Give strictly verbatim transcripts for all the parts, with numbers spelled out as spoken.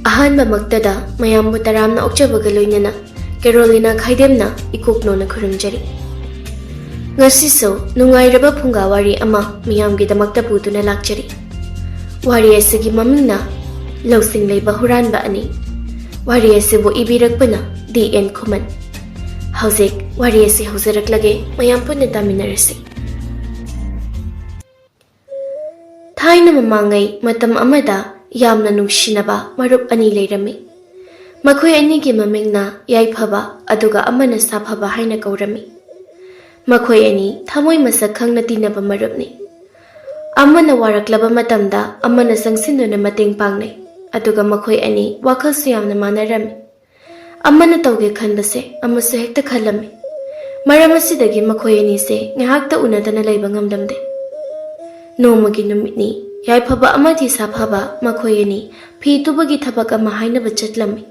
ꯑꯍꯥꯟꯕꯃꯛꯇꯗ ꯃꯌꯥꯝꯕꯨ ꯇꯔꯥꯝꯅ ꯑꯣꯛꯆꯕꯒ ꯂꯣꯏꯅꯅ ꯀꯦꯔꯣꯂꯤꯅꯥ ꯈꯥꯏꯗꯦꯝꯅ ꯏꯀꯣꯛꯅꯣꯅ ꯈꯨꯔꯨꯝꯖꯔꯤ꯫ ꯉꯁꯤꯁꯨ ꯅꯨꯡꯉꯥꯏꯔꯕ ꯐꯨꯡꯒꯥ ꯋꯥꯔꯤ ꯑꯃ ꯃꯤꯌꯥꯝꯒꯤꯗꯃꯛꯇ ꯄꯨꯗꯨꯅ ꯂꯥꯛꯆꯔꯤ꯫ ꯋꯥꯔꯤ ꯑꯁꯤꯒꯤ ꯃꯃꯤꯡꯅ ꯂꯧꯁꯤꯡ ꯂꯩꯕ ꯍꯨꯔꯥꯟꯕ ꯑꯅꯤ꯫ ꯋꯥꯔꯤ ꯑꯁꯤꯕꯨ ꯏꯕꯤꯔꯛꯄꯅ ꯗꯤ ꯑꯦꯟ ꯈꯨꯃꯟ꯫ ꯍꯧꯖꯤꯛ ꯋꯥꯔꯤ ꯑꯁꯤ ꯍꯧꯖꯔꯛꯂꯒꯦ, ꯃꯌꯥꯝ ꯄꯨꯟꯅ ꯇꯥꯃꯤꯟꯅꯔꯁꯤ꯫ ꯊꯥꯏꯅ ꯃꯃꯥꯡꯉꯩ ꯃꯇꯝ ꯑꯃꯗ ꯌꯥꯝꯅ ꯅꯨꯡꯁꯤꯅꯕ ꯃꯔꯨꯞ ꯑꯅꯤ ꯂꯩꯔꯝꯃꯤ꯫ ꯃꯈꯣꯏ ꯑꯅꯤꯒꯤ ꯃꯃꯤꯡꯅ ꯌꯥꯏꯐꯕ ꯑꯗꯨꯒ ꯑꯃꯅ ꯁꯥꯐꯕ ꯍꯥꯏꯅ ꯀꯧꯔꯝꯃꯤ꯫ ꯃꯈꯣꯏ ꯑꯅꯤ ꯊꯃꯣꯏ ꯃꯁꯛ ꯈꯪꯅ ꯇꯤꯟꯅꯕ ꯃꯔꯨꯞꯅꯤ꯫ ꯑꯃꯅ ꯋꯥꯔꯛꯂꯕ ꯃꯇꯝꯗ ꯑꯃꯅ ꯆꯪꯁꯤꯟꯗꯨꯅ ꯃꯇꯦꯡ ꯄꯥꯡꯅꯩ, ꯑꯗꯨꯒ ꯃꯈꯣꯏ ꯑꯅꯤ ꯋꯥꯈꯜꯁꯨ ꯌꯥꯝꯅ ꯃꯥꯟꯅꯔꯝꯃꯤ꯫ ꯑꯃꯅ ꯇꯧꯒꯦ ꯈꯟꯕꯁꯦ ꯑꯃꯁꯨ ꯍꯦꯛꯇ ꯈꯜꯂꯝꯃꯤ꯫ ꯃꯔꯝ ꯑꯁꯤꯗꯒꯤ ꯃꯈꯣꯏ ꯑꯅꯤꯁꯦ ꯉꯥꯏꯍꯥꯛꯇ ꯎꯅꯗꯅ ꯂꯩꯕ ꯉꯝꯂꯝꯗꯦ꯫ ꯅꯣꯡꯃꯒꯤ ꯅꯨꯃꯤꯠꯅꯤ, ꯌꯥꯏꯐꯕ ꯑꯃꯗꯤ ꯁꯥꯐꯕ ꯃꯈꯣꯏ ꯑꯅꯤ ꯐꯤ ꯇꯨꯕꯒꯤ ꯊꯕꯛ ꯑꯃ ꯍꯥꯏꯅꯕ ꯆꯠꯂꯝꯃꯤ꯫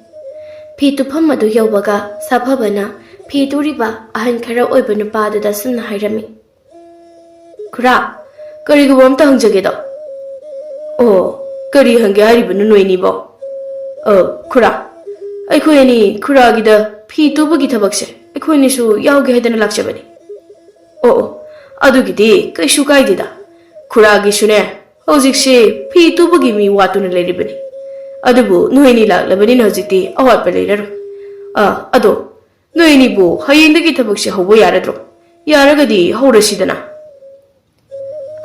ꯐꯤ ꯇꯨꯐꯝ ꯑꯗꯨ ꯌꯧꯕꯒ ꯁꯥꯐꯕꯅ ꯐꯤ ꯇꯨꯔꯤꯕ ꯑꯍꯟ ꯈꯔ ꯑꯣꯏꯕ ꯅꯨꯄꯥ ꯑꯗꯨꯗ ꯑꯁꯨꯝꯅ ꯍꯥꯏꯔꯝꯃꯤ, "ꯈꯨꯔꯥ, ꯀꯔꯤꯒꯨꯝꯕ ꯑꯝꯇ ꯍꯪꯖꯒꯦꯗꯣ?" "ꯑꯣ, ꯀꯔꯤ ꯍꯪꯒꯦ ꯍꯥꯏꯔꯤꯕꯅꯣ ꯅꯣꯏꯅꯤꯕꯣ?" "ꯑ, ꯈꯨꯔꯥ, ꯑꯩꯈꯣꯏ ꯑꯅꯤ ꯈꯨꯔꯥꯒꯤꯗ ꯐꯤ ꯇꯨꯕꯒꯤ ꯊꯕꯛꯁꯦ ꯑꯩꯈꯣꯏꯅꯤꯁꯨ ꯌꯥꯎꯒꯦ ꯍꯥꯏꯗꯅ ꯂꯥꯛꯆꯕꯅꯤ꯫" "ꯑꯣ, ꯑꯣ, ꯑꯗꯨꯒꯤꯗꯤ ꯀꯩꯁꯨ ꯀꯥꯏꯗꯦꯗ꯫ ꯈꯨꯔꯥꯒꯤꯁꯨꯅꯦ, ꯍꯧꯖꯤꯛꯁꯦ ꯐꯤ ꯇꯨꯕꯒꯤ ꯃꯤ ꯋꯥꯠꯇꯨꯅ ꯂꯩꯔꯤꯕꯅꯤ꯫ ꯑꯗꯨꯕꯨ ꯅꯣꯏꯅꯤ ꯂꯥꯛꯂꯕꯅꯤꯅ ꯍꯧꯖꯤꯛꯇꯤ ꯑꯋꯥꯠꯄ ꯂꯩꯔꯔꯣꯏ꯫ ꯑ, ꯑꯗꯣ ꯅꯣꯏꯅꯤꯕꯨ ꯍꯌꯦꯡꯗꯒꯤ ꯊꯕꯛꯁꯦ ꯍꯧꯕ ꯌꯥꯔꯗ꯭ꯔꯣ? ꯌꯥꯔꯒꯗꯤ ꯍꯧꯔꯁꯤꯗꯅ꯫"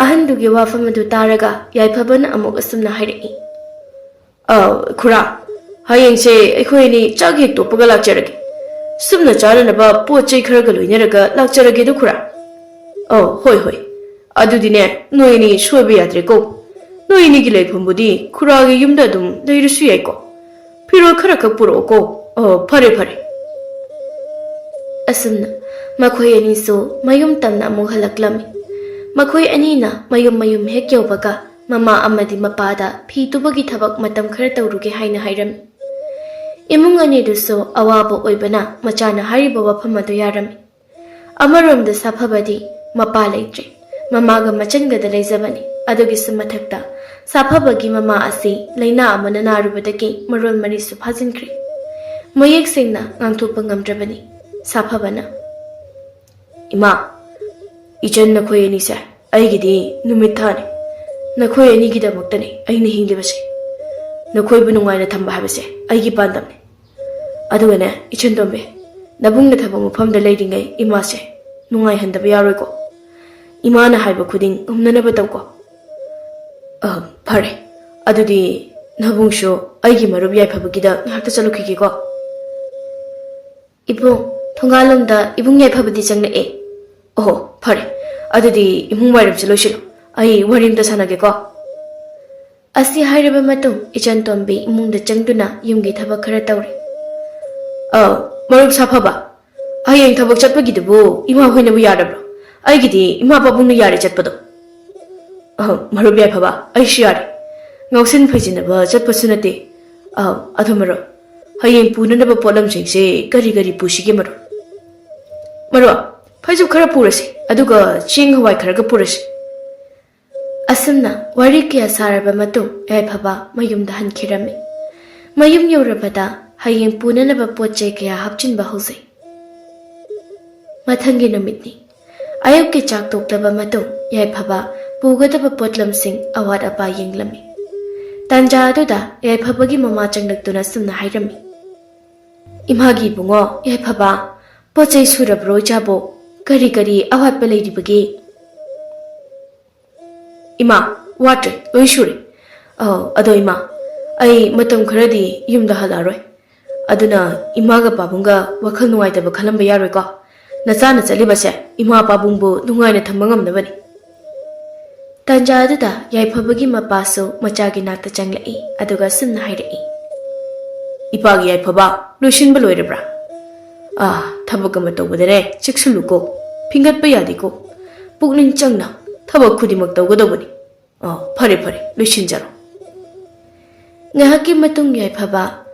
ꯑꯍꯟꯗꯨꯒꯤ ꯋꯥꯐꯝ ꯑꯗꯨ ꯇꯥꯔꯒ ꯌꯥꯏꯐꯕꯅ ꯑꯃꯨꯛ ꯑꯁꯨꯝꯅ ꯍꯥꯏꯔꯛꯏ, "ꯑ, ꯈꯨꯔꯥ, ꯍꯌꯦꯡꯁꯦ ꯑꯩꯈꯣꯏ ꯑꯅꯤ ꯆꯥꯛ ꯍꯦꯛ ꯇꯣꯛꯄꯒ ꯂꯥꯛꯆꯔꯒꯦ꯫ ꯁꯨꯞꯅ ꯆꯥꯅꯅꯕ ꯄꯣꯠ ꯆꯩ ꯈꯔꯒ ꯂꯣꯏꯅꯔꯒ ꯂꯥꯛꯆꯔꯒꯦꯗꯣ ꯈꯨꯔꯥ꯫" "ꯑ, ꯍꯣꯏ, ꯍꯣꯏ꯫ ꯑꯗꯨꯗꯤꯅꯦ, ꯅꯣꯏ ꯑꯅꯤ ꯁꯣꯏꯕ ꯌꯥꯗ꯭ꯔꯦꯀꯣ꯫ ꯅꯣꯏ ꯑꯅꯤꯒꯤ ꯂꯩꯐꯝꯕꯨꯗꯤ ꯈꯨꯔꯥꯒꯤ ꯌꯨꯝꯗ ꯑꯗꯨꯝ ꯂꯩꯔꯁꯨ ꯌꯥꯏꯀꯣ꯫ ꯐꯤꯔꯣꯜ ꯈꯔ ꯈꯛ ꯄꯨꯔꯛꯑꯣꯀꯣ꯫ ꯑꯣ, ꯐꯔꯦ, ꯐꯔꯦ꯫" ꯑꯁꯨꯝꯅ ꯃꯈꯣꯏ ꯑꯅꯤꯁꯨ ꯃꯌꯨꯝ ꯇꯝꯅ ꯑꯃꯨꯛ ꯍꯜꯂꯛꯂꯝꯃꯤ꯫ ꯃꯈꯣꯏ ꯑꯅꯤꯅ ꯃꯌꯨꯝ ꯃꯌꯨꯝ ꯍꯦꯛ ꯌꯧꯕꯒ ꯃꯃꯥ ꯑꯃꯗꯤ ꯃꯄꯥꯗ ꯐꯤ ꯇꯨꯕꯒꯤ ꯊꯕꯛ ꯃꯇꯝ ꯈꯔ ꯇꯧꯔꯨꯒꯦ ꯍꯥꯏꯅ ꯍꯥꯏꯔꯝꯃꯤ꯫ ꯏꯃꯨꯡ ꯑꯅꯤꯗꯨꯁꯨ ꯑꯋꯥꯕ ꯑꯣꯏꯕꯅ ꯃꯆꯥꯅ ꯍꯥꯏꯔꯤꯕ ꯋꯥꯐꯝ ꯑꯗꯨ ꯌꯥꯔꯝꯃꯤ꯫ ꯑꯃꯔꯣꯝꯗ ꯁꯥꯐꯕꯗꯤ ꯃꯄꯥ ꯂꯩꯇ꯭ꯔꯦ, ꯃꯃꯥꯒ ꯃꯆꯟꯒꯗ ꯂꯩꯖꯕꯅꯤ꯫ ꯑꯗꯨꯒꯤꯁꯨ ꯃꯊꯛꯇ, ꯁꯥꯐꯕꯒꯤ ꯃꯃꯥ ꯑꯁꯤ ꯂꯥꯏꯅꯥ ꯑꯃꯅ ꯅꯥꯔꯨꯕꯗꯒꯤ ꯃꯔꯣꯜ ꯃꯔꯤꯁꯨ ꯐꯥꯖꯤꯟꯈ꯭ꯔꯦ꯫ ꯃꯌꯦꯛ ꯁꯦꯡꯅ ꯉꯥꯡꯊꯣꯛꯄ ꯉꯝꯗ꯭ꯔꯕꯅꯤ ꯁꯥꯐꯕꯅ꯫ "ꯏꯃꯥ, ꯏꯆꯟ ꯅꯈꯣꯏ ꯑꯅꯤꯁꯦ ꯑꯩꯒꯤꯗꯤ ꯅꯨꯃꯤꯠ ꯊꯥꯅꯤ꯫ ꯅꯈꯣꯏ ꯑꯅꯤꯒꯤꯗꯃꯛꯇꯅꯤ ꯑꯩꯅ ꯍꯤꯡꯂꯤꯕꯁꯦ꯫ ꯅꯈꯣꯏꯕꯨ ꯅꯨꯡꯉꯥꯏꯅ ꯊꯝꯕ ꯍꯥꯏꯕꯁꯦ ꯑꯩꯒꯤ ꯄꯥꯟꯗꯝꯅꯤ꯫ ꯑꯗꯨꯒꯅꯦ, ꯏꯆꯟ ꯇꯣꯝꯕꯤ, ꯅꯕꯨꯡꯅ ꯊꯕꯛ ꯃꯐꯝꯗ ꯂꯩꯔꯤꯉꯩ ꯏꯃꯥꯁꯦ ꯅꯨꯡꯉꯥꯏꯍꯟꯗꯕ ꯌꯥꯔꯣꯏꯀꯣ꯫ ꯏꯃꯥꯅ ꯍꯥꯏꯕ ꯈꯨꯗꯤꯡ ꯉꯝꯅꯅꯕ ꯇꯧꯀꯣ꯫" "ꯑ, ꯐꯔꯦ꯫ ꯑꯗꯨꯗꯤ ꯅꯕꯨꯡꯁꯨ ꯑꯩꯒꯤ ꯃꯔꯨꯞ ꯌꯥꯏꯐꯕꯒꯤꯗ ꯉꯥꯏꯍꯥꯛꯇ ꯆꯠꯂꯨꯈꯤꯒꯦꯀꯣ꯫" "ꯏꯕꯨꯡ, ꯊꯣꯡꯒꯥꯜꯂꯣꯝꯗ ꯏꯕꯨꯡ ꯌꯥꯏꯐꯕꯗꯤ ꯆꯪꯂꯛꯑꯦ꯫" "ꯑꯣꯍꯣ, ꯐꯔꯦ꯫ ꯑꯗꯨꯗꯤ ꯏꯃꯨꯡ ꯋꯥꯏꯔꯝꯁꯨ ꯂꯣꯏꯁꯤꯜꯂꯨ꯫ ꯑꯩ ꯋꯥꯔꯤ ꯑꯝꯇ ꯁꯥꯟꯅꯒꯦꯀꯣ꯫" ꯑꯁꯤ ꯍꯥꯏꯔꯕ ꯃꯇꯨꯡ ꯏꯆꯟ ꯇꯣꯝꯕꯤ ꯏꯃꯨꯡꯗ ꯆꯪꯗꯨꯅ ꯌꯨꯝꯒꯤ ꯊꯕꯛ ꯈꯔ ꯇꯧꯔꯤ꯫ "ꯑ, ꯃꯔꯨꯞ ꯁꯥꯐꯕ, ꯍꯌꯦꯡ ꯊꯕꯛ ꯆꯠꯄꯒꯤꯗꯨꯕꯨ ꯏꯃꯥ ꯍꯣꯏꯅꯕꯨ ꯌꯥꯔꯕ꯭ꯔꯣ? ꯑꯩꯒꯤꯗꯤ ꯏꯃꯥ ꯄꯥꯕꯨꯡꯅ ꯌꯥꯔꯦ ꯆꯠꯄꯗꯣ꯫" "ꯑ, ꯃꯔꯨꯞ ꯌꯥꯏꯐꯕ, ꯑꯩꯁꯨ ꯌꯥꯔꯦ꯫ ꯉꯥꯎꯁꯤꯟ ꯐꯩꯖꯤꯟꯅꯕ ꯆꯠꯄꯁꯨ ꯅꯠꯇꯦ꯫ ꯑ, ꯑꯗꯣ ꯃꯔꯨꯞ, ꯍꯌꯦꯡ ꯄꯨꯅꯅꯕ ꯄꯣꯠꯂꯝꯁꯤꯡꯁꯦ ꯀꯔꯤ ꯀꯔꯤ ꯄꯨꯁꯤꯒꯦ ꯃꯔꯨꯞ?" "ꯃꯔꯨꯞ, ꯐꯩꯖꯨꯞ ꯈꯔ ꯄꯨꯔꯁꯤ, ꯑꯗꯨꯒ ꯆꯦꯡ ꯍꯋꯥꯏ ꯈꯔꯒ ꯄꯨꯔꯁꯤ꯫" ꯑꯁꯨꯝꯅ ꯋꯥꯔꯤ ꯀꯌꯥ ꯁꯥꯔꯕ ꯃꯇꯨꯡ ꯌꯥꯏꯐꯕ ꯃꯌꯨꯝꯗ ꯍꯟꯈꯤꯔꯝꯃꯤ꯫ ꯃꯌꯨꯝ ꯌꯧꯔꯕꯗ ꯍꯌꯦꯡ ꯄꯨꯅꯅꯕ ꯄꯣꯠ ꯆꯩ ꯀꯌꯥ ꯍꯥꯞꯆꯤꯟꯕ ꯍꯧꯖꯩ꯫ ꯃꯊꯪꯒꯤ ꯅꯨꯃꯤꯠꯅꯤ꯫ ꯑꯌꯨꯛꯀꯤ ꯆꯥꯛ ꯇꯣꯛꯂꯕ ꯃꯇꯨꯡ ꯌꯥꯏꯐꯕ ꯄꯨꯒꯗꯕ ꯄꯣꯠꯂꯝꯁꯤꯡ ꯑꯋꯥꯠ ꯑꯄꯥ ꯌꯦꯡꯂꯝꯃꯤ꯫ ꯇꯥꯟꯖꯥ ꯑꯗꯨꯗ ꯌꯥꯏꯐꯕꯒꯤ ꯃꯃꯥ ꯆꯪꯂꯛꯇꯨꯅ ꯁꯨꯝꯅ ꯍꯥꯏꯔꯝꯃꯤ, "ꯏꯃꯥꯒꯤ ꯏꯕꯨꯡꯉꯣ ꯌꯥꯏꯐꯕ, ꯄꯣꯠ ꯆꯩ ꯁꯨꯔꯕ꯭ꯔꯣ ꯏꯆꯥꯕꯣ? ꯀꯔꯤ ꯀꯔꯤ ꯑꯋꯥꯠꯄ ꯂꯩꯔꯤꯕꯒꯦ?" "ꯏꯃꯥ, ꯋꯥꯠꯇ꯭ꯔꯦ, ꯂꯣꯏ ꯁꯨꯔꯦ꯫ ꯑ, ꯑꯗꯣ ꯏꯃꯥ, ꯑꯩ ꯃꯇꯝ ꯈꯔꯗꯤ ꯌꯨꯝꯗ ꯍꯜꯂꯛꯑꯔꯣꯏ꯫ ꯑꯗꯨꯅ ꯏꯃꯥꯒ ꯄꯥꯕꯨꯡꯒ ꯋꯥꯈꯜ ꯅꯨꯡꯉꯥꯏꯇꯕ ꯈꯜꯂꯝꯕ ꯌꯥꯔꯣꯏꯀꯣ꯫ ꯅꯆꯥꯅ ꯆꯠꯂꯤꯕꯁꯦ ꯏꯃꯥ ꯄꯥꯕꯨꯡꯕꯨ ꯅꯨꯡꯉꯥꯏꯅ ꯊꯝꯕ ꯉꯝꯅꯕꯅꯤ꯫" ꯇꯥꯟꯖꯥ ꯑꯗꯨꯗ ꯌꯥꯏꯐꯕꯒꯤ ꯃꯄꯥꯁꯨ ꯃꯆꯥꯒꯤ ꯅꯥꯛꯇ ꯆꯪꯂꯛꯏ, ꯑꯗꯨꯒ ꯁꯨꯝꯅ ꯍꯥꯏꯔꯛꯏ, "ꯏꯄꯥꯒꯤ ꯌꯥꯏꯐꯕ, ꯂꯣꯏꯁꯤꯟꯕ ꯂꯣꯏꯔꯕ꯭ꯔꯥ? ꯑꯥ, ꯊꯕꯛ ꯑꯃ ꯇꯧꯕꯗꯅꯦ ꯆꯦꯛꯁꯤꯜꯂꯨꯀꯣ, ꯐꯤꯡꯒꯠꯄ ꯌꯥꯗꯦꯀꯣ꯫ ꯄꯨꯛꯅꯤꯡ ꯆꯪꯅ ꯊꯕꯛ ꯈꯨꯗꯤꯡꯃꯛ ꯇꯧꯒꯗꯧꯕꯅꯤ꯫ ꯑꯥ, ꯐꯔꯦ ꯐꯔꯦ, ꯂꯣꯏꯁꯤꯟꯖꯔꯣ꯫" ꯉꯥꯏꯍꯥꯛꯀꯤ ꯃꯇꯨꯡ ꯌꯥꯏꯐꯕ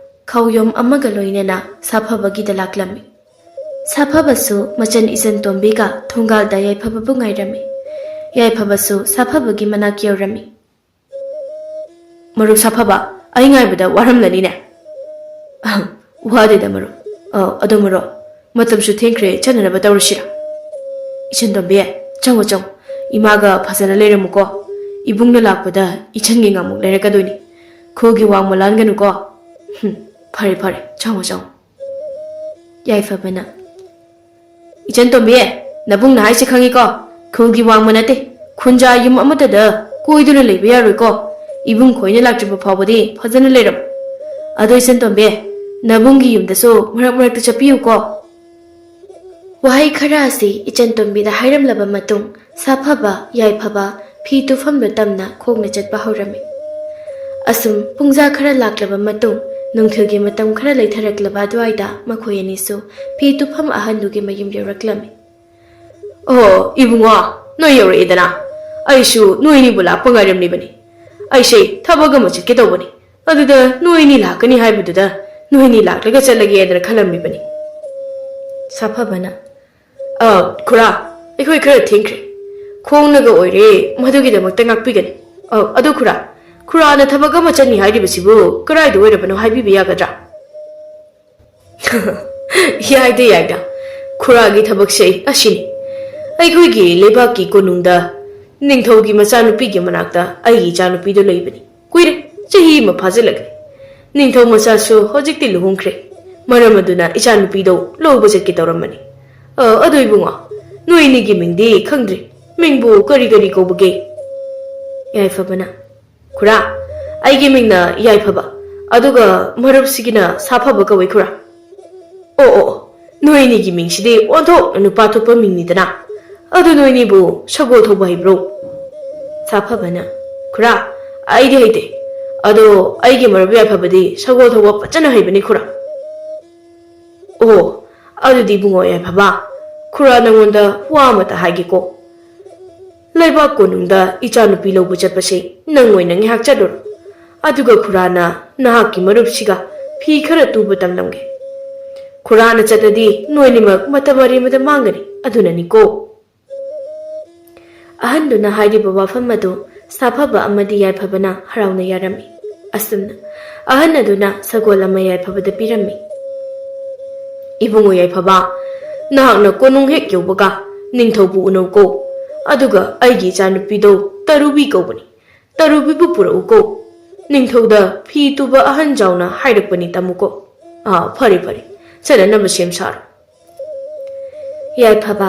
ꯈꯥꯎꯌꯣꯝ ꯑꯃꯒ ꯂꯣꯏꯅꯅ ꯁꯥꯐꯕꯒꯤꯗ ꯂꯥꯛꯂꯝꯃꯤ꯫ ꯁꯥꯐꯕꯁꯨ ꯃꯆꯟ ꯏꯆꯟ ꯇꯣꯝꯕꯤꯒ ꯊꯣꯡꯒꯥꯜꯗ ꯌꯥꯏꯐꯕꯕꯨ ꯉꯥꯏꯔꯝꯃꯤ꯫ ꯌꯥꯏꯐꯕꯁꯨ ꯁꯥꯐꯕꯒꯤ ꯃꯅꯥꯛ ꯌꯧꯔꯝꯃꯤ꯫ "ꯃꯔꯨꯞ ꯁꯥꯐꯕ, ꯑꯩ ꯉꯥꯏꯕꯗ ꯋꯥꯔꯝꯂꯅꯤꯅꯦ?" "ꯑꯍꯝ, ꯋꯥꯗꯦꯗ ꯃꯔꯨꯞ꯫ ꯑ, ꯑꯗꯣ ꯃꯔꯨꯞ, ꯃꯇꯝꯁꯨ ꯊꯦꯡꯈ꯭ꯔꯦ, ꯆꯠꯅꯅꯕ ꯇꯧꯔꯁꯤꯔ?" "ꯏꯆꯟ ꯇꯣꯝꯕꯤ, ꯆꯪꯉꯣ ꯆꯪꯉꯣ, ꯏꯃꯥꯒ ꯐꯖꯅ ꯂꯩꯔꯝꯃꯨꯀꯣ꯫ ꯏꯕꯨꯡꯅ ꯂꯥꯛꯄꯗ ꯏꯆꯟꯒꯤ ꯉꯥꯃꯨꯛ ꯂꯩꯔꯛꯀꯗꯣꯏꯅꯤ꯫ ꯈꯨꯜꯒꯤ ꯋꯥꯡꯃ ꯂꯥꯟꯒꯅꯨꯀꯣ꯫ ꯍꯨꯝ, ꯐꯔꯦ ꯐꯔꯦ, ꯆꯪꯉꯣ ꯆꯪꯉꯣ꯫" ꯌꯥꯏꯐꯕꯅ, "ꯏꯆꯟ ꯇꯣꯝꯕꯤ, ꯅꯕꯨꯡꯅ ꯍꯥꯏꯁꯦ ꯈꯪꯉꯤꯀꯣ? ꯈꯨꯜꯒꯤ ꯋꯥꯡꯃ ꯅꯠꯇꯦ, ꯈꯨꯟꯖꯥ ꯌꯨꯝ ꯑꯃꯠꯇꯗ ꯀꯣꯏꯗꯨꯅ ꯂꯩꯕ ꯌꯥꯔꯣꯏꯀꯣ꯫ ꯏꯕꯨꯡ ꯈꯣꯏꯅ ꯂꯥꯛꯇ꯭ꯔꯤꯕ ꯐꯥꯎꯕꯗꯤ ꯐꯖꯅ ꯂꯩꯔꯝꯃꯨ꯫ ꯑꯗꯣ ꯏꯆꯟ ꯇꯣꯝꯕꯤ, ꯅꯕꯨꯡꯒꯤ ꯌꯨꯝꯗꯁꯨ ꯃꯔꯛ ꯃꯔꯛꯇ ꯆꯠꯄꯤꯌꯨꯀꯣ꯫" ꯋꯥꯍꯩ ꯈꯔ ꯑꯁꯤ ꯏꯆꯟ ꯇꯣꯝꯕꯤꯗ ꯍꯥꯏꯔꯝꯂꯕ ꯃꯇꯨꯡ, ꯁꯥꯐꯕ, ꯌꯥꯏꯐꯕ ꯐꯤ ꯇꯨꯐꯝꯗ ꯇꯝꯅ ꯈꯣꯡꯅ ꯆꯠꯄ ꯍꯧꯔꯝꯃꯤ꯫ ꯑꯁꯨꯝ ꯄꯨꯡꯖꯥ ꯈꯔ ꯂꯥꯛꯂꯕ ꯃꯇꯨꯡ, ꯅꯨꯡꯊꯤꯜꯒꯤ ꯃꯇꯝ ꯈꯔ ꯂꯩꯊꯔꯛꯂꯕ ꯑꯗꯨꯋꯥꯏꯗ ꯃꯈꯣꯏ ꯑꯅꯤꯁꯨ ꯐꯤ ꯇꯨꯐꯝ ꯑꯍꯟꯗꯨꯒꯤ ꯃꯌꯨꯝ ꯌꯧꯔꯛꯂꯝꯃꯤ꯫ "ꯑꯣ, ꯏꯕꯨꯡꯉꯣ, ꯅꯣꯏ ꯌꯧꯔꯛꯑꯦꯗꯅ꯫ ꯑꯩꯁꯨ ꯅꯣꯏ ꯑꯅꯤꯕꯨ ꯂꯥꯛꯄ ꯉꯥꯏꯔꯝꯂꯤꯕꯅꯤ꯫ ꯑꯩꯁꯦ ꯊꯕꯛ ꯑꯃ ꯆꯠꯀꯦ ꯇꯧꯕꯅꯤ꯫ ꯑꯗꯨꯗ ꯅꯣꯏ ꯑꯅꯤ ꯂꯥꯛꯀꯅꯤ ꯍꯥꯏꯕꯗꯨꯗ ꯅꯣꯏ ꯑꯅꯤ ꯂꯥꯛꯂꯒ ꯆꯠꯂꯒꯦꯗꯅ ꯈꯜꯂꯝꯃꯤꯕꯅꯤ꯫" ꯁꯥꯐꯕꯅ, "ꯑ, ꯈꯨꯔꯥ, ꯑꯩꯈꯣꯏ ꯈꯔ ꯊꯦꯡꯈ꯭ꯔꯦ꯫ ꯈꯣꯡꯅꯒ ꯑꯣꯏꯔꯦ, ꯃꯗꯨꯒꯤꯗꯃꯛꯇ ꯉꯥꯛꯄꯤꯒꯅꯤ꯫ ꯑ, ꯑꯗꯨ ꯈꯨꯔꯥ, ꯈꯨꯔꯥꯅ ꯊꯕꯛ ꯑꯃ ꯆꯠꯅꯤ ꯍꯥꯏꯔꯤꯕꯁꯤꯕꯨ ꯀꯗꯥꯏꯗ ꯑꯣꯏꯔꯕꯅꯣ ꯍꯥꯏꯕꯤꯕ ꯌꯥꯒꯗ꯭ꯔꯥ?" "ꯌꯥꯏꯗ, ꯌꯥꯏꯗ꯫ ꯈꯨꯔꯥꯒꯤ ꯊꯕꯛꯁꯦ ꯑꯁꯤꯅꯤ꯫ ꯑꯩꯈꯣꯏꯒꯤ ꯂꯩꯕꯥꯛꯀꯤ ꯀꯣꯅꯨꯡꯗ ꯅꯤꯡꯊꯧꯒꯤ ꯃꯆꯥꯅꯨꯄꯤꯒꯤ ꯃꯅꯥꯛꯇ ꯑꯩꯒꯤ ꯏꯆꯥꯅꯨꯄꯤꯗꯨ ꯂꯩꯕꯅꯤ꯫ ꯀꯨꯏꯔꯦ, ꯆꯍꯤ ꯑꯃ ꯐꯥꯖꯤꯜꯂꯛꯂꯦ꯫ ꯅꯤꯡꯊꯧ ꯃꯆꯥꯁꯨ ꯍꯧꯖꯤꯛꯇꯤ ꯂꯨꯍꯣꯡꯈ꯭ꯔꯦ꯫ ꯃꯔꯝ ꯑꯗꯨꯅ ꯏꯆꯥꯅꯨꯄꯤꯗꯣ ꯂꯧꯕ ꯆꯠꯀꯦ ꯇꯧꯔꯝꯕꯅꯤ꯫ ꯑ, ꯑꯗꯨ ꯏꯕꯨꯡꯉꯣ, ꯅꯣꯏ ꯑꯅꯤꯒꯤ ꯃꯤꯡꯗꯤ ꯈꯪꯗ꯭ꯔꯤ꯫ ꯃꯤꯡꯕꯨ ꯀꯔꯤ ꯀꯔꯤ ꯀꯧꯕꯒꯦ?" ꯌꯥꯏꯐꯕꯅ, "ꯈꯨꯔꯥ, ꯑꯩꯒꯤ ꯃꯤꯡꯅ ꯌꯥꯏꯐꯕ, ꯑꯗꯨꯒ ꯃꯔꯨꯞꯁꯤꯒꯤꯅ ꯁꯥꯐꯕ ꯀꯧꯏ ꯈꯨꯔꯥ꯫" "ꯑꯣ, ꯑꯣ, ꯑꯣ, ꯅꯣꯏ ꯑꯅꯤꯒꯤ ꯃꯤꯡꯁꯤꯗꯤ ꯑꯣꯟꯊꯣꯛꯅ ꯅꯨꯄꯥ ꯊꯣꯛꯄ ꯃꯤꯡꯅꯤꯗꯅ꯫ ꯑꯗꯨ ꯅꯣꯏ ꯑꯅꯤꯕꯨ ꯁꯒꯣꯜ ꯊꯧꯕ ꯍꯩꯕ꯭ꯔꯣ?" ꯁꯥꯐꯕꯅ, "ꯈꯨꯔꯥ, ꯑꯩꯗꯤ ꯍꯩꯇꯦ꯫ ꯑꯗꯣ ꯑꯩꯒꯤ ꯃꯔꯨꯞ ꯌꯥꯏꯐꯕꯗꯤ ꯁꯒꯣꯜ ꯊꯧꯕ ꯐꯖꯅ ꯍꯩꯕꯅꯤ ꯈꯨꯔꯥ꯫" "ꯑꯣ, ꯑꯗꯨꯗꯤ ꯏꯕꯨꯡꯉꯣ ꯌꯥꯏꯐꯕ, ꯈꯨꯔꯥ ꯅꯪꯉꯣꯟꯗ ꯋꯥ ꯑꯃꯇ ꯍꯥꯏꯒꯦꯀꯣ꯫ ꯂꯩꯕꯥꯛ ꯀꯣꯅꯨꯡꯗ ꯏꯆꯥꯅꯨꯄꯤ ꯂꯧꯕ ꯆꯠꯄꯁꯦ ꯅꯪ ꯑꯣꯏꯅ ꯉꯥꯏꯍꯥꯛ ꯆꯠꯂꯨꯔꯣ꯫ ꯑꯗꯨꯒ ꯈꯨꯔꯥꯅ ꯅꯍꯥꯛꯀꯤ ꯃꯔꯨꯞꯁꯤꯒ ꯐꯤ ꯈꯔ ꯇꯨꯕ ꯇꯝꯂꯝꯒꯦ꯫ ꯈꯨꯔꯥꯅ ꯆꯠꯂꯗꯤ ꯅꯣꯏꯅꯤꯃꯛ ꯃꯇꯝ ꯑꯔꯦꯝꯕꯗ ꯃꯥꯡꯒꯅꯤ, ꯑꯗꯨꯅꯅꯤꯀꯣ꯫" ꯑꯍꯟꯗꯨꯅ ꯍꯥꯏꯔꯤꯕ ꯋꯥꯐꯝ ꯑꯗꯨ ꯁꯥꯐꯕ ꯑꯃꯗꯤ ꯌꯥꯏꯐꯕꯅ ꯍꯔꯥꯎꯅ ꯌꯥꯔꯝꯃꯤ꯫ ꯑꯁꯨꯝꯅ ꯑꯍꯟ ꯑꯗꯨꯅ ꯁꯒꯣꯜ ꯑꯃ ꯌꯥꯏꯐꯕꯗ ꯄꯤꯔꯝꯃꯤ꯫ "ꯏꯕꯨꯡꯉꯣ ꯌꯥꯏꯐꯕ, ꯅꯍꯥꯛꯅ ꯀꯣꯅꯨꯡ ꯍꯦꯛ ꯌꯧꯕꯒ ꯅꯤꯡꯊꯧꯕꯨ ꯎꯅꯧꯀꯣ, ꯑꯗꯨꯒ ꯑꯩꯒꯤ ꯏꯆꯥꯅꯨꯄꯤꯗꯣ ꯇꯔꯨꯕꯤ ꯀꯧꯕꯅꯤ, ꯇꯔꯨꯕꯤꯕꯨ ꯄꯨꯔꯛꯎꯀꯣ꯫ ꯅꯤꯡꯊꯧꯗ ꯐꯤ ꯇꯨꯕ ꯑꯍꯟ ꯖꯥꯎꯅ ꯍꯥꯏꯔꯛꯄꯅꯤ, ꯇꯝꯃꯨꯀꯣ꯫ ꯑꯥ, ꯐꯔꯦ, ꯐꯔꯦ, ꯆꯠꯅꯅꯕ ꯁꯦꯝ ꯁꯥꯔꯣ꯫" ꯌꯥꯏꯐꯕ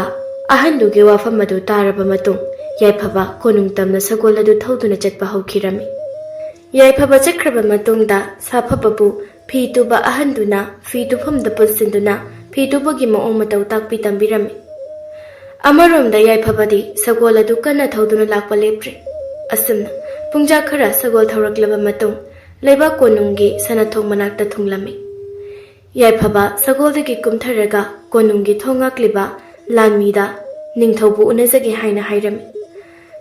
ꯑꯍꯟꯗꯨꯒꯤ ꯋꯥꯐꯝ ꯑꯗꯨ ꯇꯥꯔꯕ ꯃꯇꯨꯡ, ꯌꯥꯏꯐꯕ ꯀꯣꯅꯨꯡ ꯇꯝꯅ ꯁꯒꯣꯜ ꯑꯗꯨ ꯊꯧꯗꯨꯅ ꯆꯠꯄ ꯍꯧꯈꯤꯔꯝꯃꯤ꯫ ꯌꯥꯏꯐꯕ ꯆꯠꯈ꯭ꯔꯕ ꯃꯇꯨꯡꯗ, ꯁꯥꯐꯕꯕꯨ ꯐꯤ ꯇꯨꯕ ꯑꯍꯟꯗꯨꯅ ꯐꯤ ꯇꯨꯐꯝꯗ ꯄꯨꯟꯁꯤꯟꯗꯨꯅ ꯐꯤ ꯇꯨꯕꯒꯤ ꯃꯑꯣꯡ ꯃꯇꯧ ꯇꯥꯛꯄꯤ ꯇꯝꯕꯤꯔꯝꯃꯤ꯫ ꯑꯃꯔꯣꯝꯗ ꯌꯥꯏꯐꯕꯗꯤ ꯁꯒꯣꯜ ꯑꯗꯨ ꯀꯟꯅ ꯊꯧꯗꯨꯅ ꯂꯥꯛꯄ ꯂꯦꯞꯇ꯭ꯔꯤ꯫ ꯑꯁꯨꯝꯅ ꯄꯨꯡꯖꯥ ꯈꯔ ꯁꯒꯣꯜ ꯊꯧꯔꯛꯂꯕ ꯃꯇꯨꯡ, ꯂꯩꯕꯥꯛ ꯀꯣꯅꯨꯡꯒꯤ ꯁꯅꯥꯊꯣꯡ ꯃꯅꯥꯛꯇ ꯊꯨꯡꯂꯝꯃꯤ꯫ ꯌꯥꯏꯐꯕ ꯁꯒꯣꯜꯗꯒꯤ ꯀꯨꯝꯊꯔꯒ ꯀꯣꯅꯨꯡꯒꯤ ꯊꯣꯡ ꯉꯥꯛꯂꯤꯕ ꯂꯥꯟꯃꯤꯗ ꯅꯤꯡꯊꯧꯕꯨ ꯎꯅꯖꯒꯦ ꯍꯥꯏꯅ ꯍꯥꯏꯔꯝꯃꯤ꯫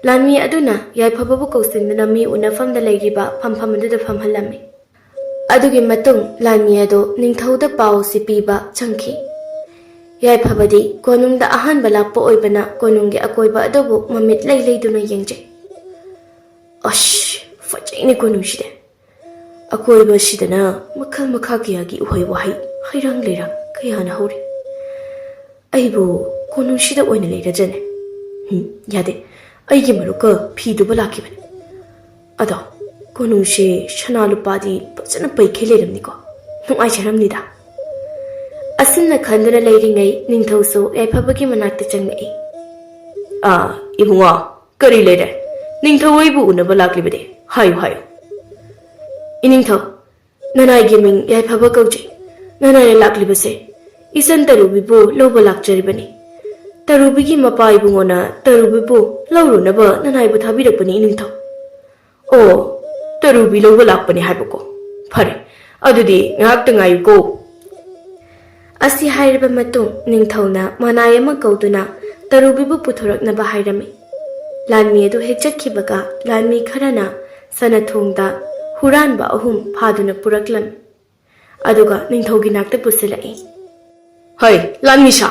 ꯂꯥꯟꯃꯤ ꯑꯗꯨꯅ ꯌꯥꯏꯐꯕꯕꯨ ꯀꯧꯁꯤꯟꯗꯨꯅ ꯃꯤ ꯎꯅꯐꯝꯗ ꯂꯩꯔꯤꯕ ꯐꯝꯐꯝ ꯑꯗꯨꯗ ꯐꯝꯍꯜꯂꯝꯃꯤ꯫ ꯑꯗꯨꯒꯤ ꯃꯇꯨꯡ ꯂꯥꯟꯃꯤ ꯑꯗꯨ ꯅꯤꯡꯊꯧꯗ ꯄꯥꯎ ꯑꯁꯤ ꯄꯤꯕ ꯆꯪꯈꯤ꯫ ꯌꯥꯏꯐꯕꯗꯤ ꯀꯣꯅꯨꯡꯗ ꯑꯍꯥꯟꯕ ꯂꯥꯛꯄ ꯑꯣꯏꯕꯅ ꯀꯣꯅꯨꯡꯒꯤ ꯑꯀꯣꯏꯕ ꯑꯗꯨꯕꯨ ꯃꯃꯤꯠ ꯂꯩ ꯂꯩꯗꯨꯅ ꯌꯦꯡꯖꯩ꯫ "ꯑꯁ, ꯐꯖꯩꯅꯦ ꯀꯣꯅꯨꯡꯁꯤꯗꯤ꯫ ꯑꯀꯣꯏꯕꯁꯤꯗꯅ ꯃꯈꯜ ꯃꯈꯥ ꯀꯌꯥꯒꯤ ꯎꯍꯩ ꯋꯥꯍꯩ, ꯍꯩꯔꯥꯡ ꯂꯩꯔꯥꯡ ꯀꯌꯥꯅ ꯍꯧꯔꯤ꯫ ꯑꯩꯕꯨ ꯀꯣꯅꯨꯡꯁꯤꯗ ꯑꯣꯏꯅ ꯂꯩꯔꯖꯅꯦ꯫ ꯎꯝ, ꯌꯥꯗꯦ, ꯑꯩꯒꯤ ꯃꯔꯨꯞꯀ ꯐꯤ ꯇꯨꯕ ꯂꯥꯛꯈꯤꯕꯅꯤ꯫ ꯑꯗꯣ ꯀꯣꯅꯨꯡꯁꯦ ꯁꯅꯥ ꯂꯨꯄꯥꯗꯤ ꯐꯖꯅ ꯄꯩꯈꯩ ꯂꯩꯔꯝꯅꯤꯀꯣ꯫ ꯅꯨꯡꯉꯥꯏꯖꯔꯝꯅꯤꯗ꯫" ꯑꯁꯨꯝꯅ ꯈꯟꯗꯨꯅ ꯂꯩꯔꯤꯉꯩ ꯅꯤꯡꯊꯧꯁꯨ ꯌꯥꯏꯐꯕꯒꯤ ꯃꯅꯥꯛꯇ ꯆꯪꯂꯛꯏ꯫ "ꯑꯥ, ꯏꯕꯨꯡꯉꯣ, ꯀꯔꯤ ꯂꯩꯔꯦ? ꯅꯤꯡꯊꯧ ꯑꯩꯕꯨ ꯎꯅꯕ ꯂꯥꯛꯂꯤꯕꯗꯤ? ꯍꯥꯏꯌꯨ, ꯍꯥꯏꯌꯨ꯫" "ꯏꯅꯤꯡꯊꯧ, ꯅꯅꯥꯏꯒꯤ ꯃꯤꯡ ꯌꯥꯏꯐꯕ ꯀꯧꯖꯩ꯫ ꯅꯅꯥꯏꯅ ꯂꯥꯛꯂꯤꯕꯁꯦ ꯏꯆꯟ ꯇꯔꯨꯕꯤꯕꯨ ꯂꯧꯕ ꯂꯥꯛꯆꯔꯤꯕꯅꯤ꯫ ꯇꯔꯨꯕꯤꯒꯤ ꯃꯄꯥ ꯏꯕꯨꯡꯉꯣꯅ ꯇꯔꯨꯕꯤꯕꯨ ꯂꯧꯔꯨꯅꯕ ꯅꯅꯥꯏꯕꯨ ꯊꯥꯕꯤꯔꯛꯄꯅꯤ, ꯏꯅꯤꯡꯊꯧ꯫" "ꯑꯣ, ꯇꯔꯨꯕꯤ ꯂꯧꯕ ꯂꯥꯛꯄꯅꯤ ꯍꯥꯏꯕꯀꯣ? ꯐꯔꯦ, ꯑꯗꯨꯗꯤ ꯉꯥꯏꯍꯥꯛꯇ ꯉꯥꯏꯌꯨꯀꯣ꯫" ꯑꯁꯤ ꯍꯥꯏꯔꯕ ꯃꯇꯨꯡ ꯅꯤꯡꯊꯧꯅ ꯃꯅꯥꯏ ꯑꯃ ꯀꯧꯗꯨꯅ ꯇꯔꯨꯕꯤꯕꯨ ꯄꯨꯊꯣꯔꯛꯅꯕ ꯍꯥꯏꯔꯝꯃꯤ꯫ ꯂꯥꯟꯃꯤ ꯑꯗꯨ ꯍꯦꯛ ꯆꯠꯈꯤꯕꯒ ꯂꯥꯟꯃꯤ ꯈꯔꯅ ꯁꯅꯥꯊꯣꯡꯗ ꯍꯨꯔꯥꯟꯕ ꯑꯍꯨꯝ ꯐꯥꯗꯨꯅ ꯄꯨꯔꯛꯂꯝꯃꯤ꯫ ꯑꯗꯨꯒ ꯅꯤꯡꯊꯧꯒꯤ ꯅꯥꯛꯇ ꯄꯨꯁꯤꯜꯂꯛꯏ꯫ "ꯍꯩ, ꯂꯥꯟꯃꯤ ꯁꯥ,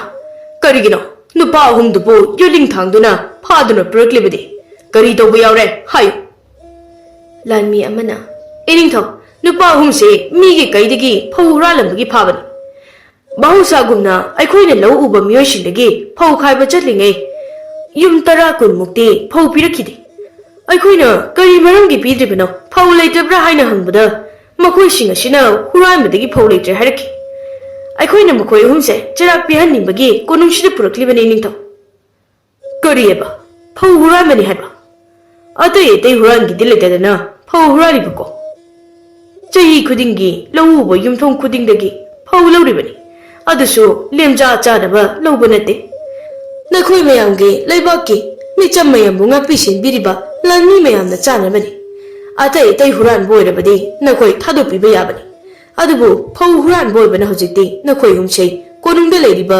ꯀꯔꯤꯒꯤꯅꯣ? ꯅꯨꯄꯥ ꯑꯍꯨꯝꯗꯨꯕꯨ ꯌꯨꯂꯤꯡ ꯊꯥꯡꯗꯨꯅ ꯐꯥꯗꯨꯅ ꯄꯨꯔꯛꯂꯤꯕꯗꯤ ꯀꯔꯤ ꯇꯧꯕ ꯌꯥꯎꯔꯦ ꯍꯥꯏꯌꯨ꯫ ꯂꯥꯟꯃꯤ ꯑꯃꯅ, "ꯏꯅꯤꯡꯊꯧ, ꯅꯨꯄꯥ ꯑꯍꯨꯝꯁꯤ ꯃꯤꯒꯤ ꯀꯩꯗꯒꯤ ꯐꯧ ꯍꯨꯔꯥꯜꯂꯝꯕꯒꯤ ꯐꯥꯕꯅꯤ꯫ ꯃꯍꯧꯁꯥꯒꯨꯝꯅ ꯑꯩꯈꯣꯏꯅ ꯂꯧ ꯎꯕ ꯃꯤꯑꯣꯏꯁꯤꯡꯗꯒꯤ ꯐꯧ ꯈꯥꯏꯕ ꯆꯠꯂꯤꯉꯩ ꯌꯨꯝ ꯇꯔꯥ ꯀꯨꯟꯃꯨꯛꯇꯤ ꯐꯧ ꯄꯤꯔꯛꯈꯤꯗꯦ꯫ ꯑꯩꯈꯣꯏꯅ ꯀꯔꯤ ꯃꯔꯝꯒꯤ ꯄꯤꯗ꯭ꯔꯤꯕꯅꯣ? ꯐꯧ ꯂꯩꯇꯕ꯭ꯔꯥ ꯍꯥꯏꯅ ꯍꯪꯕꯗ ꯃꯈꯣꯏꯁꯤꯡ ꯑꯁꯤꯅ ꯍꯨꯔꯥꯟꯕꯗꯒꯤ ꯐꯧ ꯂꯩꯇ꯭ꯔꯦ ꯍꯥꯏꯔꯛꯈꯤ꯫ ꯑꯩꯈꯣꯏꯅ ꯃꯈꯣꯏ ꯑꯍꯨꯝꯁꯦ ꯆꯩꯔꯥꯛ ꯄꯤꯍꯟꯅꯤꯡꯕꯒꯤ ꯀꯣꯅꯨꯡꯁꯤꯗ ꯄꯨꯔꯛꯂꯤꯕꯅꯤ ꯏꯅꯤꯡꯊꯧ꯫" "ꯀꯔꯤꯑꯕ? ꯐꯧ ꯍꯨꯔꯥꯟꯕꯅꯤ ꯍꯥꯏꯕ? ꯑꯇꯩ ꯑꯇꯩ ꯍꯨꯔꯥꯟꯒꯤꯗꯤ ꯂꯩꯇꯗꯅ ꯐꯧ ꯍꯨꯔꯥꯜꯂꯤꯕꯀꯣ? ꯆꯍꯤ ꯈꯨꯗꯤꯡꯒꯤ ꯂꯧ ꯎꯕ ꯌꯨꯝꯊꯣꯡ ꯈꯨꯗꯤꯡꯗꯒꯤ ꯐꯧ ꯂꯧꯔꯤꯕꯅꯤ꯫ ꯑꯗꯨꯁꯨ ꯂꯦꯝꯖꯥ ꯆꯥꯅꯕ ꯂꯧꯕ ꯅꯠꯇꯦ꯫ ꯅꯈꯣꯏ ꯃꯌꯥꯝꯒꯤ ꯂꯩꯕꯥꯛꯀꯤ ꯃꯤꯆꯝ ꯃꯌꯥꯝꯕꯨ ꯉꯥꯛꯄꯤ ꯁꯦꯟꯕꯤꯔꯤꯕ ꯂꯥꯟꯃꯤ ꯃꯌꯥꯝꯅ ꯆꯥꯅꯕꯅꯤ꯫ ꯑꯇꯩ ꯑꯇꯩ ꯍꯨꯔꯥꯟꯕ ꯑꯣꯏꯔꯕꯗꯤ ꯅꯈꯣꯏ ꯊꯥꯗꯣꯛꯄꯤꯕ ꯌꯥꯕꯅꯤ꯫ ꯑꯗꯨꯕꯨ ꯐꯧ ꯍꯨꯔꯥꯟꯕ ꯑꯣꯏꯕꯅ ꯍꯧꯖꯤꯛꯇꯤ ꯅꯈꯣꯏ ꯑꯍꯨꯝꯁꯦ ꯀꯣꯅꯨꯡꯗ ꯂꯩꯔꯤꯕ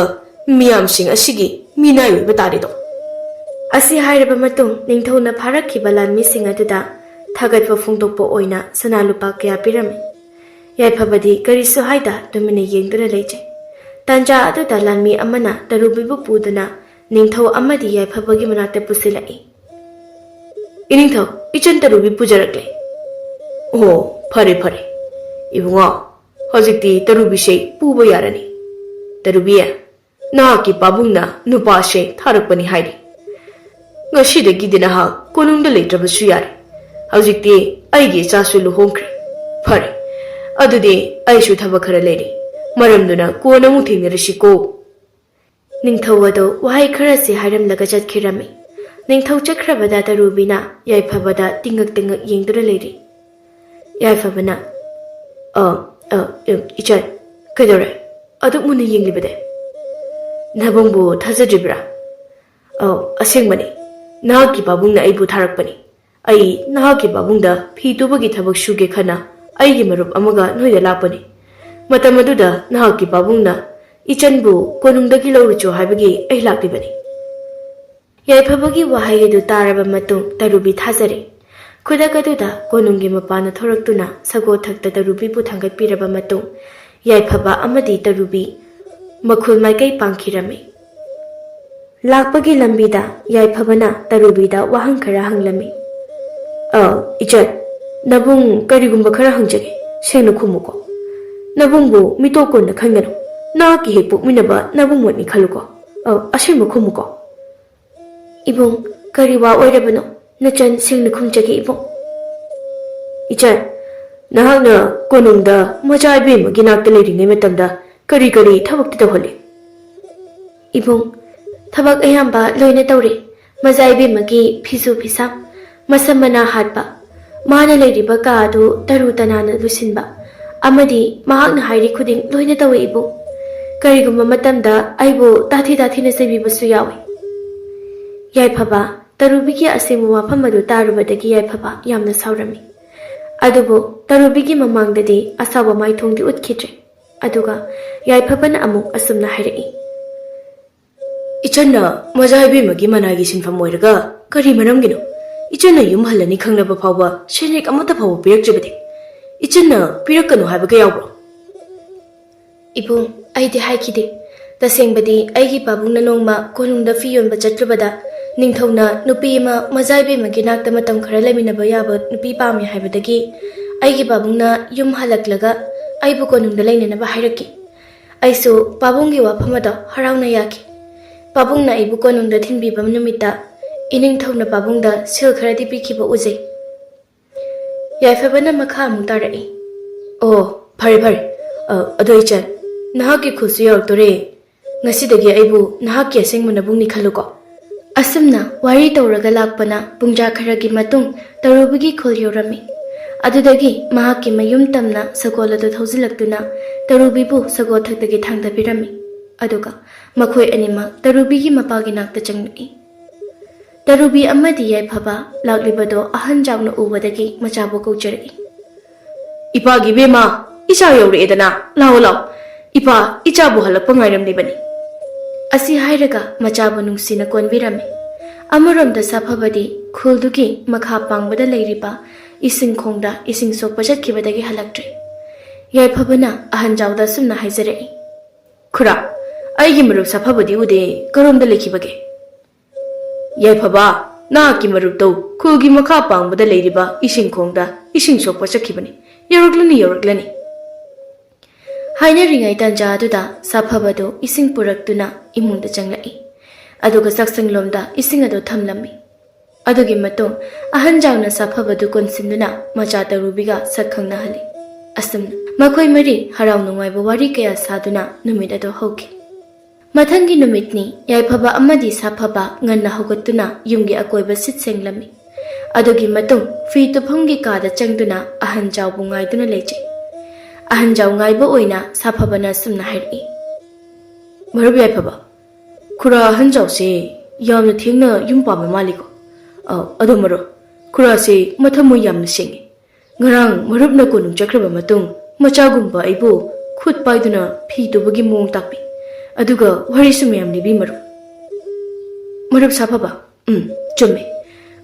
ꯃꯤꯌꯥꯝꯁꯤꯡ ꯑꯁꯤꯒꯤ ꯃꯤꯅꯥꯏ ꯑꯣꯏꯕ ꯇꯥꯔꯦꯗꯣ꯫" ꯑꯁꯤ ꯍꯥꯏꯔꯕ ꯃꯇꯨꯡ ꯅꯤꯡꯊꯧꯅ ꯐꯥꯔꯛꯈꯤꯕ ꯂꯥꯟꯃꯤꯁꯤꯡ ꯑꯗꯨꯗ ꯊꯥꯒꯠꯄ ꯐꯣꯡꯗꯣꯛꯄ ꯑꯣꯏꯅ ꯁꯅꯥ ꯂꯨꯄꯥ ꯀꯌꯥ ꯄꯤꯔꯝꯃꯤ꯫ ꯌꯥꯏꯐꯕꯗꯤ ꯀꯔꯤꯁꯨ ꯍꯥꯏꯗ ꯇꯨꯃꯤꯟꯅ ꯌꯦꯡꯗꯨꯅ ꯂꯩꯖꯩ꯫ ꯇꯥꯟꯖꯥ ꯑꯗꯨꯗ ꯂꯥꯟꯃꯤ ꯑꯃꯅ ꯇꯔꯨꯕꯤꯕꯨ ꯄꯨꯗꯨꯅ ꯅꯤꯡꯊꯧ ꯑꯃꯗꯤ ꯌꯥꯏꯐꯕꯒꯤ ꯃꯅꯥꯛꯇ ꯄꯨꯁꯤꯜꯂꯛꯏ꯫ "ꯏꯅꯤꯡꯊꯧ, ꯏꯆꯟ ꯇꯔꯨꯕꯤ ꯄꯨꯖꯔꯛꯂꯦ꯫" "ꯑꯣ, ꯐꯔꯦ ꯐꯔꯦ꯫ ꯏꯕꯨꯡꯉꯣ, ꯍꯧꯖꯤꯛꯇꯤ ꯇꯔꯨꯕꯤꯁꯦ ꯄꯨꯕ ꯌꯥꯔꯅꯤ꯫ ꯇꯔꯨꯕꯤ, ꯅꯍꯥꯛꯀꯤ ꯄꯥꯕꯨꯡꯅ ꯅꯨꯄꯥꯁꯦ ꯊꯥꯔꯛꯄꯅꯤ ꯍꯥꯏꯔꯤ꯫ ꯉꯁꯤꯗꯒꯤꯗꯤ ꯅꯍꯥꯛ ꯀꯣꯅꯨꯡꯗ ꯂꯩꯇ꯭ꯔꯕꯁꯨ ꯌꯥꯔꯦ꯫ ꯍꯧꯖꯤꯛꯇꯤ ꯑꯩꯒꯤ ꯏꯆꯥꯁꯨ ꯂꯨꯍꯣꯡꯈ꯭ꯔꯦ꯫ ꯐꯔꯦ, ꯑꯗꯨꯗꯤ ꯑꯩꯁꯨ ꯊꯕꯛ ꯈꯔ ꯂꯩꯔꯤ꯫ ꯃꯔꯝꯗꯨꯅ ꯀꯣꯟꯅ ꯑꯃꯨꯛ ꯊꯦꯡꯅꯔꯁꯤꯀꯣ꯫" ꯅꯤꯡꯊꯧ ꯑꯗꯨ ꯋꯥꯍꯩ ꯈꯔꯁꯤ ꯍꯥꯏꯔꯝꯂꯒ ꯆꯠꯈꯤꯔꯝꯃꯤ꯫ ꯅꯤꯡꯊꯧ ꯆꯠꯈ꯭ꯔꯕꯗ ꯇꯔꯨꯕꯤꯅ ꯌꯥꯏꯐꯕꯗ ꯇꯤꯡꯉꯛ ꯇꯤꯡꯉꯛ ꯌꯦꯡꯗꯨꯅ ꯂꯩꯔꯤ꯫ ꯌꯥꯏꯐꯕꯅ, "ꯑ, ꯑ, ꯏꯝ, ꯏꯆꯟ, ꯀꯩꯗꯧꯔꯦ? ꯑꯗꯨꯛ ꯃꯨꯟꯅ ꯌꯦꯡꯂꯤꯕꯗꯤ? ꯅꯕꯨꯡꯕꯨ ꯊꯥꯖꯗ꯭ꯔꯤꯕ꯭ꯔꯥ? ꯑꯧ, ꯑꯁꯦꯡꯕꯅꯤ꯫ ꯅꯍꯥꯛꯀꯤ ꯄꯥꯕꯨꯡꯅ ꯑꯩꯕꯨ ꯊꯥꯔꯛꯄꯅꯤ꯫ ꯑꯩ ꯅꯍꯥꯛꯀꯤ ꯄꯥꯕꯨꯡꯗ ꯐꯤ ꯇꯨꯕꯒꯤ ꯊꯕꯛ ꯁꯨꯒꯦ ꯈꯟꯅ ꯑꯩꯒꯤ ꯃꯔꯨꯞ ꯑꯃꯒ ꯅꯣꯏꯗ ꯂꯥꯛꯄꯅꯤ꯫ ꯃꯇꯝ ꯑꯗꯨꯗ ꯅꯍꯥꯛꯀꯤ ꯄꯥꯕꯨꯡꯅ ꯏꯆꯟꯕꯨ ꯀꯣꯅꯨꯡꯗꯒꯤ ꯂꯧꯔꯨꯆꯣ ꯍꯥꯏꯕꯒꯤ ꯑꯩ ꯂꯥꯛꯂꯤꯕꯅꯤ꯫" ꯌꯥꯏꯐꯕꯒꯤ ꯋꯥꯍꯩ ꯑꯗꯨ ꯇꯥꯔꯕ ꯃꯇꯨꯡ ꯇꯔꯨꯕꯤ ꯊꯥꯖꯔꯦ꯫ ꯈꯨꯗꯛ ꯑꯗꯨꯗ ꯀꯣꯅꯨꯡꯒꯤ ꯃꯄꯥꯟꯗ ꯊꯣꯔꯛꯇꯨꯅ ꯁꯒꯣꯜ ꯊꯛꯇ ꯇꯔꯨꯕꯤꯕꯨ ꯊꯥꯡꯒꯠꯄꯤꯔꯕ ꯃꯇꯨꯡ ꯌꯥꯏꯐꯕ ꯑꯃꯗꯤ ꯇꯔꯨꯕꯤ ꯃꯈꯨꯜ ꯃꯥꯏꯀꯩ ꯄꯥꯡꯈꯤꯔꯝꯃꯤ꯫ ꯂꯥꯛꯄꯒꯤ ꯂꯝꯕꯤꯗ ꯌꯥꯏꯐꯕꯅ ꯇꯔꯨꯕꯤꯗ ꯋꯥꯍꯪ ꯈꯔ ꯍꯪꯂꯝꯃꯤ꯫ "ꯑ, ꯏꯆꯟ, ꯅꯕꯨꯡ ꯀꯔꯤꯒꯨꯝꯕ ꯈꯔ ꯍꯪꯖꯒꯦ, ꯁꯦꯡꯅ ꯈꯨꯝꯃꯨꯀꯣ꯫ ꯅꯕꯨꯡꯕꯨ ꯃꯤꯇꯣꯞ ꯀꯣꯟꯅ ꯈꯟꯒꯅꯨ꯫ ꯅꯍꯥꯛꯀꯤ ꯍꯦꯛ ꯄꯣꯛꯃꯤꯟꯅꯕ ꯅꯕꯨꯡꯃꯛꯅꯤ ꯈꯜꯂꯨꯀꯣ꯫ ꯑ, ꯑꯁꯦꯡꯕ ꯈꯨꯝꯃꯨꯀꯣ꯫" "ꯏꯕꯨꯡ, ꯀꯔꯤ ꯋꯥ ꯑꯣꯏꯔꯕꯅꯣ? ꯅꯆꯟ ꯁꯦꯡꯅ ꯈꯨꯝꯖꯒꯦ, ꯏꯕꯨꯡ꯫" "ꯏꯆꯟ, ꯅꯍꯥꯛꯅ ꯀꯣꯅꯨꯡꯗ ꯃꯆꯥ ꯏꯕꯦꯝꯃꯒꯤ ꯅꯥꯛꯇ ꯂꯩꯔꯤꯉꯩ ꯃꯇꯝꯗ ꯀꯔꯤ ꯀꯔꯤ ꯊꯕꯛꯇꯤ ꯇꯧꯍꯜꯂꯤ?" "ꯏꯕꯨꯡ, ꯊꯕꯛ ꯑꯌꯥꯝꯕ ꯂꯣꯏꯅ ꯇꯧꯔꯦ꯫ ꯃꯆꯥ ꯏꯕꯦꯝꯃꯒꯤ ꯐꯤꯁꯨ ꯐꯤꯁꯥꯝ, ꯃꯁꯝ ꯃꯅꯥ ꯍꯥꯠꯄ, ꯃꯥꯅ ꯂꯩꯔꯤꯕ ꯀꯥ ꯑꯗꯨ ꯇꯔꯨ ꯇꯅꯥꯟꯅ ꯂꯨꯁꯤꯟꯕ, ꯑꯃꯗꯤ ꯃꯍꯥꯛꯅ ꯍꯥꯏꯔꯤ ꯈꯨꯗꯤꯡ ꯂꯣꯏꯅ ꯇꯧꯋꯦ, ꯏꯕꯨꯡ꯫ ꯀꯔꯤꯒꯨꯝꯕ ꯃꯇꯝꯗ ꯑꯩꯕꯨ ꯇꯥꯊꯤ ꯇꯥꯊꯤꯅ ꯆꯩꯕꯤꯕꯁꯨ ꯌꯥꯎꯏ꯫" ꯌꯥꯏꯐꯕ, ꯇꯔꯨꯕꯤꯒꯤ ꯑꯁꯦꯡꯕ ꯋꯥꯐꯝ ꯑꯗꯨ ꯇꯥꯔꯨꯕꯗꯒꯤ ꯌꯥꯏꯐꯕ ꯌꯥꯝꯅ ꯁꯥꯎꯔꯝꯃꯤ꯫ ꯑꯗꯨꯕꯨ ꯇꯔꯨꯕꯤꯒꯤ ꯃꯃꯥꯡꯗꯗꯤ ꯑꯁꯥꯎꯕ ꯃꯥꯏꯊꯣꯡꯗꯤ ꯎꯠꯈꯤꯗ꯭ꯔꯦ꯫ ꯑꯗꯨꯒ ꯌꯥꯏꯐꯕꯅ ꯑꯃꯨꯛ ꯑꯁꯨꯝꯅ ꯍꯥꯏꯔꯛꯏ꯫ "ꯏꯆꯟꯅ ꯃꯖꯥ ꯏꯕꯦꯝꯃꯒꯤ ꯃꯅꯥꯏꯒꯤ ꯁꯤꯟꯐꯝ ꯑꯣꯏꯔꯒ ꯀꯔꯤ ꯃꯔꯝꯒꯤꯅꯣ? ꯏꯆꯟꯅ ꯌꯨꯝ ꯍꯜꯂꯅꯤ ꯈꯪꯂꯕ ꯐꯥꯎꯕ ꯁꯦꯟꯌꯦꯛ ꯑꯃꯠꯇ ꯐꯥꯎꯕ ꯄꯤꯔꯛꯇ꯭ꯔꯤꯕꯗꯤ? ꯏꯆꯟꯅ ꯄꯤꯔꯛꯀꯅꯨ ꯍꯥꯏꯕꯒ ꯌꯥꯎꯕ꯭ꯔꯣ?" "ꯏꯕꯨꯡ, ꯑꯩꯗꯤ ꯍꯥꯏꯈꯤꯗꯦ꯫ ꯇꯁꯦꯡꯕꯗꯤ ꯑꯩꯒꯤ ꯄꯥꯕꯨꯡꯅ ꯅꯣꯡꯃ ꯀꯣꯅꯨꯡꯗ ꯐꯤ ꯌꯣꯟꯕ ꯆꯠꯂꯨꯕꯗ ꯅꯤꯡꯊꯧꯅ ꯅꯨꯄꯤ ꯑꯃ ꯃꯖꯥ ꯏꯕꯦꯝꯃꯒꯤ ꯅꯥꯛꯇ ꯃꯇꯝ ꯈꯔ ꯂꯩꯃꯤꯟꯅꯕ ꯌꯥꯕ ꯅꯨꯄꯤ ꯄꯥꯝꯃꯤ ꯍꯥꯏꯕꯗꯒꯤ ꯑꯩꯒꯤ ꯄꯥꯕꯨꯡꯅ ꯌꯨꯝ ꯍꯜꯂꯛꯂꯒ ꯑꯩꯕꯨ ꯀꯣꯅꯨꯡꯗ ꯂꯩꯅꯅꯕ ꯍꯥꯏꯔꯛꯈꯤ꯫ ꯑꯩꯁꯨ ꯄꯥꯕꯨꯡꯒꯤ ꯋꯥꯐꯝ ꯑꯗꯣ ꯍꯔꯥꯎꯅ ꯌꯥꯈꯤ꯫ ꯄꯥꯕꯨꯡꯅ ꯑꯩꯕꯨ ꯀꯣꯅꯨꯡꯗ ꯊꯤꯟꯕꯤꯕ ꯅꯨꯃꯤꯠꯇ ꯏꯅꯤꯡꯊꯧꯅ ꯄꯥꯕꯨꯡꯗ ꯁꯤꯜ ꯈꯔꯗꯤ ꯄꯤꯈꯤꯕ ꯎꯖꯩ꯫" ꯌꯥꯏꯐꯕꯅ ꯃꯈꯥ ꯑꯃꯨꯛ ꯇꯥꯔꯛꯏ꯫ "ꯑꯣ, ꯐꯔꯦ, ꯐꯔꯦ꯫ ꯑ, ꯑꯗꯣ ꯏꯆꯟ, ꯅꯍꯥꯛꯀꯤ ꯈꯨꯜꯁꯨ ꯌꯧꯔꯛꯇꯣꯔꯦ꯫ ꯉꯁꯤꯗꯒꯤ ꯑꯩꯕꯨ ꯅꯍꯥꯛꯀꯤ ꯑꯁꯦꯡꯕ ꯅꯕꯨꯡꯅꯤ ꯈꯜꯂꯨꯀꯣ꯫" ꯑꯁꯨꯝꯅ ꯋꯥꯔꯤ ꯇꯧꯔꯒ ꯂꯥꯛꯄꯅ ꯄꯨꯡꯖꯥ ꯈꯔꯒꯤ ꯃꯇꯨꯡ ꯇꯔꯨꯕꯤꯒꯤ ꯈꯨꯜ ꯌꯧꯔꯝꯃꯤ꯫ ꯑꯗꯨꯗꯒꯤ ꯃꯍꯥꯛꯀꯤ ꯃꯌꯨꯝ ꯇꯝꯅ ꯁꯒꯣꯜ ꯑꯗꯨ ꯊꯧꯖꯤꯜꯂꯛꯇꯨꯅ ꯇꯔꯨꯕꯤꯕꯨ ꯁꯒꯣꯜ ꯊꯛꯇꯒꯤ ꯊꯥꯡꯊꯕꯤꯔꯝꯃꯤ꯫ ꯑꯗꯨꯒ ꯃꯈꯣꯏ ꯑꯅꯤꯃꯛ ꯇꯔꯨꯕꯤꯒꯤ ꯃꯄꯥꯒꯤ ꯅꯥꯛꯇ ꯆꯪꯂꯛꯏ꯫ ꯇꯔꯨꯕꯤ ꯑꯃꯗꯤ ꯌꯥꯏꯐꯕ ꯂꯥꯛꯂꯤꯕꯗꯣ ꯑꯍꯟ ꯖꯥꯎꯅ ꯎꯕꯗꯒꯤ ꯃꯆꯥꯕꯨ ꯀꯧꯖꯔꯛꯏ꯫ "ꯏꯄꯥꯒꯤ ꯏꯕꯦꯝꯃ, ꯏꯆꯥ ꯌꯧꯔꯛꯑꯦꯗꯅ, ꯂꯥꯛꯑꯣ, ꯂꯥꯛꯑꯣ꯫ ꯏꯄꯥ, ꯏꯆꯥꯕꯨ ꯍꯜꯂꯛꯄ ꯉꯥꯏꯔꯝꯂꯤꯕꯅꯤ꯫" ꯑꯁꯤ ꯍꯥꯏꯔꯒ ꯃꯆꯥꯕꯨ ꯅꯨꯡꯁꯤꯅ ꯀꯣꯟꯕꯤꯔꯝꯃꯤ꯫ ꯑꯃꯔꯣꯝꯗ ꯁꯥꯐꯕꯗꯤ ꯈꯨꯜꯗꯨꯒꯤ ꯃꯈꯥ ꯄꯥꯡꯕꯗ ꯂꯩꯔꯤꯕ ꯏꯁꯤꯡ ꯈꯣꯡꯗ ꯏꯁꯤꯡ ꯁꯣꯛꯄ ꯆꯠꯈꯤꯕꯗꯒꯤ ꯍꯜꯂꯛꯇ꯭ꯔꯤ꯫ ꯌꯥꯏꯐꯕꯅ ꯑꯍꯟ ꯖꯥꯎꯗ ꯑꯁꯨꯝꯅ ꯍꯥꯏꯖꯔꯛꯏ꯫ "ꯈꯨꯔꯥ, ꯑꯩꯒꯤ ꯃꯔꯨꯞ ꯁꯥꯐꯕꯗꯤ ꯎꯗꯦ, ꯀꯔꯣꯝꯗ ꯂꯩꯈꯤꯕꯒꯦ? ꯌꯥꯏꯐꯕ, ꯅꯍꯥꯛꯀꯤ ꯃꯔꯨꯞꯇꯧ ꯈꯨꯜꯒꯤ ꯃꯈꯥ ꯄꯥꯡꯕꯗ ꯂꯩꯔꯤꯕ ꯏꯁꯤꯡ ꯈꯣꯡꯗ ꯏꯁꯤꯡ ꯁꯣꯛꯄ ꯆꯠꯈꯤꯕꯅꯤ꯫ ꯌꯧꯔꯛꯂꯅꯤ, ꯌꯧꯔꯛꯂꯅꯤ꯫ ꯍꯥꯏꯅꯔꯤꯉꯩ ꯇꯥꯟꯖꯥ ꯑꯗꯨꯗ ꯁꯥꯐꯕꯗꯨ ꯏꯁꯤꯡ ꯄꯨꯔꯛꯇꯨꯅ ꯏꯃꯨꯡꯗ ꯆꯪꯂꯛꯏ꯫ ꯑꯗꯨꯒ ꯆꯥꯛꯁꯪꯂꯣꯝꯗ ꯏꯁꯤꯡ ꯑꯗꯨ ꯊꯝꯂꯝꯃꯤ꯫ ꯑꯗꯨꯒꯤ ꯃꯇꯨꯡ ꯑꯍꯟ ꯖꯥꯎꯅ ꯁꯥꯐꯕꯗꯨ ꯀꯣꯟꯁꯤꯟꯗꯨꯅ ꯃꯆꯥ ꯇꯔꯨꯕꯤꯒ ꯁꯛ ꯈꯪꯅꯍꯜꯂꯤ꯫ ꯑꯁꯨꯝꯅ ꯃꯈꯣꯏ ꯃꯔꯤ ꯍꯔꯥꯎ ꯅꯨꯡꯉꯥꯏꯕ ꯋꯥꯔꯤ ꯀꯌꯥ ꯁꯥꯗꯨꯅ ꯅꯨꯃꯤꯠ ꯑꯗꯨ ꯍꯧꯈꯤ꯫ ꯃꯊꯪꯒꯤ ꯅꯨꯃꯤꯠꯅꯤ꯫ ꯌꯥꯏꯐꯕ ꯑꯃꯗꯤ ꯁꯥꯐꯕ ꯉꯟꯅ ꯍꯧꯒꯠꯇꯨꯅ ꯌꯨꯝꯒꯤ ꯑꯀꯣꯏꯕ ꯁꯤꯠ ꯁꯦꯡꯂꯝꯃꯤ꯫ ꯑꯗꯨꯒꯤ ꯃꯇꯨꯡ ꯐꯤ ꯇꯨꯐꯝꯒꯤ ꯀꯥꯗ ꯆꯪꯗꯨꯅ ꯑꯍꯟ ꯖꯥꯎꯕꯨ ꯉꯥꯏꯗꯨꯅ ꯂꯩꯖꯩ꯫ ꯑꯍꯟ ꯖꯥꯎ ꯉꯥꯏꯕ ꯑꯣꯏꯅ ꯁꯥꯐꯕꯅ ꯑꯁꯨꯝꯅ ꯍꯥꯏꯔꯛꯏ, "ꯃꯔꯨꯞ ꯌꯥꯏꯐꯕ, ꯈꯨꯔꯥ ꯑꯍꯟ ꯖꯥꯎꯁꯦ ꯌꯥꯝꯅ ꯊꯦꯡꯅ ꯌꯨꯝ ꯄꯥꯟꯕ ꯃꯥꯜꯂꯤꯀꯣ꯫ ꯑ, ꯑꯗꯣ ꯃꯔꯨꯞ, ꯈꯨꯔꯥꯁꯦ ꯃꯊꯃꯣꯏ ꯌꯥꯝꯅ ꯁꯦꯡꯉꯤ꯫ ꯉꯔꯥꯡ ꯃꯔꯨꯞꯅ ꯀꯣꯅꯨꯡ ꯆꯠꯈ꯭ꯔꯕ ꯃꯇꯨꯡ ꯃꯆꯥꯒꯨꯝꯕ ꯑꯩꯕꯨ ꯈꯨꯠ ꯄꯥꯏꯗꯨꯅ ꯐꯤ ꯇꯨꯕꯒꯤ ꯃꯑꯣꯡ ꯇꯥꯛꯄꯤ꯫ ꯑꯗꯨꯒ ꯋꯥꯔꯤꯁꯨ ꯃꯌꯥꯝ ꯂꯤꯕꯤ ꯃꯔꯨꯞ꯫" "ꯃꯔꯨꯞ ꯁꯥꯐꯕ, ꯎꯝ, ꯆꯨꯝꯃꯦ꯫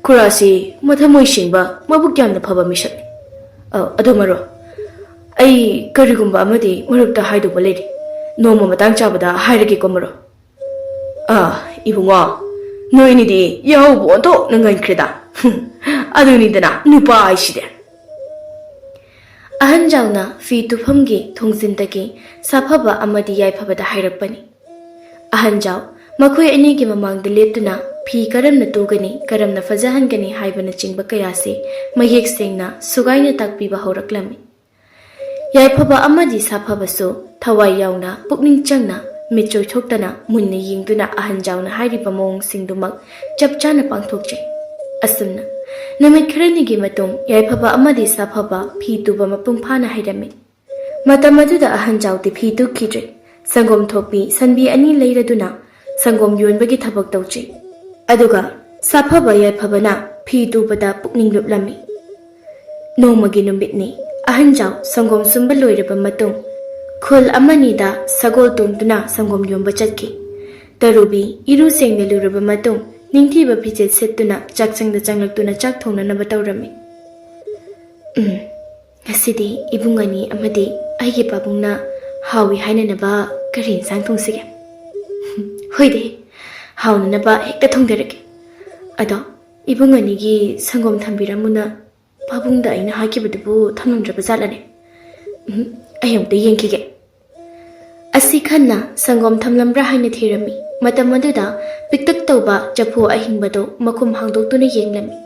ꯈꯨꯔꯥꯁꯤ ꯃꯊꯃꯣꯏ ꯁꯦꯡꯕ, ꯃꯕꯨꯛ ꯌꯥꯝꯅ ꯐꯕ ꯃꯤꯁꯛꯅꯤ꯫ ꯑ, ꯑꯗꯣ ꯃꯔꯨꯞ, ꯑꯩ ꯀꯔꯤꯒꯨꯝꯕ ꯑꯃꯗꯤ ꯃꯔꯨꯞꯇ ꯍꯥꯏꯗꯧꯕ ꯂꯩꯔꯤ꯫ ꯅꯣꯡꯃ ꯃꯇꯥꯡ ꯆꯥꯕꯗ ꯍꯥꯏꯔꯒꯦꯀꯣ ꯃꯔꯨꯞ꯫" "ꯑ, ꯏꯕꯨꯡꯉꯣ, ꯅꯣꯏꯅꯤꯗꯤ ꯌꯥꯍꯧꯕꯨ ꯑꯣꯟꯊꯣꯛꯅ ꯉꯟꯈ꯭ꯔꯦꯗ꯫ ꯑꯗꯨꯅꯤꯗꯅ ꯅꯨꯄꯥ ꯍꯥꯏꯁꯤꯗꯤ꯫" ꯑꯍꯟ ꯖꯥꯎꯅ ꯐꯤ ꯇꯨꯐꯝꯒꯤ ꯊꯣꯡꯖꯤꯟꯗꯒꯤ ꯁꯥꯐꯕ ꯑꯃꯗꯤ ꯌꯥꯏꯐꯕꯗ ꯍꯥꯏꯔꯛꯄꯅꯤ꯫ ꯑꯍꯟ ꯖꯥꯎ ꯃꯈꯣꯏ ꯑꯅꯤꯒꯤ ꯃꯃꯥꯡꯗ ꯂꯦꯞꯇꯨꯅ ꯐꯤ ꯀꯔꯝꯅ ꯇꯨꯒꯅꯤ, ꯀꯔꯝꯅ ꯐꯖꯍꯟꯒꯅꯤ ꯍꯥꯏꯕꯅꯆꯤꯡꯕ ꯀꯌꯥꯁꯤ ꯃꯌꯦꯛ ꯁꯦꯡꯅ ꯁꯨꯒꯥꯏꯅ ꯇꯥꯛꯄꯤꯕ ꯍꯧꯔꯛꯂꯝꯃꯤ꯫ ꯌꯥꯏꯐꯕ ꯑꯃꯗꯤ ꯁꯥꯐꯕꯁꯨ ꯊꯋꯥꯏ ꯌꯥꯎꯅ, ꯄꯨꯛꯅꯤꯡ ꯆꯪꯅ, ꯃꯤꯠ ꯆꯣꯏꯊꯣꯛꯇꯅ ꯃꯨꯟꯅ ꯌꯦꯡꯗꯨꯅ ꯑꯍꯟ ꯖꯥꯎꯅ ꯍꯥꯏꯔꯤꯕ ꯃꯑꯣꯡꯁꯤꯡꯗꯨꯃꯛ ꯆꯞ ꯆꯥꯅ ꯄꯥꯡꯊꯣꯛꯆꯩ꯫ ꯑꯁꯨꯝꯅ ꯅꯨꯃꯤꯠ ꯈꯔꯅꯤꯒꯤ ꯃꯇꯨꯡ ꯌꯥꯏꯐꯕ ꯑꯃꯗꯤ ꯁꯥꯐꯕ ꯐꯤ ꯇꯨꯕ ꯃꯄꯨꯡ ꯐꯥꯅ ꯍꯩꯔꯝꯃꯤ꯫ ꯃꯇꯝ ꯑꯗꯨꯗ ꯑꯍꯟ ꯖꯥꯎꯗꯤ ꯐꯤ ꯇꯨꯈꯤꯗ꯭ꯔꯦ꯫ ꯁꯪꯒꯣꯝ ꯊꯣꯛꯄꯤ ꯁꯟꯕꯤ ꯑꯅꯤ ꯂꯩꯔꯗꯨꯅ ꯁꯪꯒꯣꯝ ꯌꯣꯟꯕꯒꯤ ꯊꯕꯛ ꯇꯧꯖꯩ꯫ ꯑꯗꯨꯒ ꯁꯥꯐꯕ ꯌꯥꯏꯐꯕꯅ ꯐꯤ ꯇꯨꯕꯗ ꯄꯨꯛꯅꯤꯡ ꯂꯨꯞꯂꯝꯃꯤ꯫ ꯅꯣꯡꯃꯒꯤ ꯅꯨꯃꯤꯠꯅꯤ꯫ ꯑꯍꯟ ꯖꯥꯎ ꯁꯪꯒꯣꯝ ꯁꯨꯝꯕ ꯂꯣꯏꯔꯕ ꯃꯇꯨꯡ ꯈꯨꯜ ꯑꯃꯅꯤꯗ ꯁꯒꯣꯜ ꯇꯣꯡꯗꯨꯅ ꯁꯪꯒꯣꯝ ꯌꯣꯟꯕ ꯆꯠꯈꯤ꯫ ꯇꯔꯨꯕꯤ ꯏꯔꯨ ꯁꯦꯡꯅ ꯂꯨꯔꯕ ꯃꯇꯨꯡ ꯅꯤꯡꯊꯤꯕ ꯐꯤꯖꯦꯠ ꯁꯦꯠꯇꯨꯅ ꯆꯥꯛꯁꯪꯗ ꯆꯪꯂꯛꯇꯨꯅ ꯆꯥꯛ ꯊꯣꯡꯅꯅꯕ ꯇꯧꯔꯝꯃꯤ꯫ "ꯎꯝ, ꯉꯁꯤꯗꯤ ꯏꯕꯨꯡ ꯑꯅꯤ ꯑꯃꯗꯤ ꯑꯩꯒꯤ ꯄꯥꯕꯨꯡꯅ ꯍꯥꯎꯏ ꯍꯥꯏꯅꯅꯕ ꯀꯔꯤ ꯏꯟꯁꯥꯡ ꯊꯣꯡꯁꯤꯒꯦ?" ꯍꯣꯏꯗꯦ, ꯍꯥꯎꯅꯅꯕ ꯍꯦꯛꯇ ꯊꯣꯡꯖꯔꯒꯦ꯫ ꯑꯗꯣ, ꯏꯕꯨꯡ ꯑꯅꯤꯒꯤ ꯁꯪꯒꯣꯝ ꯊꯝꯕꯤꯔꯝꯃꯨꯅ ꯄꯥꯕꯨꯡꯗ ꯑꯩꯅ ꯍꯥꯏꯈꯤꯕꯗꯨꯕꯨ ꯊꯝꯂꯝꯗ꯭ꯔꯕ ꯖꯥꯠꯂꯅꯦ? ꯎꯝ, ꯑꯩ ꯑꯃꯨꯛꯇ ꯌꯦꯡꯈꯤꯒꯦ꯫ ꯑꯁꯤ ꯈꯟꯅ ꯁꯪꯒꯣꯝ ꯊꯝꯂꯝꯕ꯭ꯔꯥ ꯍꯥꯏꯅ ꯊꯤꯔꯝꯃꯤ꯫ ꯃꯇꯝ ꯑꯗꯨꯗ ꯄꯤꯛꯇꯛ ꯇꯧꯕ ꯆꯐꯨ ꯑꯍꯤꯡꯕꯗꯨ ꯃꯈꯨꯝ ꯍꯥꯡꯗꯣꯛꯇꯨꯅ ꯌꯦꯡꯂꯝꯃꯤ꯫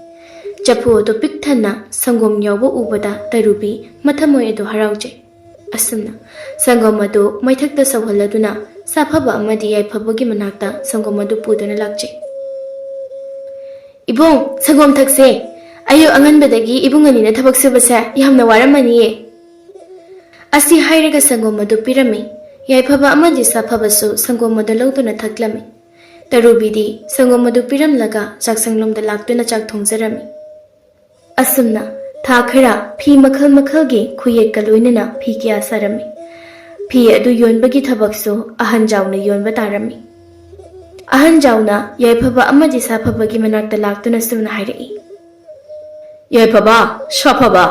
ꯆꯐꯨ ꯑꯗꯨ ꯄꯤꯛ ꯊꯟꯅ ꯁꯪꯒꯣꯝ ꯌꯥꯎꯕ ꯎꯕꯗ ꯇꯔꯨꯕꯤ ꯃꯊꯃꯣꯏ ꯑꯗꯨ ꯍꯔꯥꯎꯖꯩ꯫ ꯑꯁꯨꯝꯅ ꯁꯪꯒꯣꯝ ꯑꯗꯨ ꯃꯩꯊꯛꯇ ꯁꯧꯍꯜꯂꯗꯨꯅ ꯁꯥꯐꯕ ꯑꯃꯗꯤ ꯌꯥꯏꯐꯕꯒꯤ ꯃꯅꯥꯛꯇ ꯁꯪꯒꯣꯝ ꯑꯗꯨ ꯄꯨꯗꯨꯅ ꯂꯥꯛꯆꯩ꯫ "ꯏꯕꯨꯡ, ꯁꯪꯒꯣꯝ ꯊꯛꯁꯦ꯫ ꯑꯌꯨꯛ ꯑꯉꯟꯕꯗꯒꯤ ꯏꯕꯨꯡ ꯑꯅꯤꯅ ꯊꯕꯛ ꯁꯨꯕꯁꯦ ꯌꯥꯝꯅ ꯋꯥꯔꯝꯃꯅꯤꯌꯦ꯫" ꯑꯁꯤ ꯍꯥꯏꯔꯒ ꯁꯪꯒꯣꯝ ꯑꯗꯨ ꯄꯤꯔꯝꯃꯤ꯫ ꯌꯥꯏꯐꯕ ꯑꯃꯗꯤ ꯁꯥꯐꯕꯁꯨ ꯁꯪꯒꯣꯝ ꯑꯗꯨ ꯂꯧꯗꯨꯅ ꯊꯛꯂꯝꯃꯤ꯫ ꯇꯔꯨꯕꯤꯗꯤ ꯁꯪꯒꯣꯝ ꯑꯗꯨ ꯄꯤꯔꯝꯂꯒ ꯆꯥꯛꯁꯪꯂꯣꯝꯗ ꯂꯥꯛꯇꯨꯅ ꯆꯥꯛ ꯊꯣꯡꯖꯔꯝꯃꯤ꯫ ꯑꯁꯨꯝꯅ ꯊꯥ ꯈꯔ ꯐꯤ ꯃꯈꯜ ꯃꯈꯜꯒꯤ ꯈꯨꯌꯦꯛꯀ ꯂꯣꯏꯅꯅ ꯐꯤ ꯀꯌꯥ ꯁꯥꯔꯝꯃꯤ꯫ ꯐꯤ ꯑꯗꯨ ꯌꯣꯟꯕꯒꯤ ꯊꯕꯛꯁꯨ ꯑꯍꯟ ꯖꯥꯎꯅ ꯌꯣꯟꯕ ꯇꯥꯔꯝꯃꯤ꯫ ꯑꯍꯟ ꯖꯥꯎꯅ ꯌꯥꯏꯐꯕ ꯑꯃꯗꯤ ꯁꯥꯐꯕꯒꯤ ꯃꯅꯥꯛꯇ ꯂꯥꯛꯇꯨꯅ ꯁꯨꯝꯅ ꯍꯥꯏꯔꯛꯏ꯫ "ꯌꯥꯏꯐꯕ, ꯁꯥꯐꯕ,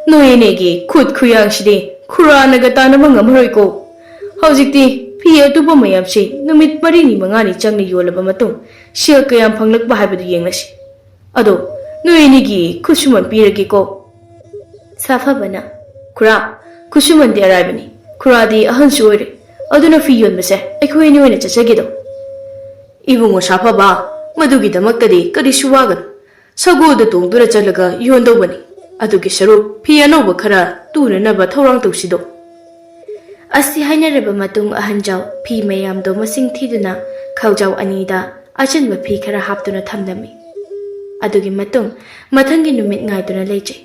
ꯅꯣꯏ ꯑꯅꯤꯒꯤ ꯈꯨꯠ ꯈꯨꯌꯥꯡꯁꯤꯗꯤ ꯈꯨꯔꯥꯅꯒ ꯇꯥꯟꯅꯕ ꯉꯝꯃꯔꯣꯏꯀꯣ꯫ ꯍꯧꯖꯤꯛꯇꯤ ꯐꯤ ꯑꯇꯨꯕ ꯃꯌꯥꯝꯁꯤ ꯅꯨꯃꯤꯠ ꯃꯔꯤꯅꯤ ꯃꯉꯥꯅꯤ ꯆꯪꯅ ꯌꯣꯜꯂꯕ ꯃꯇꯨꯡ ꯁꯦꯜ ꯀꯌꯥꯝ ꯐꯪꯂꯛꯄ ꯍꯥꯏꯕꯗꯨ ꯌꯦꯡꯂꯁꯤ꯫ ꯑꯗꯣ ꯅꯣꯏ ꯑꯅꯤꯒꯤ ꯈꯨꯠꯁꯨꯃꯟ ꯄꯤꯔꯒꯦꯀꯣ꯫" ꯁꯥꯐꯕꯅ, "ꯈꯨꯔꯥ, ꯈꯨꯠꯁꯨꯃꯟꯗꯤ ꯑꯔꯥꯏꯕꯅꯤ꯫ ꯈꯨꯔꯥꯗꯤ ꯑꯍꯜꯁꯨ ꯑꯣꯏꯔꯦ꯫ ꯑꯗꯨꯅ ꯐꯤ ꯌꯣꯟꯕꯁꯦ ꯑꯩꯈꯣꯏ ꯑꯅꯤ ꯑꯣꯏꯅ ꯆꯠꯆꯒꯦꯗꯣ꯫" "ꯏꯕꯨꯡꯉꯣ ꯁꯥꯐꯕ, ꯃꯗꯨꯒꯤꯗꯃꯛꯇꯗꯤ ꯀꯔꯤꯁꯨ ꯋꯥꯒꯅꯨ꯫ ꯁꯒꯣꯜꯗ ꯇꯣꯡꯗꯨꯅ ꯆꯠꯂꯒ ꯌꯣꯟꯗꯧꯕꯅꯤ꯫ ꯑꯗꯨꯒꯤ ꯁꯔꯨꯛ ꯐꯤ ꯑꯅꯧꯕ ꯈꯔ ꯇꯨꯅꯅꯕ ꯊꯧꯔꯥꯡ ꯇꯧꯁꯤꯗꯣ꯫" ꯑꯁꯤ ꯍꯥꯏꯅꯔꯕ ꯃꯇꯨꯡ ꯑꯍꯟꯖꯥꯎ ꯐꯤ ꯃꯌꯥꯝꯗꯣ ꯃꯁꯤꯡ ꯊꯤꯗꯨꯅ ꯈꯥꯎꯖꯥꯎ ꯑꯅꯤꯗ ꯑꯆꯟꯕ ꯐꯤ ꯈꯔ ꯍꯥꯞꯇꯨꯅ ꯊꯝꯂꯝꯃꯤ꯫ ꯑꯗꯨꯒꯤ ꯃꯇꯨꯡ ꯃꯊꯪꯒꯤ ꯅꯨꯃꯤꯠ ꯉꯥꯏꯗꯨꯅ ꯂꯩꯖꯩ꯫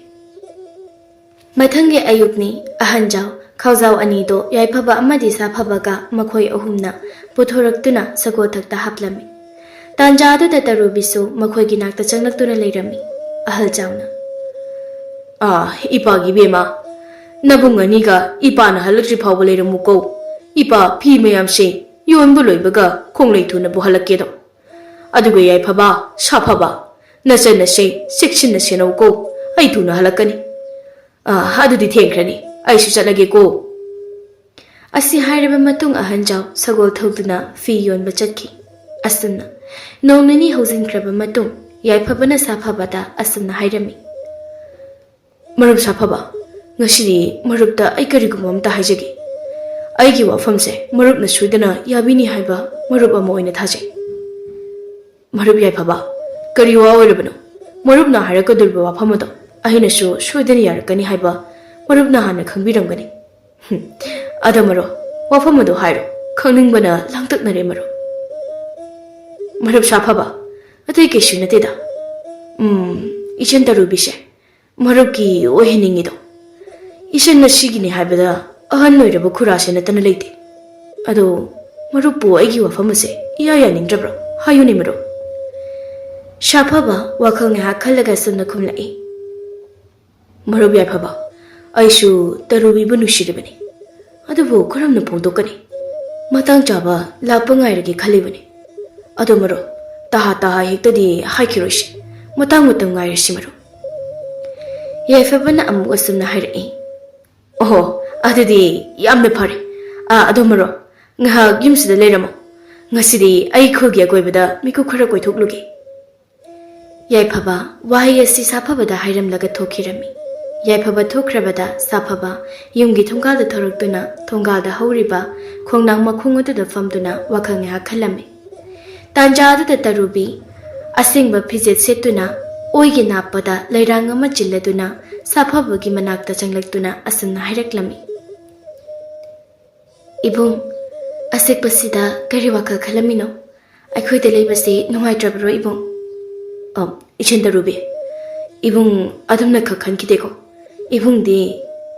ꯃꯊꯪꯒꯤ ꯑꯌꯨꯛꯅꯤ꯫ ꯑꯍꯟꯖꯥꯎ ꯈꯥꯎꯖꯥꯎ ꯑꯅꯤꯗꯣ ꯌꯥꯏꯐꯕ ꯑꯃꯗꯤ ꯁꯥꯐꯕꯒ ꯃꯈꯣꯏ ꯑꯍꯨꯝꯅ ꯄꯨꯊꯣꯔꯛꯇꯨꯅ ꯁꯒꯣꯜꯊꯛꯇ ꯍꯥꯞꯂꯝꯃꯤ꯫ ꯇꯥꯟꯖꯥ ꯑꯗꯨꯗ ꯇꯔꯨꯕꯤꯁꯨ ꯃꯈꯣꯏꯒꯤ ꯅꯥꯛꯇ ꯆꯪꯂꯛꯇꯨꯅ ꯂꯩꯔꯝꯃꯤ꯫ ꯑꯍꯜ ꯆꯥꯎꯅ, "ꯑꯥ, ꯏꯄꯥꯒꯤ ꯏꯕꯦꯝꯃ, ꯅꯕꯨꯡ ꯑꯅꯤꯒ ꯏꯄꯥꯅ ꯍꯜꯂꯛꯇ꯭ꯔꯤ ꯐꯥꯎꯕ ꯂꯩꯔꯝꯃꯨꯀꯣ꯫ ꯏꯄꯥ ꯐꯤ ꯃꯌꯥꯝꯁꯦ ꯌꯣꯟꯕ ꯂꯣꯏꯕꯒ ꯈꯣꯡꯂꯩ ꯊꯨꯅꯕꯨ ꯍꯜꯂꯛꯀꯦꯗꯣ꯫ ꯑꯗꯨꯒ ꯌꯥꯏꯐꯕ, ꯁꯥꯐꯕ, ꯅꯆꯟ ꯅꯁꯦ ꯆꯦꯛꯁꯤꯟꯅ ꯁꯦꯟꯅꯧꯀꯣ꯫ ꯑꯩ ꯊꯨꯅ ꯍꯜꯂꯛꯀꯅꯤ꯫ ꯑꯥ, ꯑꯗꯨꯗꯤ ꯊꯦꯡꯈ꯭ꯔꯅꯤ꯫ ꯑꯩꯁꯨ ꯆꯠꯂꯒꯦꯀꯣ꯫" ꯑꯁꯤ ꯍꯥꯏꯔꯕ ꯃꯇꯨꯡ ꯑꯍꯟꯖꯥꯎ ꯁꯒꯣꯜ ꯊꯧꯗꯨꯅ ꯐꯤ ꯌꯣꯟꯕ ꯆꯠꯈꯤ꯫ ꯑꯁꯨꯝꯅ ꯅꯣꯡ ꯅꯤꯅꯤ ꯍꯧꯖꯤꯟꯈ꯭ꯔꯕ ꯃꯇꯨꯡ ꯌꯥꯏꯐꯕꯅ ꯁꯥꯐꯕꯗ ꯑꯁꯨꯝꯅ ꯍꯥꯏꯔꯝꯃꯤ, "ꯃꯔꯨꯞ ꯁꯥꯐꯕ, ꯉꯁꯤꯗꯤ ꯃꯔꯨꯞꯇ ꯑꯩ ꯀꯔꯤꯒꯨꯝꯕ ꯑꯝꯇ ꯍꯥꯏꯖꯒꯦ꯫ ꯑꯩꯒꯤ ꯋꯥꯐꯝꯁꯦ ꯃꯔꯨꯞꯅ ꯁꯣꯏꯗꯅ ꯌꯥꯕꯤꯅꯤ ꯍꯥꯏꯕ ꯃꯔꯨꯞ ꯑꯃ ꯑꯣꯏꯅ ꯊꯥꯖꯩ꯫" "ꯃꯔꯨꯞ ꯌꯥꯏꯐꯕ, ꯀꯔꯤ ꯋꯥ ꯑꯣꯏꯔꯕꯅꯣ? ꯃꯔꯨꯞꯅ ꯍꯥꯏꯔꯛꯀꯗꯧꯔꯤꯕ ꯋꯥꯐꯝ ꯑꯗꯣ ꯑꯩꯅꯁꯨ ꯁꯣꯏꯗꯅ ꯌꯥꯔꯛꯀꯅꯤ ꯍꯥꯏꯕ ꯃꯔꯨꯞꯅ ꯍꯥꯟꯅ ꯈꯪꯕꯤꯔꯝꯒꯅꯤ꯫" "ꯍꯨꯝ, ꯑꯗꯣ ꯃꯔꯨꯞ, ꯋꯥꯐꯝ ꯑꯗꯣ ꯍꯥꯏꯔꯣ, ꯈꯪꯅꯤꯡꯕꯅ ꯂꯥꯡꯇꯛꯅꯔꯦ ꯃꯔꯨꯞ꯫" "ꯃꯔꯨꯞ ꯁꯥꯐꯕ, ꯑꯇꯩ ꯀꯩꯁꯨ ꯅꯠꯇꯦꯗ꯫ ꯎꯝ, ꯏꯆꯟ ꯇꯔꯨꯕꯤꯁꯦ ꯃꯔꯨꯞꯀꯤ ꯑꯣꯏꯍꯟꯅꯤꯡꯉꯤꯗꯣ ꯏꯆꯟ ꯑꯁꯤꯒꯤꯅꯤ ꯍꯥꯏꯕꯗ ꯑꯍꯟ ꯑꯣꯏꯔꯕ ꯈꯨꯔꯥꯁꯦ ꯅꯠꯇꯅ ꯂꯩꯇꯦ꯫ ꯑꯗꯣ ꯃꯔꯨꯞꯄꯨ ꯑꯩꯒꯤ ꯋꯥꯐꯝ ꯑꯁꯦ ꯏꯌꯥ ꯌꯥꯅꯤꯡꯗ꯭ꯔꯕ꯭ꯔꯣ? ꯍꯥꯏꯌꯨꯅꯦ ꯃꯔꯨꯞ꯫" ꯁꯥꯐꯕ ꯋꯥꯈꯜ ꯉꯥꯏꯍꯥꯛ ꯈꯜꯂꯒ ꯑꯁꯨꯝꯅ ꯈꯨꯝꯂꯛꯏ, "ꯃꯔꯨꯞ ꯌꯥꯏꯐꯕ, ꯑꯩꯁꯨ ꯇꯔꯨꯕꯤꯕꯨ ꯅꯨꯡꯁꯤꯔꯤꯕꯅꯤ꯫ ꯑꯗꯨꯕꯨ ꯀꯔꯝꯅ ꯐꯣꯡꯗꯣꯛꯀꯅꯤ? ꯃꯇꯥꯡ ꯆꯥꯕ ꯂꯥꯛꯄ ꯉꯥꯏꯔꯒꯦ ꯈꯜꯂꯤꯕꯅꯤ꯫ ꯑꯗꯣ ꯃꯔꯨꯞ, ꯇꯍꯥ ꯇꯍꯥ ꯍꯦꯛꯇꯗꯤ ꯍꯥꯏꯈꯤꯔꯣꯏꯁꯤ꯫ ꯃꯇꯥꯡ ꯃꯇꯝ ꯉꯥꯏꯔꯁꯤ ꯃꯔꯨꯞ꯫" ꯌꯥꯏꯐꯕꯅ ꯑꯃꯨꯛ ꯑꯁꯨꯝꯅ ꯍꯥꯏꯔꯛꯏ, "ꯑꯣꯍꯣ, ꯑꯗꯨꯗꯤ ꯌꯥꯝꯅ ꯐꯔꯦ꯫ ꯑꯥ, ꯑꯗꯣ ꯃꯔꯨꯞ, ꯉꯥꯏꯍꯥꯛ ꯌꯨꯝꯁꯤꯗ ꯂꯩꯔꯝꯃꯣ꯫ ꯉꯁꯤꯗꯤ ꯑꯩ ꯈꯨꯜꯒꯤ ꯑꯀꯣꯏꯕꯗ ꯃꯤꯀꯨꯞ ꯈꯔ ꯀꯣꯏꯊꯣꯛꯂꯨꯒꯦ꯫" ꯌꯥꯏꯐꯕ ꯋꯥꯍꯩ ꯑꯁꯤ ꯁꯥꯐꯕꯗ ꯍꯥꯏꯔꯝꯂꯒ ꯊꯣꯛꯈꯤꯔꯝꯃꯤ꯫ ꯌꯥꯏꯐꯕ ꯊꯣꯛꯈ꯭ꯔꯕꯗ ꯁꯥꯐꯕ ꯌꯨꯝꯒꯤ ꯊꯣꯡꯒꯥꯜꯗ ꯊꯣꯔꯛꯇꯨꯅ ꯊꯣꯡꯒꯥꯜꯗ ꯍꯧꯔꯤꯕ ꯈꯣꯡꯅꯥꯡ ꯃꯈꯣꯡ ꯑꯗꯨꯗ ꯐꯝꯗꯨꯅ ꯋꯥꯈꯜ ꯉꯥꯏꯍꯥꯛ ꯈꯜꯂꯝꯃꯤ꯫ ꯇꯥꯟꯖꯥ ꯑꯗꯨꯗ ꯇꯔꯨꯕꯤ ꯑꯁꯦꯡꯕ ꯐꯤꯖꯦꯠ ꯁꯦꯠꯇꯨꯅ ꯑꯣꯏꯒꯤ ꯅꯥꯞꯄꯗ ꯂꯩꯔꯥꯡ ꯑꯃ ꯆꯤꯜꯂꯗꯨꯅ ꯁꯥꯐꯕꯒꯤ ꯃꯅꯥꯛꯇ ꯆꯪꯂꯛꯇꯨꯅ ꯑꯁꯨꯝꯅ ꯍꯥꯏꯔꯛꯂꯝꯃꯤ, "ꯏꯕꯨꯡ, ꯑꯁꯦꯛꯄꯁꯤꯗ ꯀꯔꯤ ꯋꯥꯈꯜ ꯈꯜꯂꯝꯃꯤꯅꯣ? ꯑꯩꯈꯣꯏꯗ ꯂꯩꯕꯁꯤ ꯅꯨꯡꯉꯥꯏꯇ꯭ꯔꯕ꯭ꯔꯣ ꯏꯕꯨꯡ?" "ꯑ, ꯏꯆꯟ ꯇꯔꯨꯕꯤ, ꯏꯕꯨꯡ ꯑꯗꯨꯝꯅ ꯈꯛ ꯈꯟꯈꯤꯗꯦꯀꯣ꯫ ꯏꯕꯨꯡꯗꯤ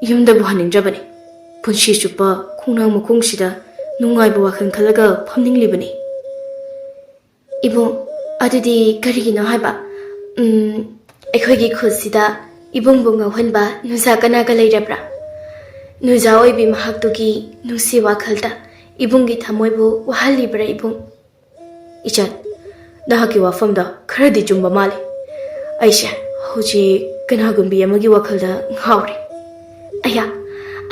ꯌꯨꯝꯗꯕꯨ ꯍꯟꯅꯤꯡꯗ꯭ꯔꯕꯅꯤ꯫ ꯄꯨꯟꯁꯤ ꯆꯨꯞꯄ ꯈꯣꯡꯅꯥꯡ ꯃꯈꯣꯡꯁꯤꯗ ꯅꯨꯡꯉꯥꯏꯕ ꯋꯥꯈꯜ ꯈꯜꯂꯒ ꯐꯝꯅꯤꯡꯂꯤꯕꯅꯤ꯫" "ꯏꯕꯨꯡ, ꯑꯗꯨꯗꯤ ꯀꯔꯤꯒꯤꯅꯣ ꯍꯥꯏꯕ? ꯎꯝ, ꯑꯩꯈꯣꯏꯒꯤ ꯈꯨꯜꯁꯤꯗ ꯏꯕꯨꯡꯕꯨ ꯉꯥꯎꯍꯟꯕ ꯅꯨꯡꯖꯥ ꯀꯅꯥꯒ ꯂꯩꯔꯕ꯭ꯔꯥ? ꯅꯨꯡꯖꯥ ꯑꯣꯏꯕꯤ ꯃꯍꯥꯛꯇꯨꯒꯤ ꯅꯨꯡꯁꯤ ꯋꯥꯈꯜꯗ ꯏꯕꯨꯡꯒꯤ ꯊꯃꯣꯏꯕꯨ ꯋꯥꯍꯜꯂꯤꯕ꯭ꯔꯥ ꯏꯕꯨꯡ?" "ꯏꯆꯟ, ꯅꯍꯥꯛꯀꯤ ꯋꯥꯐꯝꯗꯣ ꯈꯔꯗꯤ ꯆꯨꯝꯕ ꯃꯥꯜꯂꯤ꯫ ꯑꯩꯁꯦ ꯍꯧꯖꯤꯛ ꯀꯅꯥꯒꯨꯝꯕꯤ ꯑꯃꯒꯤ ꯋꯥꯈꯜꯗ ꯉꯥꯎꯔꯦ꯫" "ꯑꯌꯥ,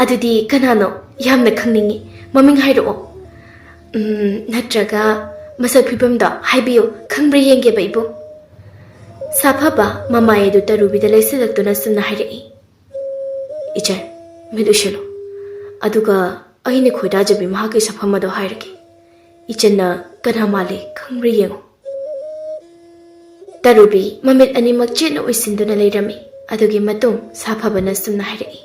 ꯑꯗꯨꯗꯤ ꯀꯅꯥꯅꯣ? ꯌꯥꯝꯅ ꯈꯪꯅꯤꯡꯉꯤ꯫ ꯃꯃꯤꯡ ꯍꯥꯏꯔꯛꯑꯣ꯫ ꯎꯝ, ꯅꯠꯇ꯭ꯔꯒ ꯃꯁꯛ ꯐꯤꯕꯝꯗꯣ ꯍꯥꯏꯕꯤꯌꯨ, ꯈꯪꯕ꯭ꯔꯥ ꯌꯦꯡꯒꯦꯕ, ꯏꯕꯨꯡ꯫ ꯁꯥꯐꯕ ꯃꯃꯥꯏ ꯑꯗꯨ ꯇꯔꯨꯕꯤꯗ ꯂꯩꯁꯤꯜꯂꯛꯇꯨꯅ ꯆꯨꯝꯅ ꯍꯥꯏꯔꯛꯏ, "ꯏꯆꯟ, ꯃꯤꯠ ꯎꯏꯁꯤꯜꯂꯣ, ꯑꯗꯨꯒ ꯑꯩꯅ ꯈꯣꯏꯗꯥꯖꯕꯤ ꯃꯍꯥꯛꯀꯤ ꯁꯛꯐꯝ ꯑꯗꯣ ꯍꯥꯏꯔꯒꯦ꯫ ꯏꯆꯟꯅ ꯀꯅꯥ ꯃꯥꯜꯂꯤ ꯈꯪꯕ꯭ꯔꯥ ꯌꯦꯡꯉꯨ꯫" ꯇꯔꯨꯕꯤ ꯃꯃꯤꯠ ꯑꯅꯤꯃꯛ ꯆꯦꯠꯅ ꯎꯏꯁꯤꯟꯗꯨꯅ ꯂꯩꯔꯝꯃꯤ꯫ ꯑꯗꯨꯒꯤ ꯃꯇꯨꯡ ꯁꯥꯐꯕꯅ ꯆꯨꯝꯅ ꯍꯥꯏꯔꯛꯏ,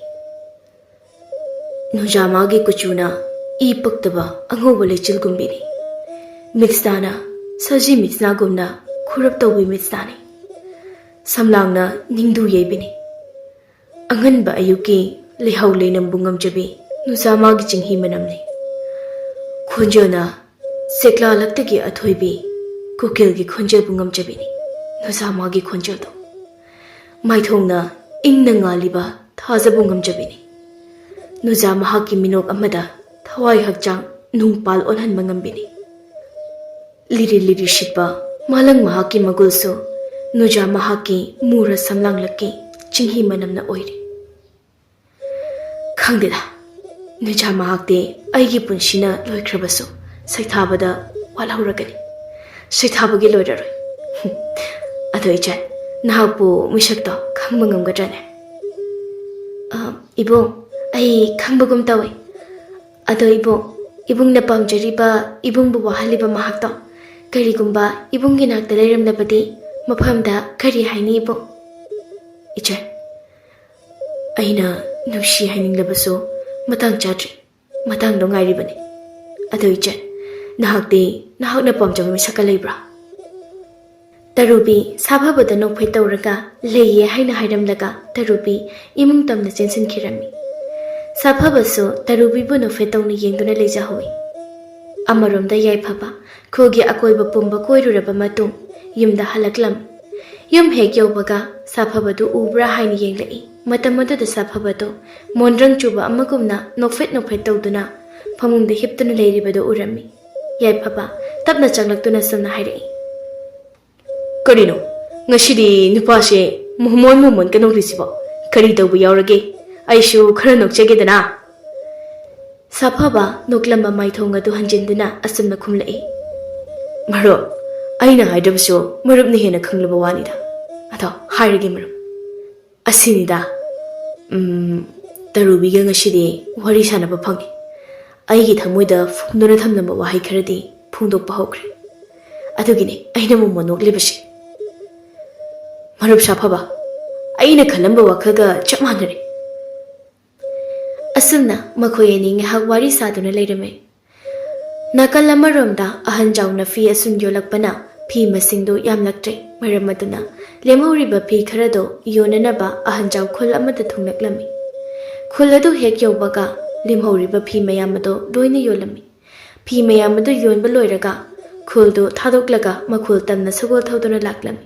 "ꯅꯨꯖꯥꯃꯥꯒꯤ ꯀꯨꯆꯨꯅ ꯏ ꯄꯛꯇꯕ ꯑꯉꯧꯕ ꯂꯩꯆꯤꯜꯒꯨꯝꯕꯤꯅꯤ꯫ ꯃꯤꯠꯁꯅꯥꯅ ꯁꯖꯤ ꯃꯤꯠꯁꯅꯥꯒꯨꯝꯅ ꯈꯨꯔꯞ ꯇꯧꯕꯤ ꯃꯤꯠꯁꯅꯥꯅꯤ꯫ ꯁꯝꯂꯥꯡꯅ ꯅꯤꯡꯗꯨ ꯌꯩꯕꯤꯅꯤ꯫ ꯑꯉꯟꯕ ꯑꯌꯨꯛꯀꯤ ꯂꯩꯍꯧ ꯂꯩꯅꯝꯕꯨ ꯉꯝꯖꯕꯤ ꯅꯨꯖꯥꯃꯥꯒꯤ ꯆꯤꯡꯍꯤ ꯃꯅꯝꯅꯤ꯫ ꯈꯣꯟꯖꯦꯜꯅ ꯁꯦꯛꯂꯥꯂꯛꯇꯒꯤ ꯑꯊꯣꯏꯕꯤ ꯀꯨꯀꯤꯜꯒꯤ ꯈꯣꯟꯖꯦꯜꯕꯨ ꯉꯝꯖꯕꯤꯅꯤ ꯅꯨꯖꯥꯃꯥꯒꯤ ꯈꯣꯟꯖꯦꯜꯗꯣ꯫ ꯃꯥꯏꯊꯣꯡꯅ ꯏꯪꯅ ꯉꯥꯜꯂꯤꯕ ꯊꯥꯖꯕꯨ ꯉꯝꯖꯕꯤꯅꯤ꯫ ꯅꯨꯖꯥ ꯃꯍꯥꯛꯀꯤ ꯃꯤꯅꯣꯛ ꯑꯃꯗ ꯊꯋꯥꯏ ꯍꯛꯆꯥꯡ ꯅꯨꯡꯄꯥꯜ ꯑꯣꯟꯍꯟꯕ ꯉꯝꯕꯤꯅꯤ꯫ ꯂꯤꯔꯤ ꯂꯤꯔꯤ ꯁꯤꯠꯄ ꯃꯥꯂꯪ ꯃꯍꯥꯛꯀꯤ ꯃꯒꯨꯜꯁꯨ ꯅꯨꯖꯥ ꯃꯍꯥꯛꯀꯤ ꯃꯨꯔ ꯁꯝꯂꯥꯡꯂꯛꯀꯤ ꯆꯤꯡꯍꯤ ꯃꯅꯝꯅ ꯑꯣꯏꯔꯤ꯫ ꯈꯪꯗꯦꯗ, ꯅꯨꯖꯥ ꯃꯍꯥꯛꯇꯤ ꯑꯩꯒꯤ ꯄꯨꯟꯁꯤꯅ ꯂꯣꯏꯈ꯭ꯔꯕꯁꯨ ꯁꯩꯊꯥꯕꯗ ꯋꯥꯠꯍꯧꯔꯒꯅꯤ꯫ ꯁꯩꯊꯥꯕꯒꯤ ꯂꯣꯏꯔꯔꯣꯏ꯫" "ꯑꯗꯣ ꯏꯆꯟ, ꯅꯍꯥꯛꯄꯨ ꯃꯤꯁꯛꯇꯣ ꯈꯪꯕ ꯉꯝꯒꯗ꯭ꯔꯅꯦ?" "ꯑ, ꯏꯕꯨꯡ, ꯑꯩ ꯈꯪꯕꯒꯨꯝ ꯇꯧꯏ꯫ ꯑꯗꯣ ꯏꯕꯨꯡ, ꯏꯕꯨꯡꯅ ꯄꯥꯝꯖꯔꯤꯕ, ꯏꯕꯨꯡꯕꯨ ꯋꯥꯍꯜꯂꯤꯕ ꯃꯍꯥꯛꯇꯣ ꯀꯔꯤꯒꯨꯝꯕ ꯏꯕꯨꯡꯒꯤ ꯅꯥꯛꯇ ꯂꯩꯔꯝꯂꯕꯗꯤ ꯃꯐꯝꯗ ꯀꯔꯤ ꯍꯥꯏꯅꯤ ꯏꯕꯨꯡ?" "ꯏꯆꯟ, ꯑꯩꯅ ꯅꯨꯡꯁꯤ ꯍꯥꯏꯅꯤꯡꯂꯕꯁꯨ ꯃꯇꯥꯡ ꯆꯥꯗ꯭ꯔꯤ꯫ ꯃꯇꯥꯡꯗꯣ ꯉꯥꯏꯔꯤꯕꯅꯤ꯫ ꯑꯗꯣ ꯏꯆꯟ, ꯅꯍꯥꯛꯇꯤ ꯅꯍꯥꯛꯅ ꯄꯥꯝꯖꯕ ꯃꯤꯁꯛꯀ ꯂꯩꯕ꯭ꯔꯥ?" ꯇꯔꯨꯕꯤ ꯁꯥꯐꯕꯗ ꯅꯣꯛꯐꯦꯠ ꯇꯧꯔꯒ "ꯂꯩꯌꯦ" ꯍꯥꯏꯅ ꯍꯥꯏꯔꯝꯂꯒ ꯇꯔꯨꯕꯤ ꯏꯃꯨꯡ ꯇꯝꯅ ꯆꯦꯟꯁꯤꯟꯈꯤꯔꯝꯃꯤ꯫ ꯁꯥꯐꯕꯁꯨ ꯇꯔꯨꯕꯤꯕꯨ ꯅꯣꯛꯐꯦꯠ ꯇꯧꯅ ꯌꯦꯡꯗꯨꯅ ꯂꯩꯖꯍꯧꯏ꯫ ꯑꯃꯔꯣꯝꯗ ꯌꯥꯏꯐꯕ ꯈꯨꯜꯒꯤ ꯑꯀꯣꯏꯕ ꯄꯨꯝꯕ ꯀꯣꯏꯔꯨꯔꯕ ꯃꯇꯨꯡ ꯌꯨꯝꯗ ꯍꯜꯂꯛꯂꯝꯃꯤ꯫ ꯌꯨꯝ ꯍꯦꯛ ꯌꯧꯕꯒ ꯁꯥꯐꯕꯗꯨ ꯎꯕ꯭ꯔꯥ ꯍꯥꯏꯅ ꯌꯦꯡꯂꯛꯏ꯫ ꯃꯇꯝ ꯑꯗꯨꯗ ꯁꯥꯐꯕꯗꯨ ꯃꯣꯟꯗ꯭ꯔꯪ ꯆꯨꯕ ꯑꯃꯒꯨꯝꯅ ꯅꯣꯛꯐꯦꯠ ꯅꯣꯛꯐꯦꯠ ꯇꯧꯗꯨꯅ ꯐꯃꯨꯡꯗ ꯍꯤꯞꯇꯨꯅ ꯂꯩꯔꯤꯕꯗꯨ ꯎꯔꯝꯃꯤ꯫ ꯌꯥꯏꯐꯕ ꯇꯞꯅ ꯆꯪꯂꯛꯇꯨꯅ ꯆꯨꯝꯅ ꯍꯥꯏꯔꯛꯏ, "ꯀꯔꯤꯅꯣ? ꯉꯁꯤꯗꯤ ꯅꯨꯄꯥꯁꯦ ꯃꯣꯃꯣꯟ ꯃꯣꯃꯣꯟ ꯀꯩꯅꯧꯔꯤꯁꯤꯕꯣ? ꯀꯔꯤ ꯇꯧꯕ ꯌꯥꯎꯔꯒꯦ? ꯑꯩꯁꯨ ꯈꯔ ꯅꯣꯛꯆꯒꯦꯗꯅ꯫ ꯁꯥꯐꯕ ꯅꯣꯛꯂꯝꯕ ꯃꯥꯏꯊꯣꯡ ꯑꯗꯨ ꯍꯟꯖꯤꯟꯗꯨꯅ ꯑꯁꯨꯝꯅ ꯈꯨꯝꯂꯛꯏ, "ꯃꯔꯨꯞ, ꯑꯩꯅ ꯍꯥꯏꯗ꯭ꯔꯕꯁꯨ ꯃꯔꯨꯞꯅ ꯍꯦꯟꯅ ꯈꯪꯂꯕ ꯋꯥꯅꯤꯗ꯫ ꯑꯗꯣ ꯍꯥꯏꯔꯒꯦ ꯃꯔꯨꯞ, ꯑꯁꯤꯅꯤꯗ, ꯎꯝ, ꯇꯔꯨꯕꯤꯒ ꯉꯁꯤꯗꯤ ꯋꯥꯔꯤ ꯁꯥꯟꯅꯕ ꯐꯪꯉꯤ꯫ ꯑꯩꯒꯤ ꯊꯃꯣꯏꯗ ꯐꯨꯝꯗꯨꯅ ꯊꯝꯂꯝꯕ ꯋꯥꯍꯩ ꯈꯔꯗꯤ ꯐꯣꯡꯗꯣꯛꯄ ꯍꯧꯈ꯭ꯔꯦ꯫ ꯑꯗꯨꯒꯤꯅꯤ ꯑꯩꯅ ꯃꯣꯃꯣ ꯅꯣꯛꯂꯤꯕꯁꯤ꯫ ꯃꯔꯨꯞ ꯁꯥꯐꯕ, ꯑꯩꯅ ꯈꯜꯂꯝꯕ ꯋꯥꯈꯜꯒ ꯆꯞ ꯃꯥꯟꯅꯔꯦ꯫" ꯑꯁꯨꯝꯅ ꯃꯈꯣꯏ ꯑꯅꯤ ꯉꯥꯏꯍꯥꯛ ꯋꯥꯔꯤ ꯁꯥꯗꯨꯅ ꯂꯩꯔꯝꯃꯤ꯫ ꯅꯥꯀꯜ ꯑꯃꯔꯣꯝꯗ ꯑꯍꯟ ꯖꯥꯎꯅ ꯐꯤ ꯑꯁꯨꯝ ꯌꯣꯜꯂꯛꯄꯅ ꯐꯤ ꯃꯁꯤꯡꯗꯨ ꯌꯥꯝꯂꯛꯇ꯭ꯔꯦ꯫ ꯃꯔꯝ ꯑꯗꯨꯅ ꯂꯦꯝꯍꯧꯔꯤꯕ ꯐꯤ ꯈꯔꯗꯨ ꯌꯣꯟꯅꯅꯕ ꯑꯍꯟ ꯖꯥꯎ ꯈꯨꯜ ꯑꯃꯗ ꯊꯨꯡꯂꯛꯂꯝꯃꯤ꯫ ꯈꯨꯜ ꯑꯗꯨ ꯍꯦꯛ ꯌꯧꯕꯒ ꯂꯦꯝꯍꯧꯔꯤꯕ ꯐꯤ ꯃꯌꯥꯝ ꯑꯗꯨ ꯂꯣꯏꯅ ꯌꯣꯜꯂꯝꯃꯤ꯫ ꯐꯤ ꯃꯌꯥꯝ ꯑꯗꯨ ꯌꯣꯟꯕ ꯂꯣꯏꯔꯒ ꯈꯨꯜꯗꯨ ꯊꯥꯗꯣꯛꯂꯒ ꯃꯈꯨꯜ ꯇꯝꯅ ꯁꯒꯣꯜ ꯊꯧꯗꯨꯅ ꯂꯥꯛꯂꯝꯃꯤ꯫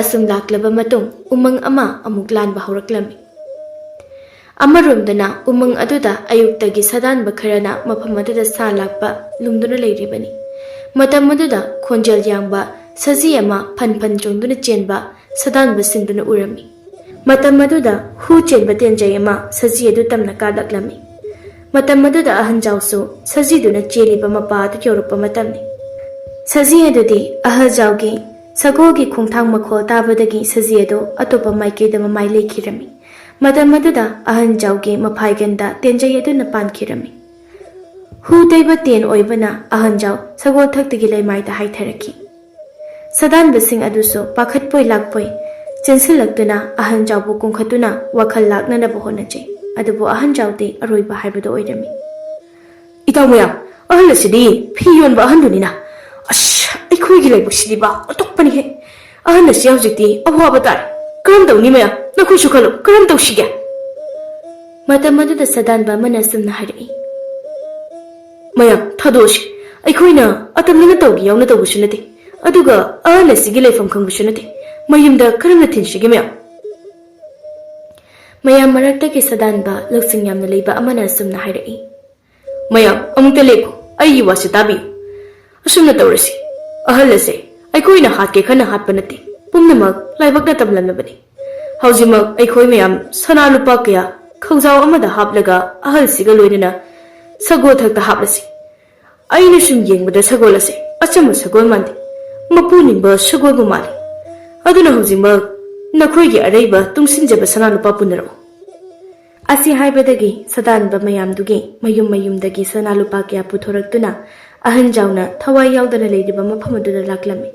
ꯑꯁꯨꯝ ꯂꯥꯛꯂꯕ ꯃꯇꯨꯡ ꯎꯃꯪ ꯑꯃ ꯑꯃꯨꯛ ꯂꯥꯟꯕ ꯍꯧꯔꯛꯂꯝꯃꯤ꯫ ꯑꯃꯔꯣꯝꯗꯅ ꯎꯃꯪ ꯑꯗꯨꯗ ꯑꯌꯨꯛꯇꯒꯤ ꯁꯥꯗꯥꯟꯕ ꯈꯔꯅ ꯃꯐꯝ ꯑꯗꯨꯗ ꯁꯥ ꯂꯥꯛꯄ ꯂꯨꯝꯗꯨꯅ ꯂꯩꯔꯤꯕꯅꯤ꯫ ꯃꯇꯝ ꯑꯗꯨꯗ ꯈꯣꯟꯖꯦꯜ ꯌꯥꯡꯕ ꯁꯖꯤ ꯑꯃ ꯐꯟ ꯐꯟ ꯆꯣꯡꯗꯨꯅ ꯆꯦꯟꯕ ꯁꯥꯗꯥꯟꯕꯁꯤꯡꯗꯨꯅ ꯎꯔꯝꯃꯤ꯫ ꯃꯇꯝ ꯑꯗꯨꯗ ꯍꯨ ꯆꯦꯟꯕ ꯇꯦꯟꯖꯩ ꯑꯃ ꯁꯖꯤ ꯑꯗꯨ ꯇꯝꯅ ꯀꯥꯠꯂꯛꯂꯝꯃꯤ꯫ ꯃꯇꯝ ꯑꯗꯨꯗ ꯑꯍꯟ ꯖꯥꯎꯁꯨ ꯁꯖꯤꯗꯨꯅ ꯆꯦꯜꯂꯤꯕ ꯃꯄꯥ ꯑꯗꯨ ꯌꯧꯔꯛꯄ ꯃꯇꯝꯅꯤ꯫ ꯁꯖꯤ ꯑꯗꯨꯗꯤ ꯑꯍꯜ ꯖꯥꯎꯒꯤ ꯁꯒꯣꯜꯒꯤ ꯈꯣꯡꯊꯥꯡ ꯃꯈꯣꯜ ꯇꯥꯕꯗꯒꯤ ꯁꯖꯤ ꯑꯗꯨ ꯑꯇꯣꯞꯄ ꯃꯥꯏꯀꯩꯗ ꯃꯃꯥꯏ ꯂꯩꯈꯤꯔꯝꯃꯤ꯫ ꯃꯇꯝ ꯑꯗꯨꯗ ꯑꯍꯟ ꯖꯥꯎꯒꯤ ꯃꯐꯥꯏꯒꯟꯗ ꯇꯦꯟꯖꯩ ꯑꯗꯨꯅ ꯄꯥꯟꯈꯤꯔꯝꯃꯤ꯫ ꯍꯨ ꯇꯩꯕ ꯇꯦꯟ ꯑꯣꯏꯕꯅ ꯑꯍꯟ ꯖꯥꯎ ꯁꯒꯣꯜ ꯊꯛꯇꯒꯤ ꯂꯩꯃꯥꯏꯗ ꯍꯥꯏꯊꯔꯛꯈꯤ꯫ ꯁꯥꯗꯥꯟꯕꯁꯤꯡ ꯑꯗꯨꯁꯨ ꯄꯥꯈꯠꯄꯣꯏ ꯂꯥꯛꯄꯣꯏ ꯆꯦꯟꯁꯤꯜꯂꯛꯇꯨꯅ ꯑꯍꯟ ꯖꯥꯎꯕꯨ ꯀꯣꯟꯈꯠꯇꯨꯅ ꯋꯥꯈꯜ ꯂꯥꯛꯅꯅꯕ ꯍꯣꯠꯅꯖꯩ꯫ ꯑꯗꯨꯕꯨ ꯑꯍꯟ ꯖꯥꯎꯗꯤ ꯑꯔꯣꯏꯕ ꯍꯥꯏꯕꯗꯨ ꯑꯣꯏꯔꯝꯃꯤ꯫ "ꯏꯇꯥꯎ ꯃꯌꯥꯝ, ꯑꯍꯜ ꯑꯁꯤꯗꯤ ꯐꯤ ꯌꯣꯟꯕ ꯑꯍꯜꯗꯨꯅꯤꯅ꯫ ꯑꯁ, ꯑꯩꯈꯣꯏꯒꯤ ꯂꯥꯏꯕꯛꯁꯤꯗꯤꯕ ꯑꯣꯟꯊꯣꯛꯄꯅꯤꯍꯦ꯫ ꯑꯍꯜ ꯑꯁꯤ ꯍꯧꯖꯤꯛꯇꯤ ꯑꯋꯥꯕ ꯇꯥꯔꯦ꯫ ꯀꯔꯝ ꯇꯧꯅꯤ ꯃꯌꯥꯝ? ꯅꯈꯣꯏꯁꯨ ꯈꯜꯂꯨ, ꯀꯔꯝ ꯇꯧꯁꯤꯒꯦ?" ꯃꯇꯝ ꯑꯗꯨꯗ ꯁꯥꯗꯥꯟꯕ ꯑꯃꯅ ꯑꯁꯨꯝꯅ ꯍꯥꯏꯔꯛꯏ, "ꯃꯌꯥꯝ, ꯊꯥꯗꯣꯛꯑꯁꯤ꯫ ꯑꯩꯈꯣꯏꯅ ꯑꯇꯝꯅꯅ ꯇꯧꯒꯦ ꯌꯥꯎꯅ ꯇꯧꯕꯁꯨ ꯅꯠꯇꯦ꯫ ꯑꯗꯨꯒ ꯑꯍꯜ ꯑꯁꯤꯒꯤ ꯂꯩꯐꯝ ꯈꯪꯕꯁꯨ ꯅꯠꯇꯦ꯫ ꯃꯌꯨꯝꯗ ꯀꯔꯝꯅ ꯊꯤꯟꯁꯤꯒꯦ ꯃꯌꯥꯝ?" ꯃꯌꯥꯝ ꯃꯔꯛꯇꯒꯤ ꯁꯥꯗꯥꯟꯕ ꯂꯧꯁꯤꯡ ꯌꯥꯝꯅ ꯂꯩꯕ ꯑꯃꯅ ꯑꯁꯨꯝꯅ ꯍꯥꯏꯔꯛꯏ, "ꯃꯌꯥꯝ, ꯑꯃꯨꯛꯇ ꯂꯦꯞꯄꯨ꯫ ꯑꯩꯒꯤ ꯋꯥꯁꯤ ꯇꯥꯕꯤꯌꯨ꯫ ꯑꯁꯨꯝꯅ ꯇꯧꯔꯁꯤ꯫ ꯑꯍꯜ ꯑꯁꯦ ꯑꯩꯈꯣꯏꯅ ꯍꯥꯠꯀꯦ ꯈꯟꯅ ꯍꯥꯠꯄ ꯅꯠꯇꯦ꯫ ꯄꯨꯝꯅꯃꯛ ꯂꯥꯏꯕꯛꯅ ꯇꯝꯂꯝꯂꯕꯅꯤ꯫ ꯍꯧꯖꯤꯛꯃꯛ ꯑꯩꯈꯣꯏ ꯃꯌꯥꯝ ꯁꯅꯥ ꯂꯨꯄꯥ ꯀꯌꯥ ꯈꯧꯖꯥꯎ ꯑꯃꯗ ꯍꯥꯞꯂꯒ ꯑꯍꯜꯁꯤꯒ ꯂꯣꯏꯅꯅ ꯁꯒꯣꯜ ꯊꯛꯇ ꯍꯥꯞꯂꯁꯤ꯫ ꯑꯩꯅ ꯁꯨꯝ ꯌꯦꯡꯕꯗ ꯁꯒꯣꯜ ꯑꯁꯦ ꯑꯆꯝꯕ ꯁꯒꯣꯜ ꯃꯥꯟꯗꯦ, ꯃꯄꯨ ꯅꯤꯡꯕ ꯁꯒꯣꯜꯕꯨ ꯃꯥꯜꯂꯤ꯫ ꯑꯗꯨꯅ ꯍꯧꯖꯤꯛꯃꯛ ꯅꯈꯣꯏꯒꯤ ꯑꯔꯩꯕ ꯇꯨꯡꯁꯤꯟꯖꯕ ꯁꯅꯥ ꯂꯨꯄꯥ ꯄꯨꯅꯔꯛꯎ꯫ ꯑꯁꯤ ꯍꯥꯏꯕꯗꯒꯤ ꯁꯗꯥꯟꯕ ꯃꯌꯥꯝꯗꯨꯒꯤ ꯃꯌꯨꯝ ꯃꯌꯨꯝꯗꯒꯤ ꯁꯅꯥ ꯂꯨꯄꯥ ꯀꯌꯥ ꯄꯨꯊꯣꯔꯛꯇꯨꯅ ꯑꯍꯟ ꯖꯥꯎꯅ ꯊꯋꯥꯏ ꯌꯥꯎꯗꯅ ꯂꯩꯔꯤꯕ ꯃꯐꯝ ꯑꯗꯨꯗ ꯂꯥꯛꯂꯝꯃꯤ꯫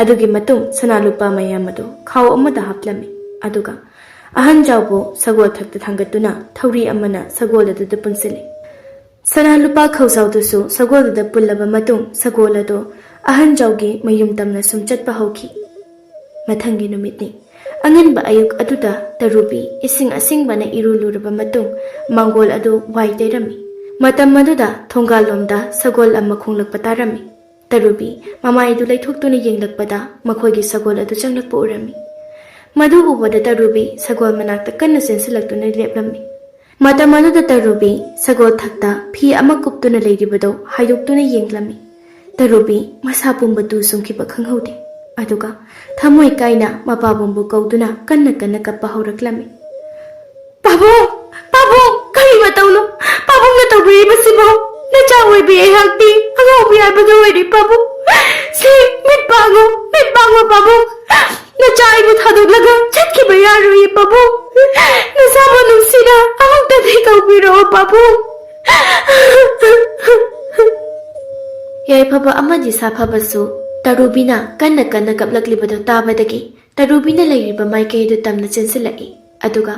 ꯑꯗꯨꯒꯤ ꯃꯇꯨꯡ ꯁꯅꯥ ꯂꯨꯄꯥ ꯃꯌꯥꯝ ꯑꯗꯨ ꯈꯥꯎ ꯑꯃꯗ ꯍꯥꯞꯂꯝꯃꯤ꯫ ꯑꯗꯨꯒ ꯑꯍꯟ ꯖꯥꯎꯕꯨ ꯁꯒꯣꯜ ꯊꯛꯇ ꯊꯥꯡꯒꯠꯇꯨꯅ ꯊꯧꯔꯤ ꯑꯃꯅ ꯁꯒꯣꯜ ꯑꯗꯨꯗ ꯄꯨꯟꯁꯤꯜꯂꯤ꯫ ꯁꯅꯥ ꯂꯨꯄꯥ ꯈꯧꯖꯥꯎꯗꯨꯁꯨ ꯁꯒꯣꯜꯗꯨꯗ ꯄꯨꯜꯂꯕ ꯃꯇꯨꯡ ꯁꯒꯣꯜ ꯑꯗꯨ ꯑꯍꯟ ꯖꯥꯎꯒꯤ ꯃꯌꯨꯝ ꯇꯝꯅ ꯁꯨꯝ ꯆꯠꯄ ꯍꯧꯈꯤ꯫ ꯃꯊꯪꯒꯤ ꯅꯨꯃꯤꯠꯅꯤ꯫ ꯑꯉꯟꯕ ꯑꯌꯨꯛ ꯑꯗꯨꯗ ꯇꯔꯨꯕꯤ ꯏꯁꯤꯡ ꯑꯁꯤꯡꯕꯅ ꯏꯔꯨ ꯂꯨꯔꯕ ꯃꯇꯨꯡ ꯃꯥꯡꯒꯣꯜ ꯑꯗꯨ ꯋꯥꯏ ꯇꯩꯔꯝꯃꯤ꯫ ꯃꯇꯝ ꯑꯗꯨꯗ ꯊꯣꯡꯒꯥꯜꯂꯣꯝꯗ ꯁꯒꯣꯜ ꯑꯃ ꯈꯣꯡꯂꯛꯄ ꯇꯥꯔꯝꯃꯤ꯫ ꯇꯔꯨꯕꯤ ꯃꯃꯥꯏꯗꯨ ꯂꯩꯊꯣꯛꯇꯨꯅ ꯌꯦꯡꯂꯛꯄꯗ ꯃꯈꯣꯏꯒꯤ ꯁꯒꯣꯜ ꯑꯗꯨ ꯆꯪꯂꯛꯄ ꯎꯔꯝꯃꯤ꯫ ꯃꯗꯨ ꯎꯕꯗ ꯇꯔꯨꯕꯤ ꯁꯒꯣꯜ ꯃꯅꯥꯛꯇ ꯀꯟꯅ ꯆꯦꯟꯁꯤꯜꯂꯛꯇꯨꯅ ꯂꯦꯞꯂꯝꯃꯤ꯫ ꯃꯇꯝ ꯑꯗꯨꯗ ꯇꯔꯨꯕꯤ ꯁꯒꯣꯜ ꯊꯛꯇ ꯐꯤ ꯑꯃ ꯀꯨꯞꯇꯨꯅ ꯂꯩꯔꯤꯕꯗꯨ ꯍꯥꯏꯗꯣꯛꯇꯨꯅ ꯌꯦꯡꯂꯝꯃꯤ꯫ ꯇꯔꯨꯕꯤ ꯃꯁꯥ ꯄꯨꯝꯕ ꯇꯨ ꯆꯨꯡꯈꯤꯕ ꯈꯪꯍꯧꯗꯦ꯫ ꯑꯗꯨꯒ ꯊꯃꯣꯏ ꯀꯥꯏꯅ ꯃꯄꯥꯕꯨꯡꯕꯨ ꯀꯧꯗꯨꯅ ꯀꯟꯅ ꯀꯟꯅ ꯀꯞꯄ ꯍꯧꯔꯛꯂꯝꯃꯤ꯫ "ꯄꯥꯕꯨꯡ! ꯄꯥꯕꯨꯡ! ꯀꯔꯤ ꯃꯇꯧꯅꯣ ꯄꯥꯕꯨꯡꯅ ꯇꯧꯕꯤꯔꯤꯕꯁꯤꯕꯣ? ꯅꯆꯥ ꯑꯣꯏꯕꯤ ꯑꯩꯍꯥꯛꯇꯤ ꯑꯉꯥꯎꯕꯤ ꯍꯥꯏꯕꯗꯨ ꯑꯣꯏꯔꯦ ꯄꯥꯕꯨꯡ꯫ ꯁꯤ ꯃꯤꯠ ꯄꯥꯡꯉꯨ, ꯃꯤꯠ ꯄꯥꯡꯉꯨ ꯄꯥꯕꯨꯡ꯫ ꯅꯆꯥ ꯑꯩꯕꯨ ꯊꯥꯗꯣꯛꯂꯒ ꯆꯠꯈꯤꯕ ꯌꯥꯔꯣꯏꯌꯦ ꯄꯥꯕꯨꯡ꯫ ꯅꯆꯥꯕꯨ ꯅꯨꯡꯁꯤꯅ ꯑꯃꯨꯛꯇꯗꯤ ꯀꯧꯕꯤꯔꯛꯑꯣ ꯄꯥꯕꯨꯡ꯫" ꯌꯥꯏꯐꯕ ꯑꯃꯗꯤ ꯁꯥꯐꯕꯁꯨ ꯇꯔꯨꯕꯤꯅ ꯀꯟꯅ ꯀꯟꯅ ꯀꯞꯂꯛꯂꯤꯕꯗꯨ ꯇꯥꯕꯗꯒꯤ ꯇꯔꯨꯕꯤꯅ ꯂꯩꯔꯤꯕ ꯃꯥꯏꯀꯩ ꯑꯗꯨ ꯇꯝꯅ ꯆꯦꯟꯁꯤꯜꯂꯛꯏ꯫ ꯑꯗꯨꯒ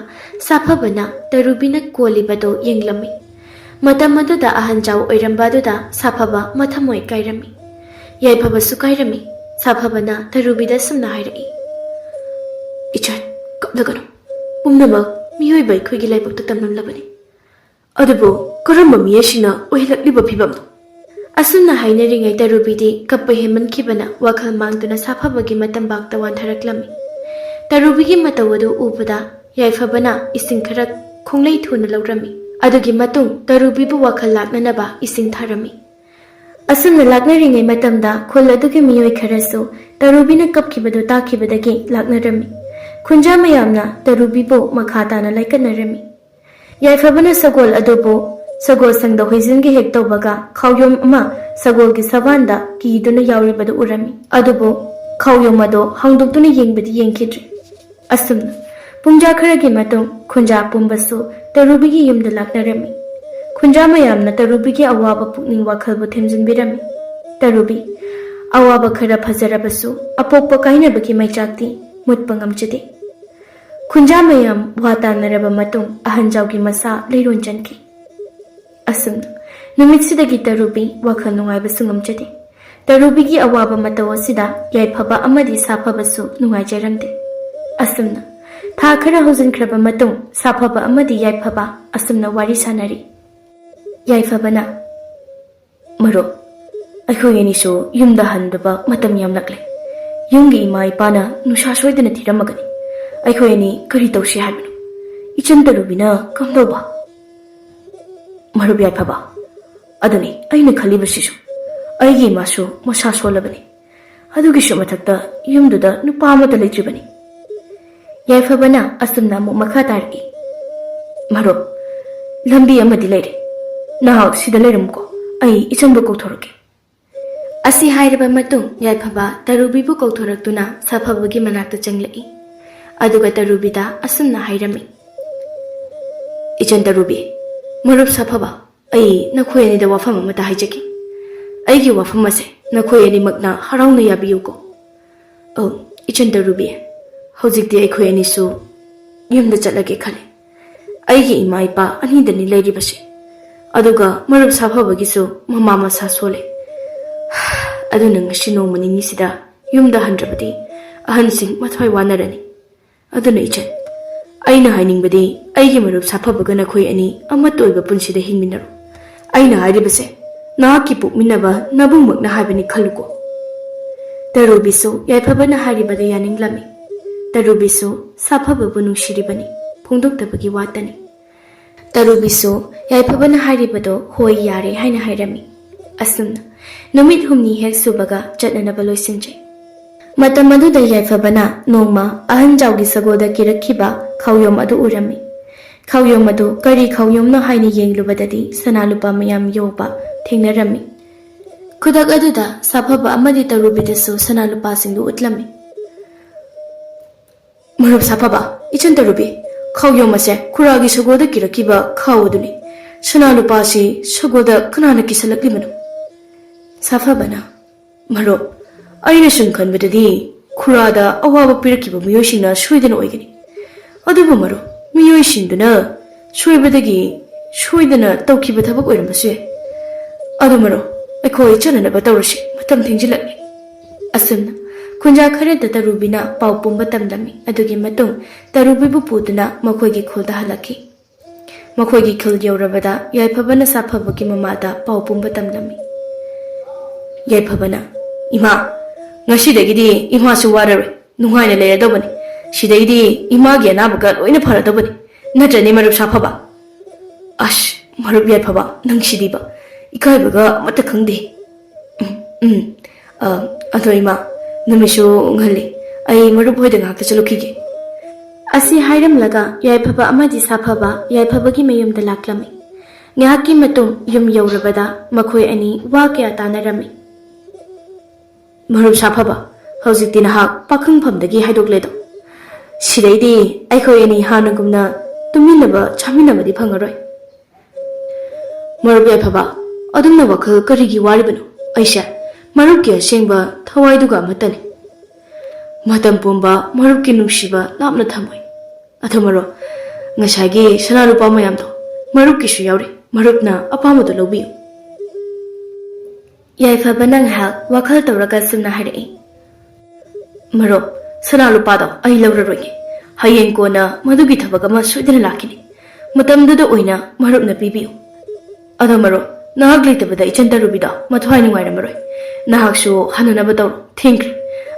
ꯁꯥꯐꯕꯅ ꯇꯔꯨꯕꯤꯅ ꯀꯣꯜꯂꯤꯕꯗꯨ ꯌꯦꯡꯂꯝꯃꯤ꯫ ꯃꯇꯝ ꯑꯗꯨꯗ ꯑꯍꯟ ꯖꯥꯎ ꯑꯣꯏꯔꯝꯕ ꯑꯗꯨꯗ ꯁꯥꯐꯕ ꯃꯊꯃꯣꯏ ꯀꯥꯏꯔꯝꯃꯤ꯫ ꯌꯥꯏꯐꯕꯁꯨ ꯀꯥꯏꯔꯝꯃꯤ꯫ ꯁꯥꯐꯕꯅ ꯇꯔꯨꯕꯤꯗ ꯑꯁꯨꯝꯅ ꯍꯥꯏꯔꯛꯏ, "ꯏꯆꯟ, ꯀꯞꯂꯒꯅꯨ꯫ ꯄꯨꯝꯅꯃꯛ ꯃꯤꯑꯣꯏꯕ ꯑꯩꯈꯣꯏꯒꯤ ꯂꯥꯏꯕꯛꯇ ꯇꯝꯂꯝꯂꯕꯅꯤ꯫ ꯑꯗꯨꯕꯨ ꯀꯔꯝꯕ ꯃꯤꯑꯣꯏꯁꯤꯡꯅ ꯑꯣꯏꯍꯜꯂꯛꯂꯤꯕ ꯐꯤꯕꯝꯅꯣ?" ꯑꯁꯨꯝꯅ ꯍꯥꯏꯅꯔꯤꯉꯩ ꯇꯔꯨꯕꯤꯗꯤ ꯀꯞꯄ ꯍꯦꯟꯃꯟꯈꯤꯕꯅ ꯋꯥꯈꯜ ꯃꯥꯡꯗꯨꯅ ꯁꯥꯐꯕꯒꯤ ꯃꯇꯝꯕꯥꯛꯇ ꯋꯥꯟꯊꯔꯛꯂꯝꯃꯤ꯫ ꯇꯔꯨꯕꯤꯒꯤ ꯃꯇꯧ ꯑꯗꯨ ꯎꯕꯗ ꯌꯥꯏꯐꯕꯅ ꯏꯁꯤꯡ ꯈꯔ ꯈꯣꯡꯂꯩ ꯊꯨꯅ ꯂꯧꯔꯝꯃꯤ꯫ ꯑꯗꯨꯒꯤ ꯃꯇꯨꯡ ꯇꯔꯨꯕꯤꯕꯨ ꯋꯥꯈꯜ ꯂꯥꯛꯅꯅꯕ ꯏꯁꯤꯡ ꯊꯥꯔꯝꯃꯤ꯫ ꯑꯁꯨꯝꯅ ꯂꯥꯛꯅꯔꯤꯉꯩ ꯃꯇꯝꯗ ꯈꯨꯜ ꯑꯗꯨꯒꯤ ꯃꯤꯑꯣꯏ ꯈꯔꯁꯨ ꯇꯔꯨꯕꯤꯅ ꯀꯞꯈꯤꯕꯗꯨ ꯇꯥꯈꯤꯕꯗꯒꯤ ꯂꯥꯛꯅꯔꯝꯃꯤ꯫ ꯈꯨꯟꯖꯥ ꯃꯌꯥꯝꯅ ꯇꯔꯨꯕꯤꯕꯨ ꯃꯈꯥ ꯇꯥꯅ ꯂꯥꯏꯀꯠꯅꯔꯝꯃꯤ꯫ ꯌꯥꯏꯐꯕꯅ ꯁꯒꯣꯜ ꯑꯗꯨꯕꯨ ꯁꯒꯣꯜ ꯁꯪꯗ ꯍꯣꯏꯖꯤꯟꯒꯦ ꯍꯦꯛ ꯇꯧꯕꯒ, ꯈꯥꯎꯌꯣꯝ ꯑꯃ ꯁꯒꯣꯜꯒꯤ ꯁꯕꯥꯟꯗ ꯀꯤꯗꯨꯅ ꯌꯥꯎꯔꯤꯕꯗꯨ ꯎꯔꯝꯃꯤ꯫ ꯑꯗꯨꯕꯨ ꯈꯥꯎꯌꯣꯝ ꯑꯗꯨ ꯍꯥꯡꯗꯣꯛꯇꯨꯅ ꯌꯦꯡꯕꯗꯤ ꯌꯦꯡꯈꯤꯗ꯭ꯔꯦ꯫ ꯑꯁꯨꯝꯅ ꯄꯨꯡꯖꯥ ꯈꯔꯒꯤ ꯃꯇꯨꯡ ꯈꯨꯟꯖꯥ ꯄꯨꯝꯕꯁꯨ ꯇꯔꯨꯕꯤꯒꯤ ꯌꯨꯝꯗ ꯂꯥꯛꯅꯔꯝꯃꯤ꯫ ꯈꯨꯟꯖꯥ ꯃꯌꯥꯝꯅ ꯇꯔꯨꯕꯤꯒꯤ ꯑꯋꯥꯕ ꯄꯨꯛꯅꯤꯡ ꯋꯥꯈꯜꯕꯨ ꯊꯦꯝꯖꯤꯟꯕꯤꯔꯝꯃꯤ꯫ ꯇꯔꯨꯕꯤ, ꯑꯋꯥꯕ ꯈꯔ ꯐꯖꯔꯕꯁꯨ ꯑꯄꯣꯛꯄ ꯀꯥꯏꯅꯕꯒꯤ ꯃꯩꯆꯥꯛꯇꯤ ꯃꯨꯠꯄ ꯉꯝꯖꯗꯦ꯫ ꯈꯨꯟꯖꯥ ꯃꯌꯥꯝ ꯋꯥ ꯇꯥꯅꯔꯕ ꯃꯇꯨꯡ ꯑꯍꯟꯖꯥꯎꯒꯤ ꯃꯁꯥ ꯂꯩꯔꯣꯟ ꯆꯟꯈꯤ꯫ ꯑꯁꯨꯝꯅ ꯅꯨꯃꯤꯠꯁꯤꯗꯒꯤ ꯇꯔꯨꯕꯤ ꯋꯥꯈꯜ ꯅꯨꯡꯉꯥꯏꯕꯁꯨ ꯉꯝꯖꯗꯦ꯫ ꯇꯔꯨꯕꯤꯒꯤ ꯑꯋꯥꯕ ꯃꯇꯧ ꯑꯁꯤꯗ ꯌꯥꯏꯐꯕ ꯑꯃꯗꯤ ꯁꯥꯐꯕꯁꯨ ꯅꯨꯡꯉꯥꯏꯖꯔꯝꯗꯦ꯫ ꯑꯁꯨꯝꯅ ꯊꯥ ꯈꯔ ꯍꯧꯖꯤꯟꯈ꯭ꯔꯕ ꯃꯇꯨꯡ ꯁꯥꯐꯕ ꯑꯃꯗꯤ ꯌꯥꯏꯐꯕ ꯑꯁꯨꯝꯅ ꯋꯥꯔꯤ ꯁꯥꯅꯔꯤ꯫ ꯌꯥꯏꯐꯕꯅ, "ꯃꯔꯨꯞ, ꯑꯩꯈꯣꯏ ꯑꯅꯤꯁꯨ ꯌꯨꯝꯗ ꯍꯟꯗꯕ ꯃꯇꯝ ꯌꯥꯝꯂꯛꯂꯦ꯫ ꯌꯨꯝꯒꯤ ꯏꯃꯥ ꯏꯄꯥꯅ ꯅꯨꯡꯁꯥ ꯁꯣꯏꯗꯅ ꯊꯤꯔꯝꯃꯒꯅꯤ꯫ ꯑꯩꯈꯣꯏ ꯑꯅꯤ ꯀꯔꯤ ꯇꯧꯁꯤ ꯍꯥꯏꯕꯅꯣ? ꯏꯆꯟ ꯇꯔꯨꯕꯤꯅ ꯀꯝꯗꯧꯕ?" "ꯃꯔꯨꯞ ꯌꯥꯏꯐꯕ, ꯑꯗꯨꯅꯤ ꯑꯩꯅ ꯈꯜꯂꯤꯕꯁꯤꯁꯨ꯫ ꯑꯩꯒꯤ ꯏꯃꯥꯁꯨ ꯃꯁꯥ ꯁꯣꯜꯂꯕꯅꯤ꯫ ꯑꯗꯨꯒꯤꯁꯨ ꯃꯊꯛꯇ ꯌꯨꯝꯗꯨꯗ ꯅꯨꯄꯥ ꯑꯃꯠꯇ ꯂꯩꯇ꯭ꯔꯤꯕꯅꯤ꯫" ꯌꯥꯏꯐꯕꯅ ꯑꯁꯨꯝꯅ ꯑꯃꯨꯛ ꯃꯈꯥ ꯇꯥꯔꯛꯏ, "ꯃꯔꯨꯞ, ꯂꯝꯕꯤ ꯑꯃꯗꯤ ꯂꯩꯔꯦ꯫ ꯅꯍꯥꯛ ꯁꯤꯗ ꯂꯩꯔꯝꯃꯨꯀꯣ, ꯑꯩ ꯏꯆꯟꯕꯨ ꯀꯧꯊꯣꯔꯛꯀꯦ꯫" ꯑꯁꯤ ꯍꯥꯏꯔꯕ ꯃꯇꯨꯡ ꯌꯥꯏꯐꯕ ꯇꯔꯨꯕꯤꯕꯨ ꯀꯧꯊꯣꯔꯛꯇꯨꯅ ꯁꯥꯐꯕꯒꯤ ꯃꯅꯥꯛꯇ ꯆꯪꯂꯛꯏ꯫ ꯑꯗꯨꯒ ꯇꯔꯨꯕꯤꯗ ꯑꯁꯨꯝꯅ ꯍꯥꯏꯔꯝꯃꯤ, "ꯏꯆꯟ ꯇꯔꯨꯕꯤ, ꯃꯔꯨꯞ ꯁꯥꯐꯕ, ꯑꯩ ꯅꯈꯣꯏ ꯑꯅꯤꯗ ꯋꯥꯐꯝ ꯑꯃꯇ ꯍꯥꯏꯖꯒꯦ꯫ ꯑꯩꯒꯤ ꯋꯥꯐꯝ ꯑꯁꯦ ꯅꯈꯣꯏ ꯑꯅꯤꯃꯛꯅ ꯍꯔꯥꯎꯅ ꯌꯥꯕꯤꯌꯨꯀꯣ꯫" "ꯑꯧ, ꯏꯆꯟ ꯇꯔꯨꯕꯤ, ꯍꯧꯖꯤꯛꯇꯤ ꯑꯩꯈꯣꯏ ꯑꯅꯤꯁꯨ ꯌꯨꯝꯗ ꯆꯠꯂꯒꯦ ꯈꯜꯂꯤ꯫ ꯑꯩꯒꯤ ꯏꯃꯥ ꯏꯄꯥ ꯑꯅꯤꯗꯅꯤ ꯂꯩꯔꯤꯕꯁꯦ꯫ ꯑꯗꯨꯒ ꯃꯔꯨꯞ ꯁꯥꯐꯕꯒꯤꯁꯨ ꯃꯃꯥ ꯃꯁꯥ ꯁꯣꯜꯂꯦ꯫ ꯑꯗꯨꯅ ꯉꯁꯤ ꯅꯣꯡꯃ ꯅꯤꯅꯤꯁꯤꯗ ꯌꯨꯝꯗ ꯍꯟꯗ꯭ꯔꯕꯗꯤ ꯑꯍꯟꯁꯤꯡ ꯃꯊ꯭ꯋꯥꯏ ꯋꯥꯅꯔꯅꯤ꯫ ꯑꯗꯨꯅ ꯏꯆꯟ, ꯑꯩꯅ ꯍꯥꯏꯅꯤꯡꯕꯗꯤ ꯑꯩꯒꯤ ꯃꯔꯨꯞ ꯁꯥꯐꯕꯒ ꯅꯈꯣꯏ ꯑꯅꯤ ꯑꯃꯠꯇ ꯑꯣꯏꯕ ꯄꯨꯟꯁꯤꯗ ꯍꯤꯡꯃꯤꯟꯅꯔꯣ꯫ ꯑꯩꯅ ꯍꯥꯏꯔꯤꯕꯁꯦ ꯅꯍꯥꯛꯀꯤ ꯄꯣꯛꯃꯤꯟꯅꯕ ꯅꯕꯨꯡꯃꯛꯅ ꯍꯥꯏꯕꯅꯤ ꯈꯜꯂꯨꯀꯣ꯫" ꯇꯔꯨꯕꯤꯁꯨ ꯌꯥꯏꯐꯕꯅ ꯍꯥꯏꯔꯤꯕꯗ ꯌꯥꯅꯤꯡꯂꯝꯃꯤ꯫ ꯇꯔꯨꯕꯤꯁꯨ ꯁꯥꯐꯕꯕꯨ ꯅꯨꯡꯁꯤꯔꯤꯕꯅꯤ, ꯐꯣꯡꯗꯣꯛꯇꯕꯒꯤ ꯋꯥꯇꯅꯤ꯫ ꯇꯔꯨꯕꯤꯁꯨ ꯌꯥꯏꯐꯕꯅ ꯍꯥꯏꯔꯤꯕꯗꯣ ꯍꯣꯏ ꯌꯥꯔꯦ ꯍꯥꯏꯅ ꯍꯥꯏꯔꯝꯃꯤ꯫ ꯑꯁꯨꯝꯅ ꯅꯨꯃꯤꯠ ꯍꯨꯝꯅꯤ ꯍꯦꯛ ꯁꯨꯕꯒ ꯆꯠꯅꯅꯕ ꯂꯣꯏꯁꯤꯟꯖꯩ꯫ ꯃꯇꯝ ꯑꯗꯨꯗ ꯌꯥꯏꯐꯕꯅ ꯅꯣꯡꯃ ꯑꯍꯟꯖꯥꯎꯒꯤ ꯁꯒꯣꯜꯗ ꯀꯤꯔꯛꯈꯤꯕ ꯈꯥꯎꯌꯣꯝ ꯑꯗꯨ ꯎꯔꯝꯃꯤ꯫ ꯈꯥꯎꯌꯣꯝ ꯑꯗꯨ ꯀꯔꯤ ꯈꯥꯎꯌꯣꯝꯅꯣ ꯍꯥꯏꯅ ꯌꯦꯡꯂꯨꯕꯗꯗꯤ ꯁꯅꯥ ꯂꯨꯄꯥ ꯃꯌꯥꯝ ꯌꯧꯕ ꯊꯦꯡꯅꯔꯝꯃꯤ꯫ ꯈꯨꯗꯛ ꯑꯗꯨꯗ ꯁꯥꯐꯕ ꯑꯃꯗꯤ ꯇꯔꯨꯕꯤꯗꯁꯨ ꯁꯅꯥ ꯂꯨꯄꯥꯁꯤꯡꯗꯨ ꯎꯠꯂꯝꯃꯤ꯫ "ꯃꯔꯨꯞ ꯁꯥꯐꯕ, ꯏꯆꯟ ꯇꯔꯨꯕꯤ, ꯈꯥꯎꯌꯣꯝ ꯑꯁꯦ ꯈꯨꯔꯥꯒꯤ ꯁꯒꯣꯜꯗ ꯀꯤꯔꯛꯈꯤꯕ ꯈꯥꯎ ꯑꯗꯨꯅꯤ꯫ ꯁꯅꯥ ꯂꯨꯄꯥꯁꯤ ꯁꯒꯣꯜꯗ ꯀꯅꯥꯅ ꯀꯤꯁꯜꯂꯛꯂꯤꯕꯅꯣ?" ꯁꯥꯐꯕꯅ, "ꯃꯔꯨꯞ, ꯑꯩꯅ ꯁꯨꯝ ꯈꯟꯕꯗꯗꯤ ꯈꯨꯔꯥꯗ ꯑꯋꯥꯕ ꯄꯤꯔꯛꯈꯤꯕ ꯃꯤꯑꯣꯏꯁꯤꯡꯅ ꯁꯣꯏꯗꯅ ꯑꯣꯏꯒꯅꯤ꯫ ꯑꯗꯨꯕꯨ ꯃꯔꯨꯞ, ꯃꯤꯑꯣꯏꯁꯤꯡꯗꯨꯅ ꯁꯣꯏꯕꯗꯒꯤ ꯁꯣꯏꯗꯅ ꯇꯧꯈꯤꯕ ꯊꯕꯛ ꯑꯣꯏꯔꯝꯕꯁꯨ ꯌꯥꯏ꯫ ꯑꯗꯨ ꯃꯔꯨꯞ, ꯑꯩꯈꯣꯏ ꯆꯠꯅꯅꯕ ꯇꯧꯔꯁꯤ, ꯃꯇꯝ ꯊꯦꯡꯖꯤꯜꯂꯛꯂꯦ꯫" ꯑꯁꯨꯝꯅ ꯈꯨꯟꯖꯥ ꯈꯔꯗ ꯇꯔꯨꯕꯤꯅ ꯄꯥꯎ ꯄꯨꯝꯕ ꯇꯝꯂꯝꯃꯤ꯫ ꯑꯗꯨꯒꯤ ꯃꯇꯨꯡ ꯇꯔꯨꯕꯤꯕꯨ ꯄꯨꯗꯨꯅ ꯃꯈꯣꯏꯒꯤ ꯈꯨꯜꯗ ꯍꯜꯂꯛꯈꯤ꯫ ꯃꯈꯣꯏꯒꯤ ꯈꯨꯜ ꯌꯧꯔꯕꯗ ꯌꯥꯏꯐꯕꯅ ꯁꯥꯐꯕꯒꯤ ꯃꯃꯥꯗ ꯄꯥꯎ ꯄꯨꯝꯕ ꯇꯝꯂꯝꯃꯤ꯫ ꯌꯥꯏꯐꯕꯅ, "ꯏꯃꯥ, ꯉꯁꯤꯗꯒꯤꯗꯤ ꯏꯃꯥꯁꯨ ꯋꯥꯔꯔꯣꯏ, ꯅꯨꯡꯉꯥꯏꯅ ꯂꯩꯔꯗꯧꯕꯅꯤ꯫ ꯁꯤꯗꯩꯗꯤ ꯏꯃꯥꯒꯤ ꯑꯅꯥꯕꯒ ꯂꯣꯏꯅ ꯐꯔꯗꯧꯕꯅꯤ꯫ ꯅꯠꯇ꯭ꯔꯅꯦ, ꯃꯔꯨꯞ ꯁꯥꯐꯕ?" "ꯑꯁ, ꯃꯔꯨꯞ ꯌꯥꯏꯐꯕ, ꯅꯪꯁꯤꯗꯤꯕ, ꯏꯀꯥꯏꯕꯒ ꯑꯃꯠꯇ ꯈꯪꯗꯦ꯫ ꯎꯝ, ꯎꯝ, ꯑ, ꯑꯗꯣ ꯏꯃꯥ, ꯅꯨꯃꯤꯠꯁꯨ ꯉꯜꯂꯤ, ꯑꯩ ꯃꯔꯨꯞ ꯍꯣꯏꯗ ꯉꯥꯏꯍꯥꯛꯇ ꯆꯠꯂꯨꯈꯤꯒꯦ꯫" ꯑꯁꯤ ꯍꯥꯏꯔꯝꯂꯒ ꯌꯥꯏꯐꯕ ꯑꯃꯗꯤ ꯁꯥꯐꯕ ꯌꯥꯏꯐꯕꯒꯤ ꯃꯌꯨꯝꯗ ꯂꯥꯛꯂꯝꯃꯤ꯫ ꯉꯥꯏꯍꯥꯛꯀꯤ ꯃꯇꯨꯡ ꯌꯨꯝ ꯌꯧꯔꯕꯗ ꯃꯈꯣꯏ ꯑꯅꯤ ꯋꯥ ꯀꯌꯥ ꯇꯥꯅꯔꯝꯃꯤ꯫ "ꯃꯔꯨꯞ ꯁꯥꯐꯕ, ꯍꯧꯖꯤꯛꯇꯤ ꯅꯍꯥꯛ ꯄꯥꯈꯪꯐꯝꯗꯒꯤ ꯍꯥꯏꯗꯣꯛꯂꯦꯗꯣ꯫ ꯁꯤꯗꯩꯗꯤ ꯑꯩꯈꯣꯏ ꯑꯅꯤ ꯍꯥꯟꯅꯒꯨꯝꯅ ꯇꯨꯝꯃꯤꯟꯅꯕ ꯆꯥꯃꯤꯟꯅꯕꯗꯤ ꯐꯪꯉꯔꯣꯏ꯫" "ꯃꯔꯨꯞ ꯌꯥꯏꯐꯕ, ꯑꯗꯨꯝꯅ ꯋꯥꯈꯜ ꯀꯔꯤꯒꯤ ꯋꯥꯔꯤꯕꯅꯣ? ꯑꯩꯁꯦ ꯃꯔꯨꯞꯀꯤ ꯑꯁꯦꯡꯕ ꯊꯋꯥꯏꯗꯨꯒ ꯑꯃꯠꯇꯅꯤ꯫ ꯃꯇꯝ ꯄꯨꯝꯕ ꯃꯔꯨꯞꯀꯤ ꯅꯨꯡꯁꯤꯕ ꯂꯥꯞꯅ ꯊꯝꯃꯣꯏ꯫ ꯑꯗꯣ ꯃꯔꯨꯞ, ꯉꯁꯥꯏꯒꯤ ꯁꯅꯥ ꯂꯨꯄꯥ ꯃꯌꯥꯝꯗꯣ ꯃꯔꯨꯞꯀꯤꯁꯨ ꯌꯥꯎꯔꯤ, ꯃꯔꯨꯞꯅ ꯑꯄꯥꯝꯕꯗꯣ ꯂꯧꯕꯤꯌꯨ꯫" ꯌꯥꯏꯐꯕꯅ ꯉꯥꯏꯍꯥꯛ ꯋꯥꯈꯜ ꯇꯧꯔꯒ ꯁꯨꯝꯅ ꯍꯥꯏꯔꯛꯏ, "ꯃꯔꯨꯞ, ꯁꯅꯥ ꯂꯨꯄꯥꯗꯣ ꯑꯩ ꯂꯧꯔꯔꯣꯏꯒꯦ꯫ ꯍꯌꯦꯡ ꯀꯣꯟꯅ ꯃꯗꯨꯒꯤ ꯊꯕꯛ ꯑꯃ ꯁꯣꯏꯗꯅ ꯂꯥꯛꯈꯤꯅꯤ꯫ ꯃꯇꯝꯗꯨꯗ ꯑꯣꯏꯅ ꯃꯔꯨꯞꯅ ꯄꯤꯕꯤꯌꯨ꯫ ꯑꯗꯣ ꯃꯔꯨꯞ, ꯅꯍꯥꯛ ꯂꯩꯇꯕꯗ ꯏꯆꯟ ꯇꯔꯨꯕꯤꯗꯣ ꯃꯊ꯭ꯋꯥꯏ ꯅꯨꯡꯉꯥꯏꯔꯝꯃꯔꯣꯏ꯫ ꯅꯍꯥꯛꯁꯨ ꯍꯟꯅꯅꯕ ꯇꯧꯔꯣ꯫ ꯊꯦꯡꯈ꯭ꯔꯦ꯫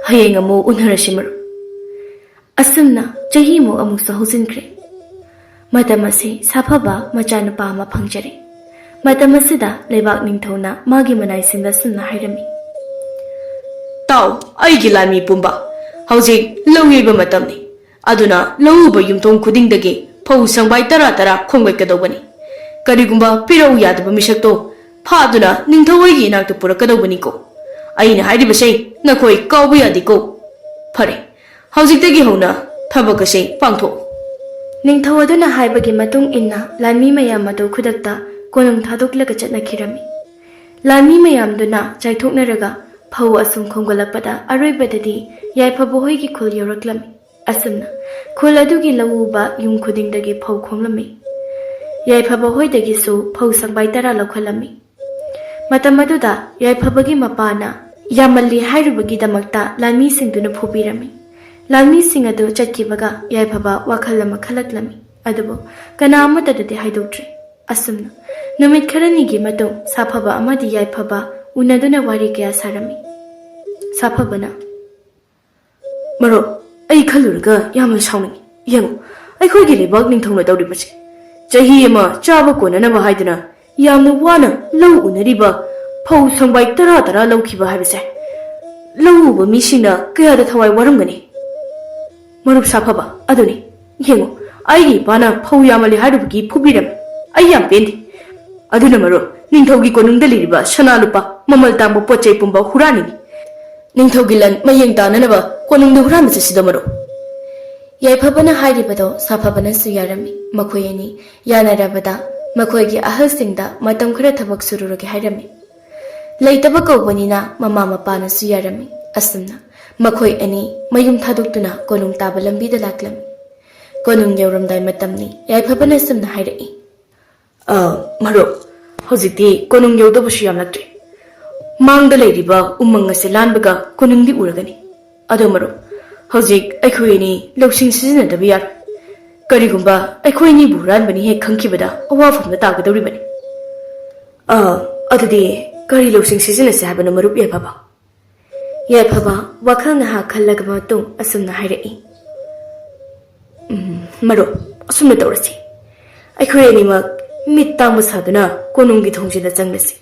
ꯍꯌꯦꯡ ꯑꯃꯨꯛ ꯎꯅꯔꯁꯤ ꯃꯔꯨꯞ꯫" ꯑꯁꯨꯝꯅ ꯆꯍꯤꯃꯨꯛ ꯑꯃꯨꯛꯁꯨ ꯍꯧꯖꯤꯟꯈ꯭ꯔꯦ꯫ ꯃꯇꯝ ꯑꯁꯤ ꯁꯥꯐꯕ ꯃꯆꯥꯅꯨꯄꯥ ꯑꯃ ꯐꯪꯖꯔꯦ꯫ ꯃꯇꯝ ꯑꯁꯤꯗ ꯂꯩꯕꯥꯛ ꯅꯤꯡꯊꯧꯅ ꯃꯥꯒꯤ ꯃꯅꯥꯏꯁꯤꯡꯗ ꯁꯨꯝꯅ ꯍꯥꯏꯔꯝꯃꯤ, "ꯇꯥꯎ, ꯑꯩꯒꯤ ꯂꯥꯟꯃꯤ ꯄꯨꯝꯕ, ꯍꯧꯖꯤꯛ ꯂꯧ ꯌꯩꯕ ꯃꯇꯝꯅꯤ꯫ ꯑꯗꯨꯅ ꯂꯧ ꯎꯕ ꯌꯨꯝꯊꯣꯡ ꯈꯨꯗꯤꯡꯗꯒꯤ ꯐꯧ ꯁꯪꯕꯥꯏ ꯇꯔꯥ ꯇꯔꯥ ꯈꯣꯝꯒꯠꯀꯗꯧꯕꯅꯤ꯫ ꯀꯔꯤꯒꯨꯝꯕ ꯄꯤꯔꯛꯎ ꯌꯥꯗꯕ ꯃꯤꯁꯛꯇꯣ ꯐꯥꯗꯨꯅ ꯅꯤꯡꯊꯧ ꯍꯣꯏꯒꯤ ꯏꯅꯥꯛꯇ ꯄꯨꯔꯛꯀꯗꯧꯕꯅꯤꯀꯣ꯫ ꯑꯩꯅ ꯍꯥꯏꯔꯤꯕꯁꯦ ꯅꯈꯣꯏ ꯀꯥꯎꯕ ꯌꯥꯗꯦꯀꯣ꯫ ꯐꯔꯦ, ꯍꯧꯖꯤꯛꯇꯒꯤ ꯍꯧꯅ ꯊꯕꯛ ꯑꯁꯤ ꯄꯥꯡꯊꯣꯛꯎ꯫ ꯅꯤꯡꯊꯧ ꯑꯗꯨꯅ ꯍꯥꯏꯕꯒꯤ ꯃꯇꯨꯡ ꯏꯟꯅ ꯂꯥꯟꯃꯤ ꯃꯌꯥꯝ ꯑꯗꯨ ꯈꯨꯗꯛꯇ ꯀꯣꯅꯨꯡ ꯊꯥꯗꯣꯛꯂꯒ ꯆꯠꯅꯈꯤꯔꯝꯃꯤ꯫ ꯂꯥꯟꯃꯤ ꯃꯌꯥꯝꯗꯨꯅ ꯆꯥꯏꯊꯣꯛꯅꯔꯒ ꯐꯧ ꯑꯁꯨꯝ ꯈꯣꯝꯒꯠꯂꯛꯄꯗ ꯑꯔꯣꯏꯕꯗꯗꯤ ꯌꯥꯏꯐꯕ ꯍꯣꯏꯒꯤ ꯈꯨꯜ ꯌꯧꯔꯛꯂꯝꯃꯤ꯫ ꯑꯁꯨꯝꯅ ꯈꯨꯜ ꯑꯗꯨꯒꯤ ꯂꯧ ꯎꯕ ꯌꯨꯝ ꯈꯨꯗꯤꯡꯗꯒꯤ ꯐꯧ ꯈꯣꯝꯂꯝꯃꯤ꯫ ꯌꯥꯏꯐꯕ ꯍꯣꯏꯗꯒꯤꯁꯨ ꯐꯧ ꯁꯪꯕꯥꯏ ꯇꯔꯥ ꯂꯧꯈꯠꯂꯝꯃꯤ꯫ ꯃꯇꯝ ꯑꯗꯨꯗ ꯌꯥꯏꯐꯕꯒꯤ ꯃꯄꯥꯅ ꯌꯥꯝꯃꯜꯂꯤ ꯍꯥꯏꯔꯨꯕꯒꯤꯗꯃꯛꯇ ꯂꯥꯟꯃꯤꯁꯤꯡꯗꯨꯅ ꯐꯨꯕꯤꯔꯝꯃꯤ꯫ ꯂꯥꯟꯃꯤꯁꯤꯡ ꯑꯗꯨ ꯆꯠꯈꯤꯕꯒ ꯌꯥꯏꯐꯕ ꯋꯥꯈꯜ ꯑꯃ ꯈꯜꯂꯛꯂꯝꯃꯤ꯫ ꯑꯗꯨꯕꯨ ꯀꯅꯥ ꯑꯃꯠꯇꯗꯗꯤ ꯍꯥꯏꯗꯣꯛꯇ꯭ꯔꯤ꯫ ꯑꯁꯨꯝꯅ ꯅꯨꯃꯤꯠ ꯈꯔꯅꯤꯒꯤ ꯃꯇꯨꯡ ꯁꯥꯐꯕ ꯑꯃꯗꯤ ꯌꯥꯏꯐꯕ ꯎꯅꯗꯨꯅ ꯋꯥꯔꯤ ꯀꯌꯥ ꯁꯥꯔꯝꯃꯤ꯫ ꯁꯥꯐꯕꯅ, "ꯃꯔꯨꯞ, ꯑꯩ ꯈꯜꯂꯨꯔꯒ ꯌꯥꯝꯅ ꯁꯥꯎꯅꯤꯡꯉꯤ꯫ ꯌꯦꯡꯉꯨ, ꯑꯩꯈꯣꯏꯒꯤ ꯂꯩꯕꯥꯛ ꯅꯤꯡꯊꯧꯅ ꯇꯧꯔꯤꯕꯁꯦ, ꯆꯍꯤ ꯑꯃ ꯆꯥꯕ ꯀꯣꯟꯅꯅꯕ ꯍꯥꯏꯗꯨꯅ ꯌꯥꯝꯅ ꯋꯥꯅ ꯂꯧ ꯎꯅꯔꯤꯕ ꯐꯧ ꯁꯪꯕꯥꯏ ꯇꯔꯥ ꯇꯔꯥ ꯂꯧꯈꯤꯕ ꯍꯥꯏꯕꯁꯦ, ꯂꯧ ꯎꯕ ꯃꯤꯁꯤꯡꯅ ꯀꯌꯥꯗ ꯊꯋꯥꯏ ꯋꯥꯔꯝꯒꯅꯤ?" "ꯃꯔꯨꯞ ꯁꯥꯐꯕ, ꯑꯗꯨꯅꯤ, ꯌꯦꯡꯉꯨ, ꯑꯩꯒꯤ ꯏꯄꯥꯅ ꯐꯧ ꯌꯥꯝꯃꯜꯂꯤ ꯍꯥꯏꯔꯨꯕꯒꯤ ꯐꯨꯕꯤꯔꯝꯃꯤ꯫ ꯑꯩ ꯌꯥꯝ ꯄꯦꯟꯗꯦ꯫ ꯑꯗꯨꯅ ꯃꯔꯨꯞ, ꯅꯤꯡꯊꯧꯒꯤ ꯀꯣꯅꯨꯡꯗ ꯂꯩꯔꯤꯕ ꯁꯅꯥ ꯂꯨꯄꯥ, ꯃꯃꯜ ꯇꯥꯡꯕ ꯄꯣꯠ ꯆꯩ ꯄꯨꯝꯕ ꯍꯨꯔꯥꯟꯅꯤꯡꯉꯤ꯫ ꯅꯤꯡꯊꯧꯒꯤ ꯂꯟ ꯃꯌꯦꯡ ꯇꯥꯅꯅꯕ ꯀꯣꯅꯨꯡꯗ ꯍꯨꯔꯥꯟꯕ ꯆꯠꯁꯤꯗ, ꯃꯔꯨꯞ?" ꯌꯥꯏꯐꯕꯅ ꯍꯥꯏꯔꯤꯕꯗꯣ ꯁꯥꯐꯕꯅꯁꯨ ꯌꯥꯔꯝꯃꯤ꯫ ꯃꯈꯣꯏ ꯑꯅꯤ ꯌꯥꯅꯔꯕꯗ ꯃꯈꯣꯏꯒꯤ ꯑꯍꯜꯁꯤꯡꯗ ꯃꯇꯝ ꯈꯔ ꯊꯕꯛ ꯁꯨꯔꯨꯔꯒꯦ ꯍꯥꯏꯔꯝꯃꯤ꯫ ꯂꯩꯇꯕ ꯀꯧꯕꯅꯤꯅ ꯃꯃꯥ ꯃꯄꯥꯅꯁꯨ ꯌꯥꯔꯝꯃꯤ꯫ ꯑꯁꯨꯝꯅ ꯃꯈꯣꯏ ꯑꯅꯤ ꯃꯌꯨꯝ ꯊꯥꯗꯣꯛꯇꯨꯅ ꯀꯣꯅꯨꯡ ꯇꯥꯕ ꯂꯝꯕꯤꯗ ꯂꯥꯛꯂꯝꯃꯤ꯫ ꯀꯣꯅꯨꯡ ꯌꯧꯔꯝꯗꯥꯏ ꯃꯇꯝꯅꯤ꯫ ꯌꯥꯏꯐꯕꯅ ꯑꯁꯨꯝꯅ ꯍꯥꯏꯔꯛꯏ, "ꯑ, ꯃꯔꯨꯞ, ꯍꯧꯖꯤꯛꯇꯤ ꯀꯣꯅꯨꯡ ꯌꯧꯗꯕꯁꯨ ꯌꯥꯝꯂꯛꯇ꯭ꯔꯦ꯫ ꯃꯥꯡꯗ ꯂꯩꯔꯤꯕ ꯎꯃꯪ ꯑꯁꯤ ꯂꯥꯟꯕꯒ ꯀꯣꯅꯨꯡꯗꯤ ꯎꯔꯒꯅꯤ꯫ ꯑꯗꯣ ꯃꯔꯨꯞ, ꯍꯧꯖꯤꯛ ꯑꯩꯈꯣꯏ ꯑꯅꯤ ꯂꯧꯁꯤꯡ ꯁꯤꯖꯤꯟꯅꯗꯕ ꯌꯥꯔꯣꯏ꯫ ꯀꯔꯤꯒꯨꯝꯕ ꯑꯩꯈꯣꯏ ꯑꯅꯤꯕꯨ ꯍꯨꯔꯥꯟꯕꯅꯤ ꯍꯦꯛ ꯈꯪꯈꯤꯕꯗ ꯑꯋꯥꯐꯝꯗ ꯇꯥꯒꯗꯧꯔꯤꯕꯅꯤ꯫ ꯑ, ꯑꯗꯨꯗꯤ ꯀꯔꯤ ꯂꯧꯁꯤꯡ ꯁꯤꯖꯤꯟꯅꯁꯤ ꯍꯥꯏꯕꯅꯣ, ꯃꯔꯨꯞ ꯌꯥꯏꯐꯕ?" ꯌꯥꯏꯐꯕ ꯋꯥꯈꯜ ꯉꯥꯏꯍꯥꯛ ꯈꯜꯂꯒ ꯃꯇꯨꯡ ꯑꯁꯨꯝꯅ ꯍꯥꯏꯔꯛꯏ, "ꯎꯝ, ꯃꯔꯨꯞ, ꯑꯁꯨꯝꯅ ꯇꯧꯔꯁꯤ꯫ ꯑꯩꯈꯣꯏ ꯑꯅꯤꯃꯛ ꯃꯤꯠ ꯇꯥꯡꯕ ꯁꯥꯗꯨꯅ ꯀꯣꯅꯨꯡꯒꯤ ꯊꯣꯡꯖꯤꯟꯗ ꯆꯪꯂꯁꯤ꯫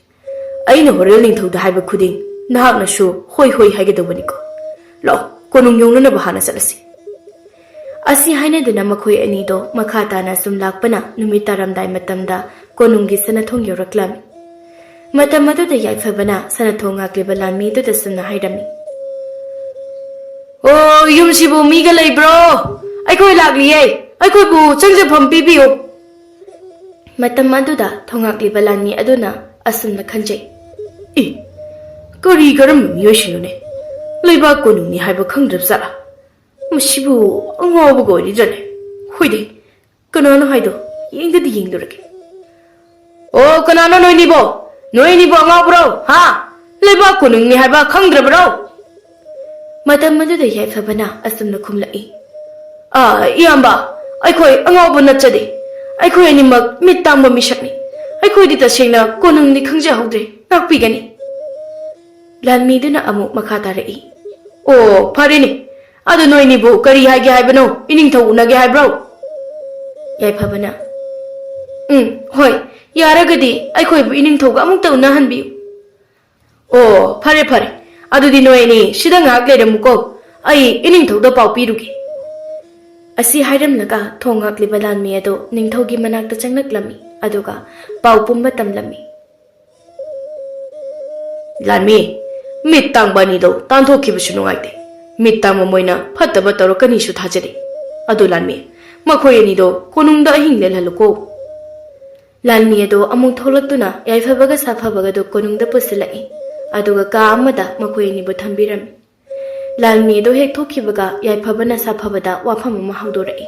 ꯑꯩꯅ ꯍꯣꯔꯦꯜ ꯅꯤꯡꯊꯧꯗ ꯍꯥꯏꯕ ꯈꯨꯗꯤꯡ ꯅꯍꯥꯛꯅꯁꯨ ꯍꯣꯏ ꯍꯣꯏ ꯍꯥꯏꯒꯗꯧꯕꯅꯤꯀꯣ꯫ ꯂꯥꯛꯑꯣ, ꯀꯣꯅꯨꯡ ꯌꯧꯅꯅꯕ ꯍꯥꯟꯅ ꯆꯠꯂꯁꯤ꯫" ꯑꯁꯤ ꯍꯥꯏꯅꯗꯨꯅ ꯃꯈꯣꯏ ꯑꯅꯤꯗꯣ ꯃꯈꯥ ꯇꯥꯅ ꯁꯨꯝ ꯂꯥꯛꯄꯅ ꯅꯨꯃꯤꯠ ꯇꯥꯔꯝꯗꯥꯏ ꯃꯇꯝꯗ ꯀꯣꯅꯨꯡꯒꯤ ꯁꯅꯥꯊꯣꯡ ꯌꯧꯔꯛꯂꯝꯃꯤ꯫ ꯃꯇꯝ ꯑꯗꯨꯗ ꯌꯥꯏꯐꯕꯅ ꯁꯅꯥꯊꯣꯡ ꯉꯥꯛꯂꯤꯕ ꯂꯥꯟꯃꯤꯗꯨꯗ ꯁꯨꯝꯅ ꯍꯥꯏꯔꯝꯃꯤ, "ꯑꯣ, ꯌꯨꯝꯁꯤꯕꯨ ꯃꯤꯒ ꯂꯩꯕ꯭ꯔꯣ? ꯑꯩꯈꯣꯏ ꯂꯥꯛꯂꯤꯌꯦ꯫ ꯑꯩꯈꯣꯏꯕꯨ ꯆꯪꯖꯐꯝ ꯄꯤꯕꯤꯌꯨ꯫" ꯃꯇꯝ ꯑꯗꯨꯗ ꯊꯣꯡꯉꯥꯛꯂꯤꯕ ꯂꯥꯟꯃꯤ ꯑꯗꯨꯅ ꯑꯁꯨꯝꯅ ꯈꯟꯖꯩ, "ꯏ, ꯀꯔꯤ ꯀꯔꯝꯕ ꯃꯤꯑꯣꯏꯁꯤꯡꯅꯣꯅꯦ? ꯂꯩꯕꯥꯛ ꯀꯣꯅꯨꯡꯅꯤ ꯍꯥꯏꯕ ꯈꯪꯗ꯭ꯔꯕ ꯖꯥꯠꯂꯥ? ꯃꯁꯤꯕꯨ ꯑꯉꯥꯎꯕꯒ ꯑꯣꯏꯔꯤꯖꯥꯠꯂꯦ꯫ ꯍꯣꯏꯗꯦ, ꯀꯅꯥꯅꯣ ꯍꯥꯏꯗꯣ ꯌꯦꯡꯗꯗꯤ ꯌꯦꯡꯂꯨꯔꯒꯦ꯫ ꯑꯣ, ꯀꯅꯥꯅꯣ ꯅꯣꯏꯅꯤꯕꯣ? ꯅꯣꯏꯅꯤꯕꯨ ꯑꯉꯥꯎꯕ꯭ꯔꯣ? ꯍꯥ? ꯂꯩꯕꯥꯛ ꯀꯣꯅꯨꯡꯅꯤ ꯍꯥꯏꯕ ꯈꯪꯗ꯭ꯔꯕ꯭ꯔꯣ?" ꯃꯇꯝ ꯑꯗꯨꯗ ꯌꯥꯏꯐꯕꯅ ꯑꯁꯨꯝꯅ ꯈꯨꯝꯂꯛꯏ, "ꯑꯥ, ꯏꯌꯥꯝꯕ, ꯑꯩꯈꯣꯏ ꯑꯉꯥꯎꯕ ꯅꯠꯆꯗꯦ꯫ ꯑꯩꯈꯣꯏ ꯑꯅꯤꯃꯛ ꯃꯤꯠ ꯇꯥꯡꯕ ꯃꯤꯁꯛꯅꯤ꯫ ꯑꯩꯈꯣꯏꯗꯤ ꯇꯁꯦꯡꯅ ꯀꯣꯅꯨꯡꯅꯤ ꯈꯪꯖꯍꯧꯗ꯭ꯔꯦ꯫ ꯉꯥꯛꯄꯤꯒꯅꯤ꯫" ꯂꯥꯟꯃꯤꯗꯨꯅ ꯑꯃꯨꯛ ꯃꯈꯥ ꯇꯥꯔꯛꯏ, "ꯑꯣ, ꯐꯔꯦꯅꯦ꯫ ꯑꯗꯨ ꯅꯣꯏꯅꯤꯕꯨ ꯀꯔꯤ ꯍꯥꯏꯒꯦ ꯍꯥꯏꯕꯅꯣ? ꯏꯅꯤꯡꯊꯧ ꯎꯅꯒꯦ ꯍꯥꯏꯕ꯭ꯔꯣ?" ꯌꯥꯏꯐꯕꯅ, "ꯎꯝ, ꯍꯣꯏ, ꯌꯥꯔꯒꯗꯤ ꯑꯩꯈꯣꯏꯕꯨ ꯏꯅꯤꯡꯊꯧꯒ ꯑꯃꯨꯛꯇ ꯎꯅꯍꯟꯕꯤꯌꯨ꯫" "ꯑꯣ, ꯐꯔꯦ, ꯐꯔꯦ꯫ ꯑꯗꯨꯗꯤ ꯅꯣꯏ ꯑꯅꯤ ꯁꯤꯗ ꯉꯥꯏꯍꯥꯛ ꯂꯩꯔꯝꯃꯨꯀꯣ꯫ ꯑꯩ ꯏꯅꯤꯡꯊꯧꯗ ꯄꯥꯎ ꯄꯤꯔꯨꯒꯦ꯫" ꯑꯁꯤ ꯍꯥꯏꯔꯝꯂꯒ ꯊꯣꯡ ꯉꯥꯛꯂꯤꯕ ꯂꯥꯟꯃꯤ ꯑꯗꯨ ꯅꯤꯡꯊꯧꯒꯤ ꯃꯅꯥꯛꯇ ꯆꯪꯂꯛꯂꯝꯃꯤ, ꯑꯗꯨꯒ ꯄꯥꯎ ꯄꯨꯝꯕ ꯇꯝꯂꯝꯃꯤ꯫ "ꯂꯥꯟꯃꯤ, ꯃꯤꯠ ꯇꯥꯡꯕ ꯑꯅꯤꯗꯣ ꯇꯥꯟꯊꯣꯛꯈꯤꯕꯁꯨ ꯅꯨꯡꯉꯥꯏꯇꯦ꯫ ꯃꯤꯠ ꯇꯥꯡꯕ ꯃꯣꯏꯅ ꯐꯠꯇꯕ ꯇꯧꯔꯛꯀꯅꯤꯁꯨ ꯊꯥꯖꯗꯦ꯫ ꯑꯗꯨ ꯂꯥꯟꯃꯤ, ꯃꯈꯣꯏ ꯑꯅꯤꯗꯣ ꯀꯣꯅꯨꯡꯗ ꯑꯍꯤꯡ ꯂꯦꯜꯍꯜꯂꯨꯀꯣ꯫" ꯂꯥꯟꯃꯤ ꯑꯗꯣ ꯑꯃꯨꯛ ꯊꯣꯛꯂꯛꯇꯨꯅ ꯌꯥꯏꯐꯕꯒ ꯁꯥꯐꯕꯒꯗꯣ ꯀꯣꯅꯨꯡꯗ ꯄꯨꯁꯤꯜꯂꯛꯏ, ꯑꯗꯨꯒ ꯀꯥ ꯑꯃꯗ ꯃꯈꯣꯏ ꯑꯅꯤꯕꯨ ꯊꯝꯕꯤꯔꯝꯃꯤ꯫ ꯂꯥꯟꯃꯤ ꯑꯗꯣ ꯍꯦꯛ ꯊꯣꯛꯈꯤꯕꯒ ꯌꯥꯏꯐꯕꯅ ꯁꯥꯐꯕꯗ ꯋꯥꯐꯝ ꯑꯃ ꯍꯧꯗꯣꯔꯛꯏ꯫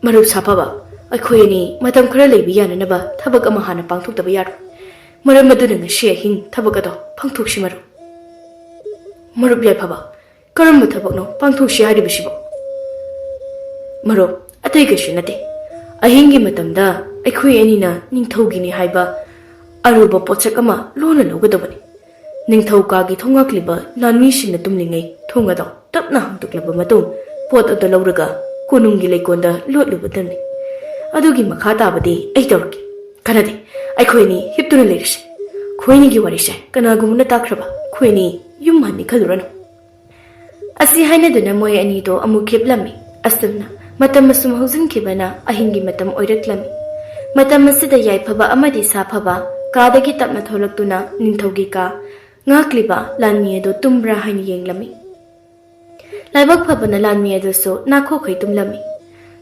"ꯃꯔꯨꯞ ꯁꯥꯐꯕ, ꯑꯩꯈꯣꯏ ꯑꯅꯤ ꯃꯇꯝ ꯈꯔ ꯂꯩꯕ ꯌꯥꯅꯅꯕ ꯊꯕꯛ ꯑꯃ ꯍꯥꯟꯅ ꯄꯥꯡꯊꯣꯛꯇꯕ ꯌꯥꯔꯣꯏ꯫ ꯃꯔꯝ ꯑꯗꯨꯅ ꯉꯁꯤ ꯑꯍꯤꯡ ꯊꯕꯛ ꯑꯗꯣ ꯄꯥꯡꯊꯣꯛꯁꯤ ꯃꯔꯨꯞ꯫" "ꯃꯔꯨꯞ ꯌꯥꯏꯐꯕ, ꯀꯔꯝꯕ ꯊꯕꯛꯅꯣ ꯄꯥꯡꯊꯣꯛꯁꯤ ꯍꯥꯏꯔꯤꯕꯁꯤꯕꯣ?" "ꯃꯔꯨꯞ, ꯑꯇꯩ ꯀꯩꯁꯨ ꯅꯠꯇꯦ꯫ ꯑꯍꯤꯡꯒꯤ ꯃꯇꯝꯗ ꯑꯩꯈꯣꯏ ꯑꯅꯤꯅ ꯅꯤꯡꯊꯧꯒꯤꯅꯤ ꯍꯥꯏꯕ ꯑꯔꯨꯕ ꯄꯣꯠꯁꯛ ꯑꯃ ꯂꯣꯟꯅ ꯂꯧꯒꯗꯕꯅꯤ꯫ ꯅꯤꯡꯊꯧ ꯀꯥꯒꯤ ꯊꯣꯡꯉꯥꯛꯂꯤꯕ ꯂꯥꯟꯃꯤꯁꯤꯡꯅ ꯇꯨꯝꯂꯤꯉꯩ ꯊꯣꯡ ꯑꯗꯣ ꯇꯞꯅ ꯍꯥꯡꯗꯣꯛꯂꯕ ꯃꯇꯨꯡ ꯄꯣꯠ ꯑꯗꯨ ꯂꯧꯔꯒ ꯀꯣꯅꯨꯡꯒꯤ ꯂꯩꯀꯣꯜꯗ ꯂꯣꯠꯂꯨꯕꯗꯅꯤ꯫ ꯑꯗꯨꯒꯤ ꯃꯈꯥ ꯇꯥꯕꯗꯤ ꯑꯩ ꯇꯧꯔꯒꯦ꯫ ꯀꯥꯟꯅꯗꯦ, ꯑꯩꯈꯣꯏ ꯑꯅꯤ ꯍꯤꯞꯇꯨꯅ ꯂꯩꯔꯁꯤ꯫ ꯑꯩꯈꯣꯏ ꯑꯅꯤꯒꯤ ꯋꯥꯔꯤꯁꯦ ꯀꯅꯥꯒꯨꯝꯕꯅ ꯇꯥꯈ꯭ꯔꯕ ꯑꯩꯈꯣꯏ ꯑꯅꯤ ꯌꯨꯝ ꯍꯟꯅꯤ ꯈꯜꯂꯨꯔꯅꯨ꯫" ꯑꯁꯤ ꯍꯥꯏꯅꯗꯨꯅ ꯃꯣꯏ ꯑꯅꯤꯗꯣ ꯑꯃꯨꯛ ꯍꯤꯞꯂꯝꯃꯤ꯫ ꯑꯁꯨꯝꯅ ꯃꯇꯝ ꯑꯁꯨꯝ ꯍꯧꯖꯤꯟꯈꯤꯕꯅ ꯑꯍꯤꯡꯒꯤ ꯃꯇꯝ ꯑꯣꯏꯔꯛꯂꯝꯃꯤ꯫ ꯃꯇꯝ ꯑꯁꯤꯗ ꯌꯥꯏꯐꯕ ꯑꯃꯗꯤ ꯁꯥꯐꯕ ꯀꯥꯗꯒꯤ ꯇꯞꯅ ꯊꯣꯛꯂꯛꯇꯨꯅ ꯅꯤꯡꯊꯧꯒꯤ ꯀꯥ ꯉꯥꯛꯂꯤꯕ ꯂꯥꯟꯃꯤ ꯑꯗꯨ ꯇꯨꯝꯕ꯭ꯔꯥ ꯍꯥꯏꯅ ꯌꯦꯡꯂꯝꯃꯤ꯫ ꯂꯥꯏꯕꯛ ꯐꯕꯅ ꯂꯥꯟꯃꯤ ꯑꯗꯨꯁꯨ ꯅꯥꯈꯣꯛꯈꯩ ꯇꯨꯝꯂꯝꯃꯤ꯫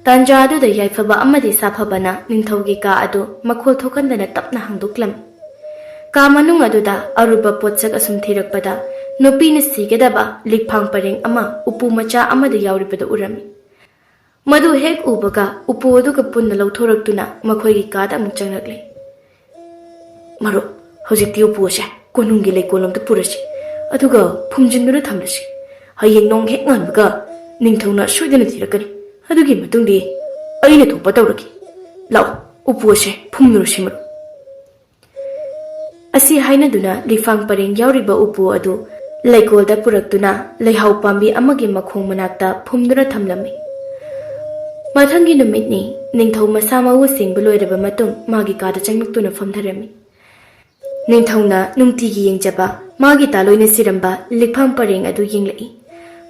ꯇꯥꯟꯖꯥ ꯑꯗꯨꯗ ꯌꯥꯏꯐꯕ ꯑꯃꯗꯤ ꯁꯥꯐꯕꯅ ꯅꯤꯡꯊꯧꯒꯤ ꯀꯥ ꯑꯗꯨ ꯃꯈꯣꯜ ꯊꯣꯛꯍꯟꯗꯅ ꯇꯞꯅ ꯍꯥꯡꯗꯣꯛꯂꯝꯃꯤ꯫ ꯀꯥ ꯃꯅꯨꯡ ꯑꯗꯨꯗ ꯑꯔꯨꯕ ꯄꯣꯠꯁꯛ ꯑꯁꯨꯝ ꯊꯤꯔꯛꯄꯗ ꯅꯨꯄꯤꯅ ꯁꯤꯒꯗꯕ ꯂꯤꯛꯐꯥꯡ ꯄꯔꯦꯡ ꯑꯃ ꯎꯄꯨ ꯃꯆꯥ ꯑꯃꯗ ꯌꯥꯎꯔꯤꯕꯗꯨ ꯎꯔꯝꯃꯤ꯫ ꯃꯗꯨ ꯍꯦꯛ ꯎꯕꯒ ꯎꯄꯨ ꯑꯗꯨꯒ ꯄꯨꯟꯅ ꯂꯧꯊꯣꯔꯛꯇꯨꯅ ꯃꯈꯣꯏꯒꯤ ꯀꯥꯗ ꯑꯃꯨꯛ ꯆꯪꯂꯛꯂꯦ꯫ "ꯃꯔꯨꯞ, ꯍꯧꯖꯤꯛꯇꯤ ꯎꯄꯨ ꯑꯁꯦ ꯀꯣꯅꯨꯡꯒꯤ ꯂꯩꯀꯣꯜ ꯑꯃꯗ ꯄꯨꯔꯁꯤ, ꯑꯗꯨꯒ ꯐꯨꯝꯖꯤꯟꯗꯨꯅ ꯊꯝꯂꯁꯤ꯫ ꯍꯌꯦꯡ ꯅꯣꯡ ꯍꯦꯛ ꯉꯥꯟꯕꯒ ꯅꯤꯡꯊꯧꯅ ꯁꯣꯏꯗꯅ ꯊꯤꯔꯛꯀꯅꯤ꯫ ꯑꯗꯨꯒꯤ ꯃꯇꯨꯡꯗꯤ ꯑꯩꯅ ꯊꯣꯛꯄ ꯇꯧꯔꯒꯦ꯫ ꯂꯥꯛꯑꯣ, ꯎꯄꯨ ꯑꯁꯦ ꯐꯨꯝꯂꯨꯔꯁꯤ, ꯃꯔꯨꯞ꯫" ꯑꯁꯤ ꯍꯥꯏꯅꯗꯨꯅ ꯂꯤꯛꯐꯥꯡ ꯄꯔꯦꯡ ꯌꯥꯎꯔꯤꯕ ꯎꯄꯨ ꯑꯗꯨ ꯂꯩꯀꯣꯜꯗ ꯄꯨꯔꯛꯇꯨꯅ ꯂꯩꯍꯥꯎ ꯄꯥꯝꯕꯤ ꯑꯃꯒꯤ ꯃꯈꯣꯡ ꯃꯅꯥꯛꯇ ꯐꯨꯝꯗꯨꯅ ꯊꯝꯂꯝꯃꯤ꯫ ꯃꯊꯪꯒꯤ ꯅꯨꯃꯤꯠꯅꯤ꯫ ꯅꯤꯡꯊꯧ ꯃꯁꯥ ꯃꯎ ꯁꯦꯡꯕ ꯂꯣꯏꯔꯕ ꯃꯇꯨꯡ ꯃꯥꯒꯤ ꯀꯥꯗ ꯆꯪꯂꯛꯇꯨꯅ ꯐꯝꯊꯔꯝꯃꯤ꯫ ꯅꯤꯡꯊꯧꯅ ꯅꯨꯡꯇꯤꯒꯤ ꯌꯦꯡꯖꯕ ꯃꯥꯒꯤ ꯇꯥꯂꯣꯏꯅ ꯁꯤꯔꯝꯕ ꯂꯤꯛꯐꯥꯡ ꯄꯔꯦꯡ ꯑꯗꯨ ꯌꯦꯡꯂꯛꯏ꯫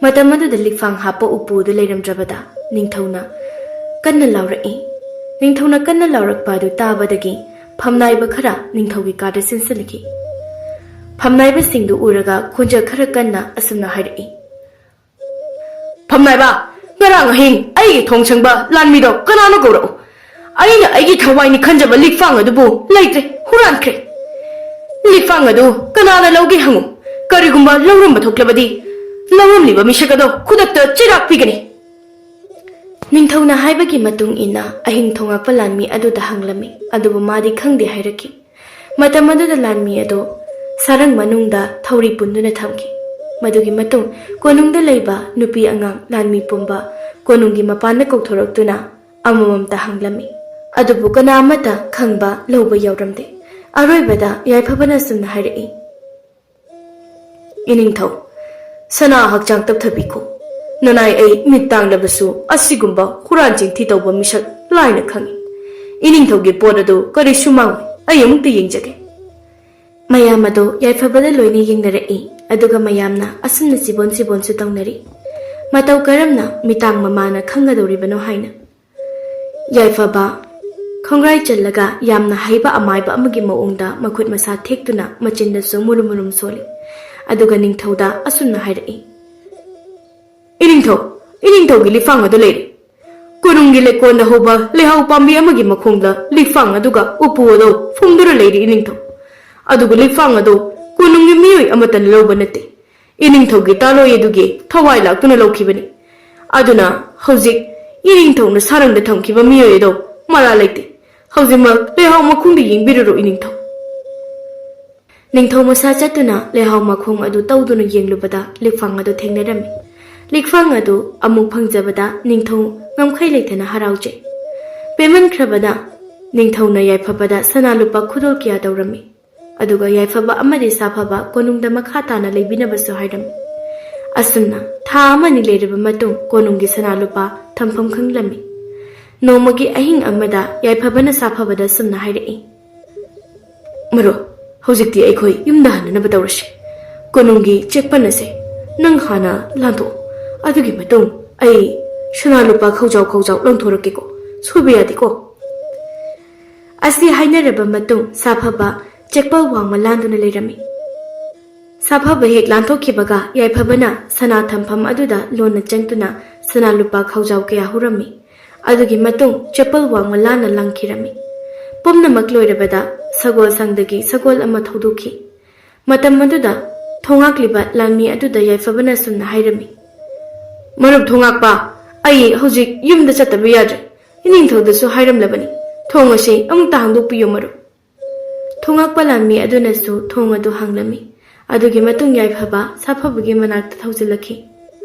ꯃꯇꯝ ꯑꯗꯨꯗ ꯂꯤꯛꯐꯥꯡ ꯍꯥꯞꯄ ꯎꯄꯨ ꯑꯗꯨ ꯂꯩꯔꯝꯗ꯭ꯔꯕꯗ ꯅꯤꯡꯊꯧꯅ ꯀꯟꯅ ꯂꯥꯎꯔꯛꯏ꯫ ꯅꯤꯡꯊꯧꯅ ꯀꯟꯅ ꯂꯥꯎꯔꯛꯄ ꯑꯗꯨ ꯇꯥꯕꯗꯒꯤ ꯐꯝꯅꯥꯏꯕ ꯈꯔ ꯅꯤꯡꯊꯧꯒꯤ ꯀꯥꯗ ꯆꯦꯟꯁꯤꯜꯂꯛꯈꯤ꯫ ꯐꯝꯅꯥꯏꯕꯁꯤꯡꯗꯨ ꯎꯔꯒ ꯈꯣꯟꯖꯦꯜ ꯈꯔ ꯀꯟꯅ ꯑꯁꯨꯝꯅ ꯍꯥꯏꯔꯛꯏ, "ꯐꯝꯅꯥꯏꯕ, ꯉꯔꯥꯡ ꯑꯍꯤꯡ ꯑꯩꯒꯤ ꯊꯣꯡ ꯁꯪꯕ ꯂꯥꯟꯃꯤꯗꯣ ꯀꯅꯥꯅꯣ ꯀꯧꯔꯛꯎ꯫ ꯑꯩꯅ ꯑꯩꯒꯤ ꯊꯋꯥꯏꯅꯤ ꯈꯟꯖꯕ ꯂꯤꯛꯐꯥꯡ ꯑꯗꯨꯕꯨ ꯂꯩꯇ꯭ꯔꯦ, ꯍꯨꯔꯥꯟꯈ꯭ꯔꯦ꯫ ꯂꯤꯛꯐꯥꯡ ꯑꯗꯨ ꯀꯅꯥꯅ ꯂꯧꯒꯦ ꯍꯪꯉꯨ꯫ ꯀꯔꯤꯒꯨꯝꯕ ꯂꯧꯔꯝꯕ ꯊꯣꯛꯂꯕꯗꯤ ꯂꯧꯔꯝꯂꯤꯕ ꯃꯤꯁꯛ ꯑꯗꯣ ꯈꯨꯗꯛꯇ ꯆꯩꯔꯥꯛ ꯄꯤꯒꯅꯤ꯫" ꯅꯤꯡꯊꯧꯅ ꯍꯥꯏꯕꯒꯤ ꯃꯇꯨꯡ ꯏꯟꯅ ꯑꯍꯤꯡ ꯊꯣꯉꯛꯄ ꯂꯥꯟꯃꯤ ꯑꯗꯨꯗ ꯍꯪꯂꯝꯃꯤ, ꯑꯗꯨꯕꯨ ꯃꯥꯗꯤ ꯈꯪꯗꯦ ꯍꯥꯏꯔꯛꯈꯤ꯫ ꯃꯇꯝ ꯑꯗꯨꯗ ꯂꯥꯟꯃꯤ ꯑꯗꯨ ꯁꯥꯔꯪ ꯃꯅꯨꯡꯗ ꯊꯧꯔꯤ ꯄꯨꯟꯗꯨꯅ ꯊꯝꯈꯤ꯫ ꯃꯗꯨꯒꯤ ꯃꯇꯨꯡ ꯀꯣꯅꯨꯡꯗ ꯂꯩꯕ ꯅꯨꯄꯤ ꯑꯉꯥꯡ ꯂꯥꯟꯃꯤ ꯄꯨꯝꯕ ꯀꯣꯅꯨꯡꯒꯤ ꯃꯄꯥꯟꯗ ꯀꯧꯊꯣꯔꯛꯇꯨꯅ ꯑꯃꯃꯝꯇ ꯍꯪꯂꯝꯃꯤ꯫ ꯑꯗꯨꯕꯨ ꯀꯅꯥ ꯑꯃꯠꯇ ꯈꯪꯕ ꯂꯧꯕ ꯌꯥꯎꯔꯝꯗꯦ꯫ ꯑꯔꯣꯏꯕꯗ ꯌꯥꯏꯐꯕꯅ ꯑꯁꯨꯝꯅ ꯍꯥꯏꯔꯛꯏ, "ꯏꯅꯤꯡꯊꯧ, ꯁꯅꯥ ꯍꯛꯆꯥꯡ ꯇꯞꯊꯕꯤꯈꯣ꯫ ꯅꯅꯥꯏ ꯑꯩ ꯃꯤꯠ ꯇꯥꯡꯂꯕꯁꯨ ꯑꯁꯤꯒꯨꯝꯕ ꯍꯨꯔꯥꯟ ꯆꯤꯟꯊꯤ ꯇꯧꯕ ꯃꯤꯁꯛ ꯂꯥꯏꯅ ꯈꯪꯏ꯫ ꯏꯅꯤꯡꯊꯧꯒꯤ ꯄꯣꯠ ꯑꯗꯨ ꯀꯔꯤꯁꯨ ꯃꯥꯡꯉꯣꯏ꯫ ꯑꯩ ꯑꯃꯨꯛꯇ ꯌꯦꯡꯖꯒꯦ꯫" ꯃꯌꯥꯝ ꯑꯗꯨ ꯌꯥꯏꯐꯕꯗ ꯂꯣꯏꯅ ꯌꯦꯡꯅꯔꯛꯏ꯫ ꯑꯗꯨꯒ ꯃꯌꯥꯝꯅ ꯑꯁꯨꯝꯅ ꯆꯤꯕꯣꯟ ꯆꯤꯕꯣꯟꯁꯨ ꯇꯧꯅꯔꯤ꯫ ꯃꯇꯧ ꯀꯔꯝꯅ ꯃꯤꯇꯥꯡ ꯃꯃꯥꯅ ꯈꯪꯒꯗꯧꯔꯤꯕꯅꯣ ꯍꯥꯏꯅ꯫ ꯌꯥꯏꯐꯕ ꯈꯣꯡꯒ꯭ꯔꯥꯏ ꯆꯜꯂꯒ ꯌꯥꯝꯅ ꯍꯩꯕ ꯑꯃꯥꯏꯕ ꯑꯃꯒꯤ ꯃꯑꯣꯡꯗ ꯃꯈꯨꯠ ꯃꯁꯥ ꯊꯦꯛꯇꯨꯅ ꯃꯆꯤꯟꯗꯁꯨ ꯃꯨꯔꯨꯝ ꯃꯨꯔꯨꯝ ꯁꯣꯜꯂꯤ꯫ ꯑꯗꯨꯒ ꯅꯤꯡꯊꯧꯗ ꯑꯁꯨꯝꯅ ꯍꯥꯏꯔꯛꯏ, "ꯏꯅꯤꯡꯊꯧ, ꯏꯅꯤꯡꯊꯧꯒꯤ ꯂꯤꯛꯐꯥꯡ ꯑꯗꯨ ꯂꯩꯔꯦ꯫ ꯀꯣꯅꯨꯡꯒꯤ ꯂꯩꯀꯣꯜꯗ ꯍꯧꯕ ꯂꯩꯍꯥꯎ ꯄꯥꯝꯕꯤ ꯑꯃꯒꯤ ꯃꯈꯣꯡꯗ ꯂꯤꯛꯐꯥꯡ ꯑꯗꯨꯒ ꯎꯄꯨ ꯑꯗꯨ ꯐꯨꯝꯗꯨꯅ ꯂꯩꯔꯤ, ꯏꯅꯤꯡꯊꯧ꯫ ꯑꯗꯨꯒ ꯂꯤꯛꯐꯥꯡ ꯑꯗꯨ ꯀꯣꯅꯨꯡꯒꯤ ꯃꯤꯑꯣꯏ ꯑꯃꯠꯇꯅ ꯂꯧꯕ ꯅꯠꯇꯦ꯫ ꯏꯅꯤꯡꯊꯧꯒꯤ ꯇꯥꯂꯣꯏ ꯑꯗꯨꯒꯤ ꯊꯋꯥꯏ ꯂꯥꯛꯇꯨꯅ ꯂꯧꯈꯤꯕꯅꯤ꯫ ꯑꯗꯨꯅ ꯍꯧꯖꯤꯛ ꯏꯅꯤꯡꯊꯧꯅ ꯁꯥꯔꯪꯗ ꯊꯝꯈꯤꯕ ꯃꯤꯑꯣꯏ ꯑꯗꯨ ꯃꯔꯥ ꯂꯩꯇꯦ꯫ ꯍꯧꯖꯤꯛꯃꯛ ꯂꯩꯍꯥꯎ ꯃꯈꯣꯡꯗ ꯌꯦꯡꯕꯤꯔꯨꯔꯣ, ꯏꯅꯤꯡꯊꯧ"꯫ ꯅꯤꯡꯊꯧ ꯃꯁꯥ ꯆꯠꯇꯨꯅ ꯂꯩꯍꯥꯎ ꯃꯈꯣꯡ ꯑꯗꯨ ꯇꯧꯗꯨꯅ ꯌꯦꯡꯂꯨꯕꯗ ꯂꯤꯛꯐꯥꯡ ꯑꯗꯨ ꯊꯦꯡꯅꯔꯝꯃꯤ꯫ ꯂꯤꯛꯐꯥꯡ ꯑꯗꯨ ꯑꯃꯨꯛ ꯐꯪꯖꯕꯗ ꯅꯤꯡꯊꯧ ꯉꯝꯈꯩ ꯂꯩꯇꯅ ꯍꯔꯥꯎꯖꯩ꯫ ꯄꯦꯟꯃꯟꯈ꯭ꯔꯕꯗ ꯅꯤꯡꯊꯧꯅ ꯌꯥꯏꯐꯕꯗ ꯁꯅꯥ ꯂꯨꯄꯥ ꯈꯨꯗꯣꯜ ꯀꯌꯥ ꯇꯧꯔꯝꯃꯤ꯫ ꯑꯗꯨꯒ ꯌꯥꯏꯐꯕ ꯑꯃꯗꯤ ꯁꯥꯐꯕ ꯀꯣꯅꯨꯡꯗ ꯃꯈꯥ ꯇꯥꯅ ꯂꯩꯕꯤꯅꯕꯁꯨ ꯍꯥꯏꯔꯝꯃꯤ꯫ ꯑꯁꯨꯝꯅ ꯊꯥ ꯑꯃꯅꯤ ꯂꯩꯔꯕ ꯃꯇꯨꯡ ꯀꯣꯅꯨꯡꯒꯤ ꯁꯅꯥ ꯂꯨꯄꯥ ꯊꯝꯐꯝ ꯈꯪꯂꯝꯃꯤ꯫ ꯅꯣꯡꯃꯒꯤ ꯑꯍꯤꯡ ꯑꯃꯗ ꯌꯥꯏꯐꯕꯅ ꯁꯥꯐꯕꯗ ꯑꯁꯨꯝꯅ ꯍꯥꯏꯔꯛꯏ, "ꯃꯔꯨꯞ, ꯍꯧꯖꯤꯛꯇꯤ ꯑꯩꯈꯣꯏ ꯌꯨꯝꯗ ꯍꯟꯅꯅꯕ ꯇꯧꯔꯁꯤ꯫ ꯀꯣꯅꯨꯡꯒꯤ ꯆꯦꯛꯄꯟ ꯑꯁꯦ ꯅꯪ ꯍꯥꯟꯅ ꯂꯥꯟꯊꯣꯛꯑꯣ꯫ ꯑꯗꯨꯒꯤ ꯃꯇꯨꯡ ꯑꯩ ꯁꯅꯥ ꯂꯨꯄꯥ ꯈꯧꯖꯥꯎ ꯈꯧꯖꯥꯎ ꯂꯪꯊꯣꯔꯛꯀꯦꯀꯣ꯫ ꯁꯣꯏꯕ ꯌꯥꯗꯦꯀꯣ"꯫ ꯑꯁꯤ ꯍꯥꯏꯅꯔꯕ ꯃꯇꯨꯡ ꯁꯥꯐꯕ ꯆꯦꯛꯄꯜ ꯋꯥꯡꯃ ꯂꯥꯟꯗꯨꯅ ꯂꯩꯔꯝꯃꯤ꯫ ꯁꯥꯐꯕ ꯍꯦꯛ ꯂꯥꯟꯊꯣꯛꯈꯤꯕꯒ ꯌꯥꯏꯐꯕꯅ ꯁꯅꯥ ꯊꯝꯐꯝ ꯑꯗꯨꯗ ꯂꯣꯟꯅ ꯆꯪꯗꯨꯅ ꯁꯅꯥ ꯂꯨꯄꯥ ꯈꯧꯖꯥꯎ ꯀꯌꯥ ꯍꯨꯔꯝꯃꯤ꯫ ꯑꯗꯨꯒꯤ ꯃꯇꯨꯡ ꯆꯦꯛꯄꯜ ꯋꯥꯡꯃ ꯂꯥꯟꯅ ꯂꯪꯈꯤꯔꯝꯃꯤ꯫ ꯄꯨꯝꯅꯃꯛ ꯂꯣꯏꯔꯕꯗ ꯁꯒꯣꯜ ꯁꯪꯗꯒꯤ ꯁꯒꯣꯜ ꯑꯃ ꯊꯧꯗꯣꯛꯈꯤ꯫ ꯃꯇꯝ ꯑꯗꯨꯗ ꯊꯣꯉꯥꯛꯂꯤꯕ ꯂꯥꯟꯃꯤ ꯑꯗꯨꯗ ꯌꯥꯏꯐꯕꯅ ꯁꯨꯝꯅ ꯍꯥꯏꯔꯝꯃꯤ, "ꯃꯔꯨꯞ ꯊꯣꯉꯥꯛꯄ, ꯑꯩ ꯍꯧꯖꯤꯛ ꯌꯨꯝꯗ ꯆꯠꯇꯕ ꯌꯥꯗ꯭ꯔꯦ꯫ ꯏꯅꯤꯡꯊꯧꯗꯁꯨ ꯍꯥꯏꯔꯝꯂꯕꯅꯤ꯫ ꯊꯣꯡ ꯑꯁꯤ ꯑꯃꯨꯛꯇ ꯍꯥꯡꯗꯣꯛꯄꯤꯌꯨ, ꯃꯔꯨꯞ"꯫ ꯊꯣꯉꯥꯛꯄ ꯂꯥꯟꯃꯤ ꯑꯗꯨꯅꯁꯨ ꯊꯣꯡ ꯑꯗꯨ ꯍꯥꯡꯂꯝꯃꯤ꯫ ꯑꯗꯨꯒꯤ ꯃꯇꯨꯡ ꯌꯥꯏꯐꯕ ꯁꯥꯐꯕꯒꯤ ꯃꯅꯥꯛꯇ ꯊꯧꯖꯤꯜꯂꯛꯈꯤ꯫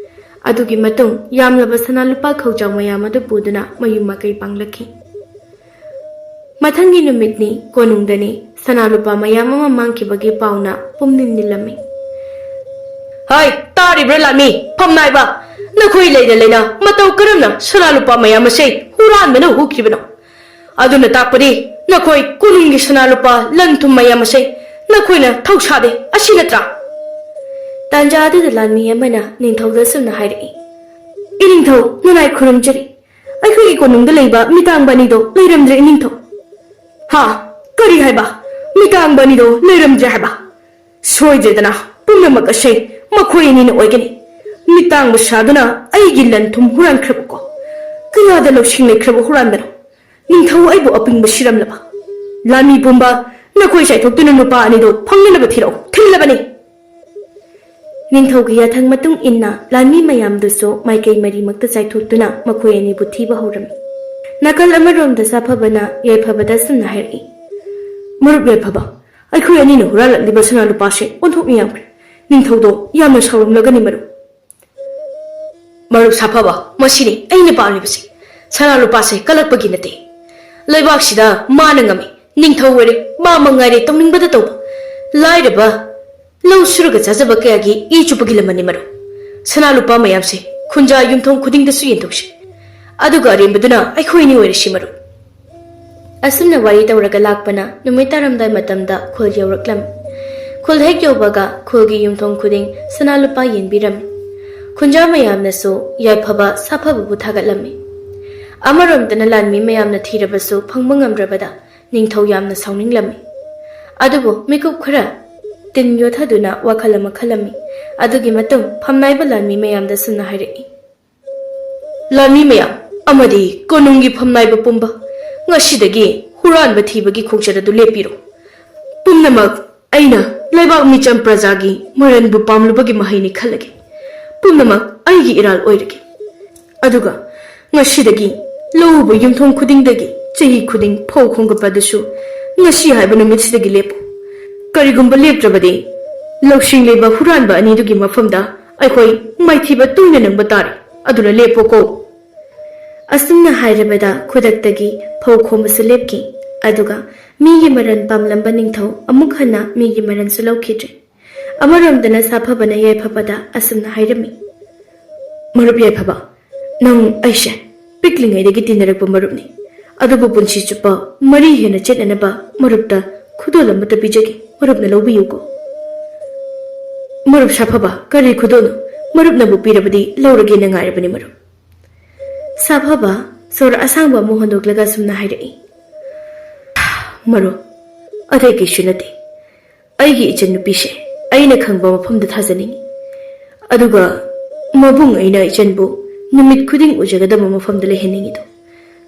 ꯑꯗꯨꯒꯤ ꯃꯇꯨꯡ ꯌꯥꯝꯂꯕ ꯁꯅꯥ ꯂꯨꯄꯥ ꯈꯧꯖꯥꯎ ꯃꯌꯥꯝ ꯑꯗꯨ ꯄꯨꯗꯨꯅ ꯃꯌꯨꯝ ꯃꯀꯩ ꯄꯥꯡꯂꯛꯈꯤ꯫ ꯃꯊꯪꯒꯤ ꯅꯨꯃꯤꯠꯅꯤ, ꯀꯣꯅꯨꯡꯗꯅꯤ ꯁꯅꯥ ꯂꯨꯄꯥ ꯃꯌꯥꯝ ꯑꯃ ꯃꯥꯡꯈꯤꯕꯒꯤ ꯄꯥꯎꯅ ꯄꯨꯝꯅꯤꯟ ꯅꯤꯜꯂꯝꯃꯤ꯫ "ꯍꯩ, ꯇꯥꯔꯤꯕ꯭ꯔꯥ ꯂꯥꯟꯃꯤ ꯐꯝꯅꯥꯏꯕ? ꯅꯈꯣꯏ ꯂꯩꯅ ꯂꯩꯅ ꯃꯇꯧ ꯀꯔꯝꯅ ꯁꯅꯥ ꯂꯨꯄꯥ ꯃꯌꯥꯝ ꯑꯁꯦ ꯍꯨꯔꯥꯟꯕꯅ ꯍꯨꯈꯤꯕꯅꯣ? ꯑꯗꯨꯅ ꯇꯥꯛꯄꯗꯤ ꯅꯈꯣꯏ ꯀꯣꯅꯨꯡꯒꯤ ꯁꯅꯥ ꯂꯨꯄꯥ ꯂꯟ ꯊꯨꯝ ꯃꯌꯥꯝ ꯑꯁꯦ ꯅꯈꯣꯏꯅ ꯊꯧꯁꯥꯗꯦ, ꯑꯁꯤ ꯅꯠꯇ꯭ꯔꯥ?" ꯇꯥꯟꯖꯥ ꯑꯗꯨꯗ ꯂꯥꯟꯃꯤ ꯑꯃꯅ ꯅꯤꯡꯊꯧꯗ ꯑꯁꯨꯝꯅ ꯍꯥꯏꯔꯛꯏ, "ꯏꯅꯤꯡꯊꯧ, ꯅꯅꯥꯏ ꯈꯨꯔꯨꯝꯖꯔꯤ꯫ ꯑꯩꯈꯣꯏꯒꯤ ꯀꯣꯅꯨꯡꯗ ꯂꯩꯕ ꯃꯤꯇꯥꯡꯕ ꯑꯅꯤꯗꯣ ꯂꯩꯔꯝꯗ꯭ꯔꯦ, ꯏꯅꯤꯡꯊꯧ꯫" "ꯍꯥ? ꯀꯔꯤ ꯍꯥꯏꯕ? ꯃꯤꯇꯥꯡꯕ ꯑꯅꯤꯗꯣ ꯂꯩꯔꯝꯗ꯭ꯔꯦ ꯍꯥꯏꯕ? ꯁꯣꯏꯗ꯭ꯔꯦꯗꯅ, ꯄꯨꯝꯅꯃꯛ ꯑꯁꯦ ꯃꯈꯣꯏ ꯑꯅꯤꯅ ꯑꯣꯏꯒꯅꯤ꯫ ꯃꯤꯇꯥꯡꯕ ꯁꯥꯗꯨꯅ ꯑꯩꯒꯤ ꯂꯟ ꯊꯨꯝ ꯍꯨꯔꯥꯟꯈ꯭ꯔꯕꯀꯣ꯫ ꯀꯌꯥꯗ ꯂꯧꯁꯤꯡ ꯂꯩꯈ꯭ꯔꯕ ꯍꯨꯔꯥꯟꯕꯅꯣ? ꯅꯤꯡꯊꯧ ꯑꯩꯕꯨ ꯑꯄꯤꯡꯕ ꯁꯤꯔꯝꯂꯕ? ꯂꯥꯟꯃꯤ ꯄꯨꯝꯕ, ꯅꯈꯣꯏ ꯆꯥꯏꯊꯣꯛꯇꯨꯅ ꯅꯨꯄꯥ ꯑꯅꯤꯗꯨ ꯐꯪꯅꯅꯕ ꯊꯤꯔꯛꯎ, ꯊꯤꯜꯂꯕꯅꯤ!" ꯅꯤꯡꯊꯧꯒꯤ ꯌꯥꯊꯪ ꯃꯇꯨꯡ ꯏꯟꯅ ꯂꯥꯟꯃꯤ ꯃꯌꯥꯝꯗꯨꯁꯨ ꯃꯥꯏꯀꯩ ꯃꯔꯤꯃꯛꯇ ꯆꯥꯏꯊꯣꯛꯇꯨꯅ ꯃꯈꯣꯏ ꯑꯅꯤꯕꯨ ꯊꯤꯕ ꯍꯧꯔꯝꯃꯤ꯫ ꯅꯥꯀꯜ ꯑꯃꯔꯣꯝꯗ ꯁꯥꯐꯕꯅ ꯌꯥꯏꯐꯕꯗ ꯑꯁꯨꯝꯅ ꯍꯥꯏꯔꯛꯏ, "ꯃꯔꯨꯞ ꯌꯥꯏꯐꯕ, ꯑꯩꯈꯣꯏ ꯑꯅꯤꯅ ꯍꯨꯔꯥꯜꯂꯛꯂꯤꯕ ꯁꯅꯥ ꯂꯨꯄꯥꯁꯦ ꯑꯣꯟꯊꯣꯛꯅ ꯌꯥꯝꯈ꯭ꯔꯦ꯫ ꯅꯤꯡꯊꯧꯗꯣ ꯌꯥꯝꯅ ꯁꯥꯎꯔꯝꯂꯒꯅꯤ, ꯃꯔꯨꯞ꯫" "ꯃꯔꯨꯞ ꯁꯥꯐꯕ, ꯃꯁꯤꯅꯤ ꯑꯩꯅ ꯄꯥꯝꯂꯤꯕꯁꯦ꯫ ꯁꯅꯥ ꯂꯨꯄꯥꯁꯦ ꯀꯜꯂꯛꯄꯒꯤ ꯅꯠꯇꯦ꯫ ꯂꯩꯕꯥꯛꯁꯤꯗ ꯃꯥꯅ ꯉꯝꯃꯤ꯫ ꯅꯤꯡꯊꯧ ꯑꯣꯏꯔꯦ, ꯃꯥ ꯃꯉꯥꯏꯔꯦ ꯇꯧꯅꯤꯡꯕꯗ ꯇꯧꯕ꯫ ꯂꯥꯏꯔꯕ, ꯂꯧ ꯁꯨꯔꯒ ꯆꯥꯖꯕ ꯀꯌꯥꯒꯤ ꯏ ꯆꯨꯞꯄꯒꯤ ꯂꯃꯟꯅꯤ, ꯃꯔꯨꯞ꯫ ꯁꯅꯥ ꯂꯨꯄꯥ ꯃꯌꯥꯝꯁꯦ ꯈꯨꯟꯖꯥ ꯌꯨꯝꯊꯣꯡ ꯈꯨꯗꯤꯡꯗꯁꯨ ꯌꯦꯟꯊꯣꯛꯁꯤ꯫ ꯑꯗꯨꯒ ꯑꯔꯦꯝꯕꯗꯨꯅ ꯑꯩꯈꯣꯏ ꯑꯅꯤ ꯑꯣꯏꯔꯁꯤ, ꯃꯔꯨꯞ꯫" ꯑꯁꯨꯝꯅ ꯋꯥꯔꯤ ꯇꯧꯔꯒ ꯂꯥꯛꯄꯅ ꯅꯨꯃꯤꯠ ꯇꯥꯔꯝꯗꯥꯏ ꯃꯇꯝꯗ ꯈꯨꯜ ꯌꯧꯔꯛꯂꯝꯃꯤ꯫ ꯈꯨꯜ ꯍꯦꯛ ꯌꯧꯕꯒ ꯈꯨꯜꯒꯤ ꯌꯨꯝꯊꯣꯡ ꯈꯨꯗꯤꯡ ꯁꯅꯥ ꯂꯨꯄꯥ ꯌꯦꯟꯕꯤꯔꯝꯃꯤ꯫ ꯈꯨꯟꯖꯥ ꯃꯌꯥꯝꯅꯁꯨ ꯌꯥꯏꯐꯕ ꯁꯥꯐꯕꯕꯨ ꯊꯥꯒꯠꯂꯝꯃꯤ꯫ ꯑꯃꯔꯣꯝꯗꯅ ꯂꯥꯟꯃꯤ ꯃꯌꯥꯝꯅ ꯊꯤꯔꯕꯁꯨ ꯐꯪꯕ ꯉꯝꯗ꯭ꯔꯕꯗ ꯅꯤꯡꯊꯧ ꯌꯥꯝꯅ ꯁꯥꯎꯅꯤꯡꯂꯝꯃꯤ꯫ ꯑꯗꯨꯕꯨ ꯃꯤꯀꯨꯞ ꯈꯔ ꯇꯤꯟ ꯌꯣꯠꯊꯗꯨꯅ ꯋꯥꯈꯜ ꯑꯃ ꯈꯜꯂꯝꯃꯤ꯫ ꯑꯗꯨꯒꯤ ꯃꯇꯨꯡ ꯐꯝꯅꯥꯏꯕ ꯂꯥꯟꯃꯤ ꯃꯌꯥꯝꯗ ꯁꯨꯝꯅ ꯍꯥꯏꯔꯛꯏ, "ꯂꯥꯟꯃꯤ ꯃꯌꯥꯝ ꯑꯃꯗꯤ ꯀꯣꯅꯨꯡꯒꯤ ꯐꯝꯅꯥꯏꯕ ꯄꯨꯝꯕ, ꯉꯁꯤꯗꯒꯤ ꯍꯨꯔꯥꯟꯕ ꯊꯤꯕꯒꯤ ꯈꯣꯡꯆꯠ ꯑꯗꯨ ꯂꯦꯞꯄꯤꯔꯣ꯫ ꯄꯨꯝꯅꯃꯛ ꯑꯩꯅ ꯂꯩꯕꯥꯛ ꯃꯤꯆꯝ ꯄ꯭ꯔꯖꯥꯒꯤ ꯃꯔꯟꯕꯨ ꯄꯥꯝꯂꯨꯕꯒꯤ ꯃꯍꯩꯅꯤ ꯈꯜꯂꯒꯦ꯫ ꯄꯨꯝꯅꯃꯛ ꯑꯩꯒꯤ ꯏꯔꯥꯜ ꯑꯣꯏꯔꯒꯦ꯫ ꯑꯗꯨꯒ ꯉꯁꯤꯗꯒꯤ ꯂꯧꯎꯕ ꯌꯨꯝꯊꯣꯡ ꯈꯨꯗꯤꯡꯗꯒꯤ ꯆꯍꯤ ꯈꯨꯗꯤꯡ ꯐꯧ ꯈꯣꯝꯒꯠꯄ ꯑꯗꯨꯁꯨ ꯉꯁꯤ ꯍꯥꯏꯕ ꯅꯨꯃꯤꯠꯁꯤꯗꯒꯤ ꯂꯦꯞꯄꯨ꯫ ꯀꯔꯤꯒꯨꯝꯕ ꯂꯦꯞꯇ꯭ꯔꯕꯗꯤ ꯂꯧꯁꯤꯡ ꯂꯩꯕ ꯍꯨꯔꯥꯟꯕ ꯑꯅꯤꯗꯨꯒꯤ ꯃꯐꯝꯗ ꯑꯩꯈꯣꯏ ꯃꯥꯏꯊꯤꯕ ꯇꯣꯏꯅ ꯅꯪꯕ ꯇꯥꯔꯦ꯫ ꯑꯗꯨꯅ ꯂꯦꯞꯄꯣꯀꯣ꯫" ꯑꯁꯨꯝꯅ ꯍꯥꯏꯔꯕꯗ ꯈꯨꯗꯛꯇꯒꯤ ꯐꯧ ꯈꯣꯝꯕꯁꯨ ꯂꯦꯞꯈꯤ꯫ ꯑꯗꯨꯒ ꯃꯤꯒꯤ ꯃꯔꯟ ꯄꯥꯝꯂꯝꯕ ꯅꯤꯡꯊꯧ ꯑꯃꯨꯛ ꯍꯟꯅ ꯃꯤꯒꯤ ꯃꯔꯟꯁꯨ ꯂꯧꯈꯤꯗ꯭ꯔꯦ꯫ ꯑꯃꯔꯣꯝꯗꯅ ꯁꯥꯐꯕꯅ ꯌꯥꯏꯐꯕꯗ ꯑꯁꯨꯝꯅ ꯍꯥꯏꯔꯝꯃꯤ, "ꯃꯔꯨꯞ ꯌꯥꯏꯐꯕ, ꯅꯪ ꯑꯩꯁꯦ ꯄꯤꯛꯂꯤꯉꯩꯗꯒꯤ ꯇꯤꯟꯅꯔꯛꯄ ꯃꯔꯨꯞꯅꯤ꯫ ꯑꯗꯨꯕꯨ ꯄꯨꯟꯁꯤ ꯆꯨꯞꯄ ꯃꯔꯤ ꯍꯦꯟꯅ ꯆꯠꯅꯅꯕ ꯃꯔꯨꯞꯇ ꯈꯨꯗꯣꯜ ꯑꯃꯠꯇ ꯄꯤꯖꯒꯦ, ꯃꯔꯨꯞꯅ ꯂꯧꯕꯤꯌꯨꯀꯣ꯫" ꯃꯔꯨꯞ ꯁꯥꯐꯕ, ꯀꯔꯤ ꯈꯨꯗꯣꯜꯅꯣ? ꯃꯔꯨꯞꯅꯕꯨ ꯄꯤꯔꯕꯗꯤ ꯂꯧꯔꯒꯦꯅ ꯉꯥꯏꯔꯕꯅꯤ, ꯃꯔꯨꯞ꯫ ꯁꯥꯐꯕ ꯁꯣꯔ ꯑꯁꯥꯡꯕ ꯑꯃ ꯍꯣꯟꯗꯣꯛꯂꯒ ꯑꯁꯨꯝꯅ ꯍꯥꯏꯔꯛꯏ, "ꯃꯔꯨꯞ, ꯑꯇꯩ ꯀꯩꯁꯨ ꯅꯠꯇꯦ꯫ ꯑꯩꯒꯤ ꯏꯆꯟꯅꯨꯄꯤꯁꯦ ꯑꯩꯅ ꯈꯪꯕ ꯃꯐꯝꯗ ꯊꯥꯖꯅꯤꯡꯉꯤ꯫ ꯑꯗꯨꯒ ꯃꯕꯨꯡ ꯑꯩꯅ ꯏꯆꯟꯕꯨ ꯅꯨꯃꯤꯠ ꯈꯨꯗꯤꯡ ꯎꯖꯒꯗꯕ ꯃꯐꯝꯗ ꯂꯩꯍꯟꯅꯤꯡꯉꯤꯗꯣ꯫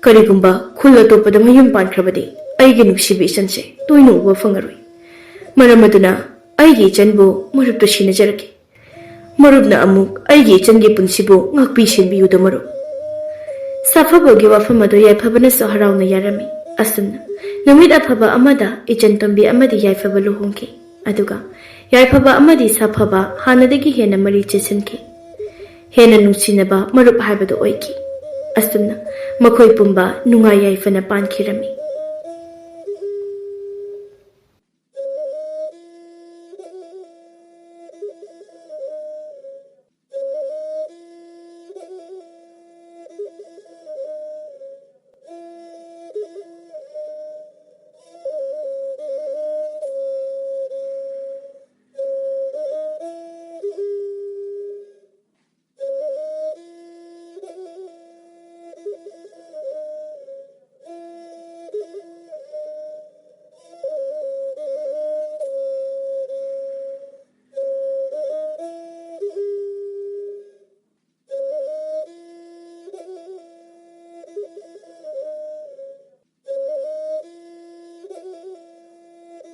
ꯀꯔꯤꯒꯨꯝꯕ ꯈꯨꯜ ꯑꯇꯣꯞꯄꯗ ꯃꯌꯨꯝ ꯄꯥꯟꯈ꯭ꯔꯕꯗꯤ ꯑꯩꯒꯤ ꯅꯨꯡꯁꯤꯕ ꯏꯆꯟꯁꯦ ꯇꯣꯏꯅ ꯎꯕ ꯐꯪꯉꯔꯣꯏ꯫ ꯃꯔꯝ ꯑꯗꯨꯅ ꯑꯩꯒꯤ ꯏꯆꯟꯕꯨ ꯃꯔꯨꯞꯇ ꯁꯤꯟꯅꯖꯔꯛꯀꯦ꯫ ꯃꯔꯨꯞꯅ ꯑꯃꯨꯛ ꯑꯩꯒꯤ ꯏꯆꯟꯒꯤ ꯄꯨꯟꯁꯤꯕꯨ ꯉꯥꯛꯄꯤ ꯁꯦꯟꯕꯤꯌꯨꯗ, ꯃꯔꯨꯞ"꯫ ꯁꯥꯐꯕꯒꯤ ꯋꯥꯐꯝ ꯑꯗꯨ ꯌꯥꯏꯐꯕꯅꯁꯨ ꯍꯔꯥꯎꯅ ꯌꯥꯔꯝꯃꯤ꯫ ꯑꯁꯨꯝꯅ ꯅꯨꯃꯤꯠ ꯑꯐꯕ ꯑꯃꯗ ꯏꯆꯟ ꯇꯣꯝꯕꯤ ꯑꯃꯗꯤ ꯌꯥꯏꯐꯕ ꯂꯨꯍꯣꯡꯈꯤ꯫ ꯑꯗꯨꯒ ꯌꯥꯏꯐꯕ ꯑꯃꯗꯤ ꯁꯥꯐꯕ ꯍꯥꯟꯅꯗꯒꯤ ꯍꯦꯟꯅ ꯃꯔꯤ ꯆꯦꯠꯁꯤꯟꯈꯤ꯫ ꯍꯦꯟꯅ ꯅꯨꯡꯁꯤꯅꯕ ꯃꯔꯨꯞ ꯍꯥꯏꯕꯗꯨ ꯑꯣꯏꯈꯤ꯫ ꯑꯁꯨꯝꯅ ꯃꯈꯣꯏ ꯄꯨꯝꯕ ꯅꯨꯡꯉꯥꯏ ꯌꯥꯏꯐꯅ ꯄꯥꯟꯈꯤꯔꯝꯃꯤ꯫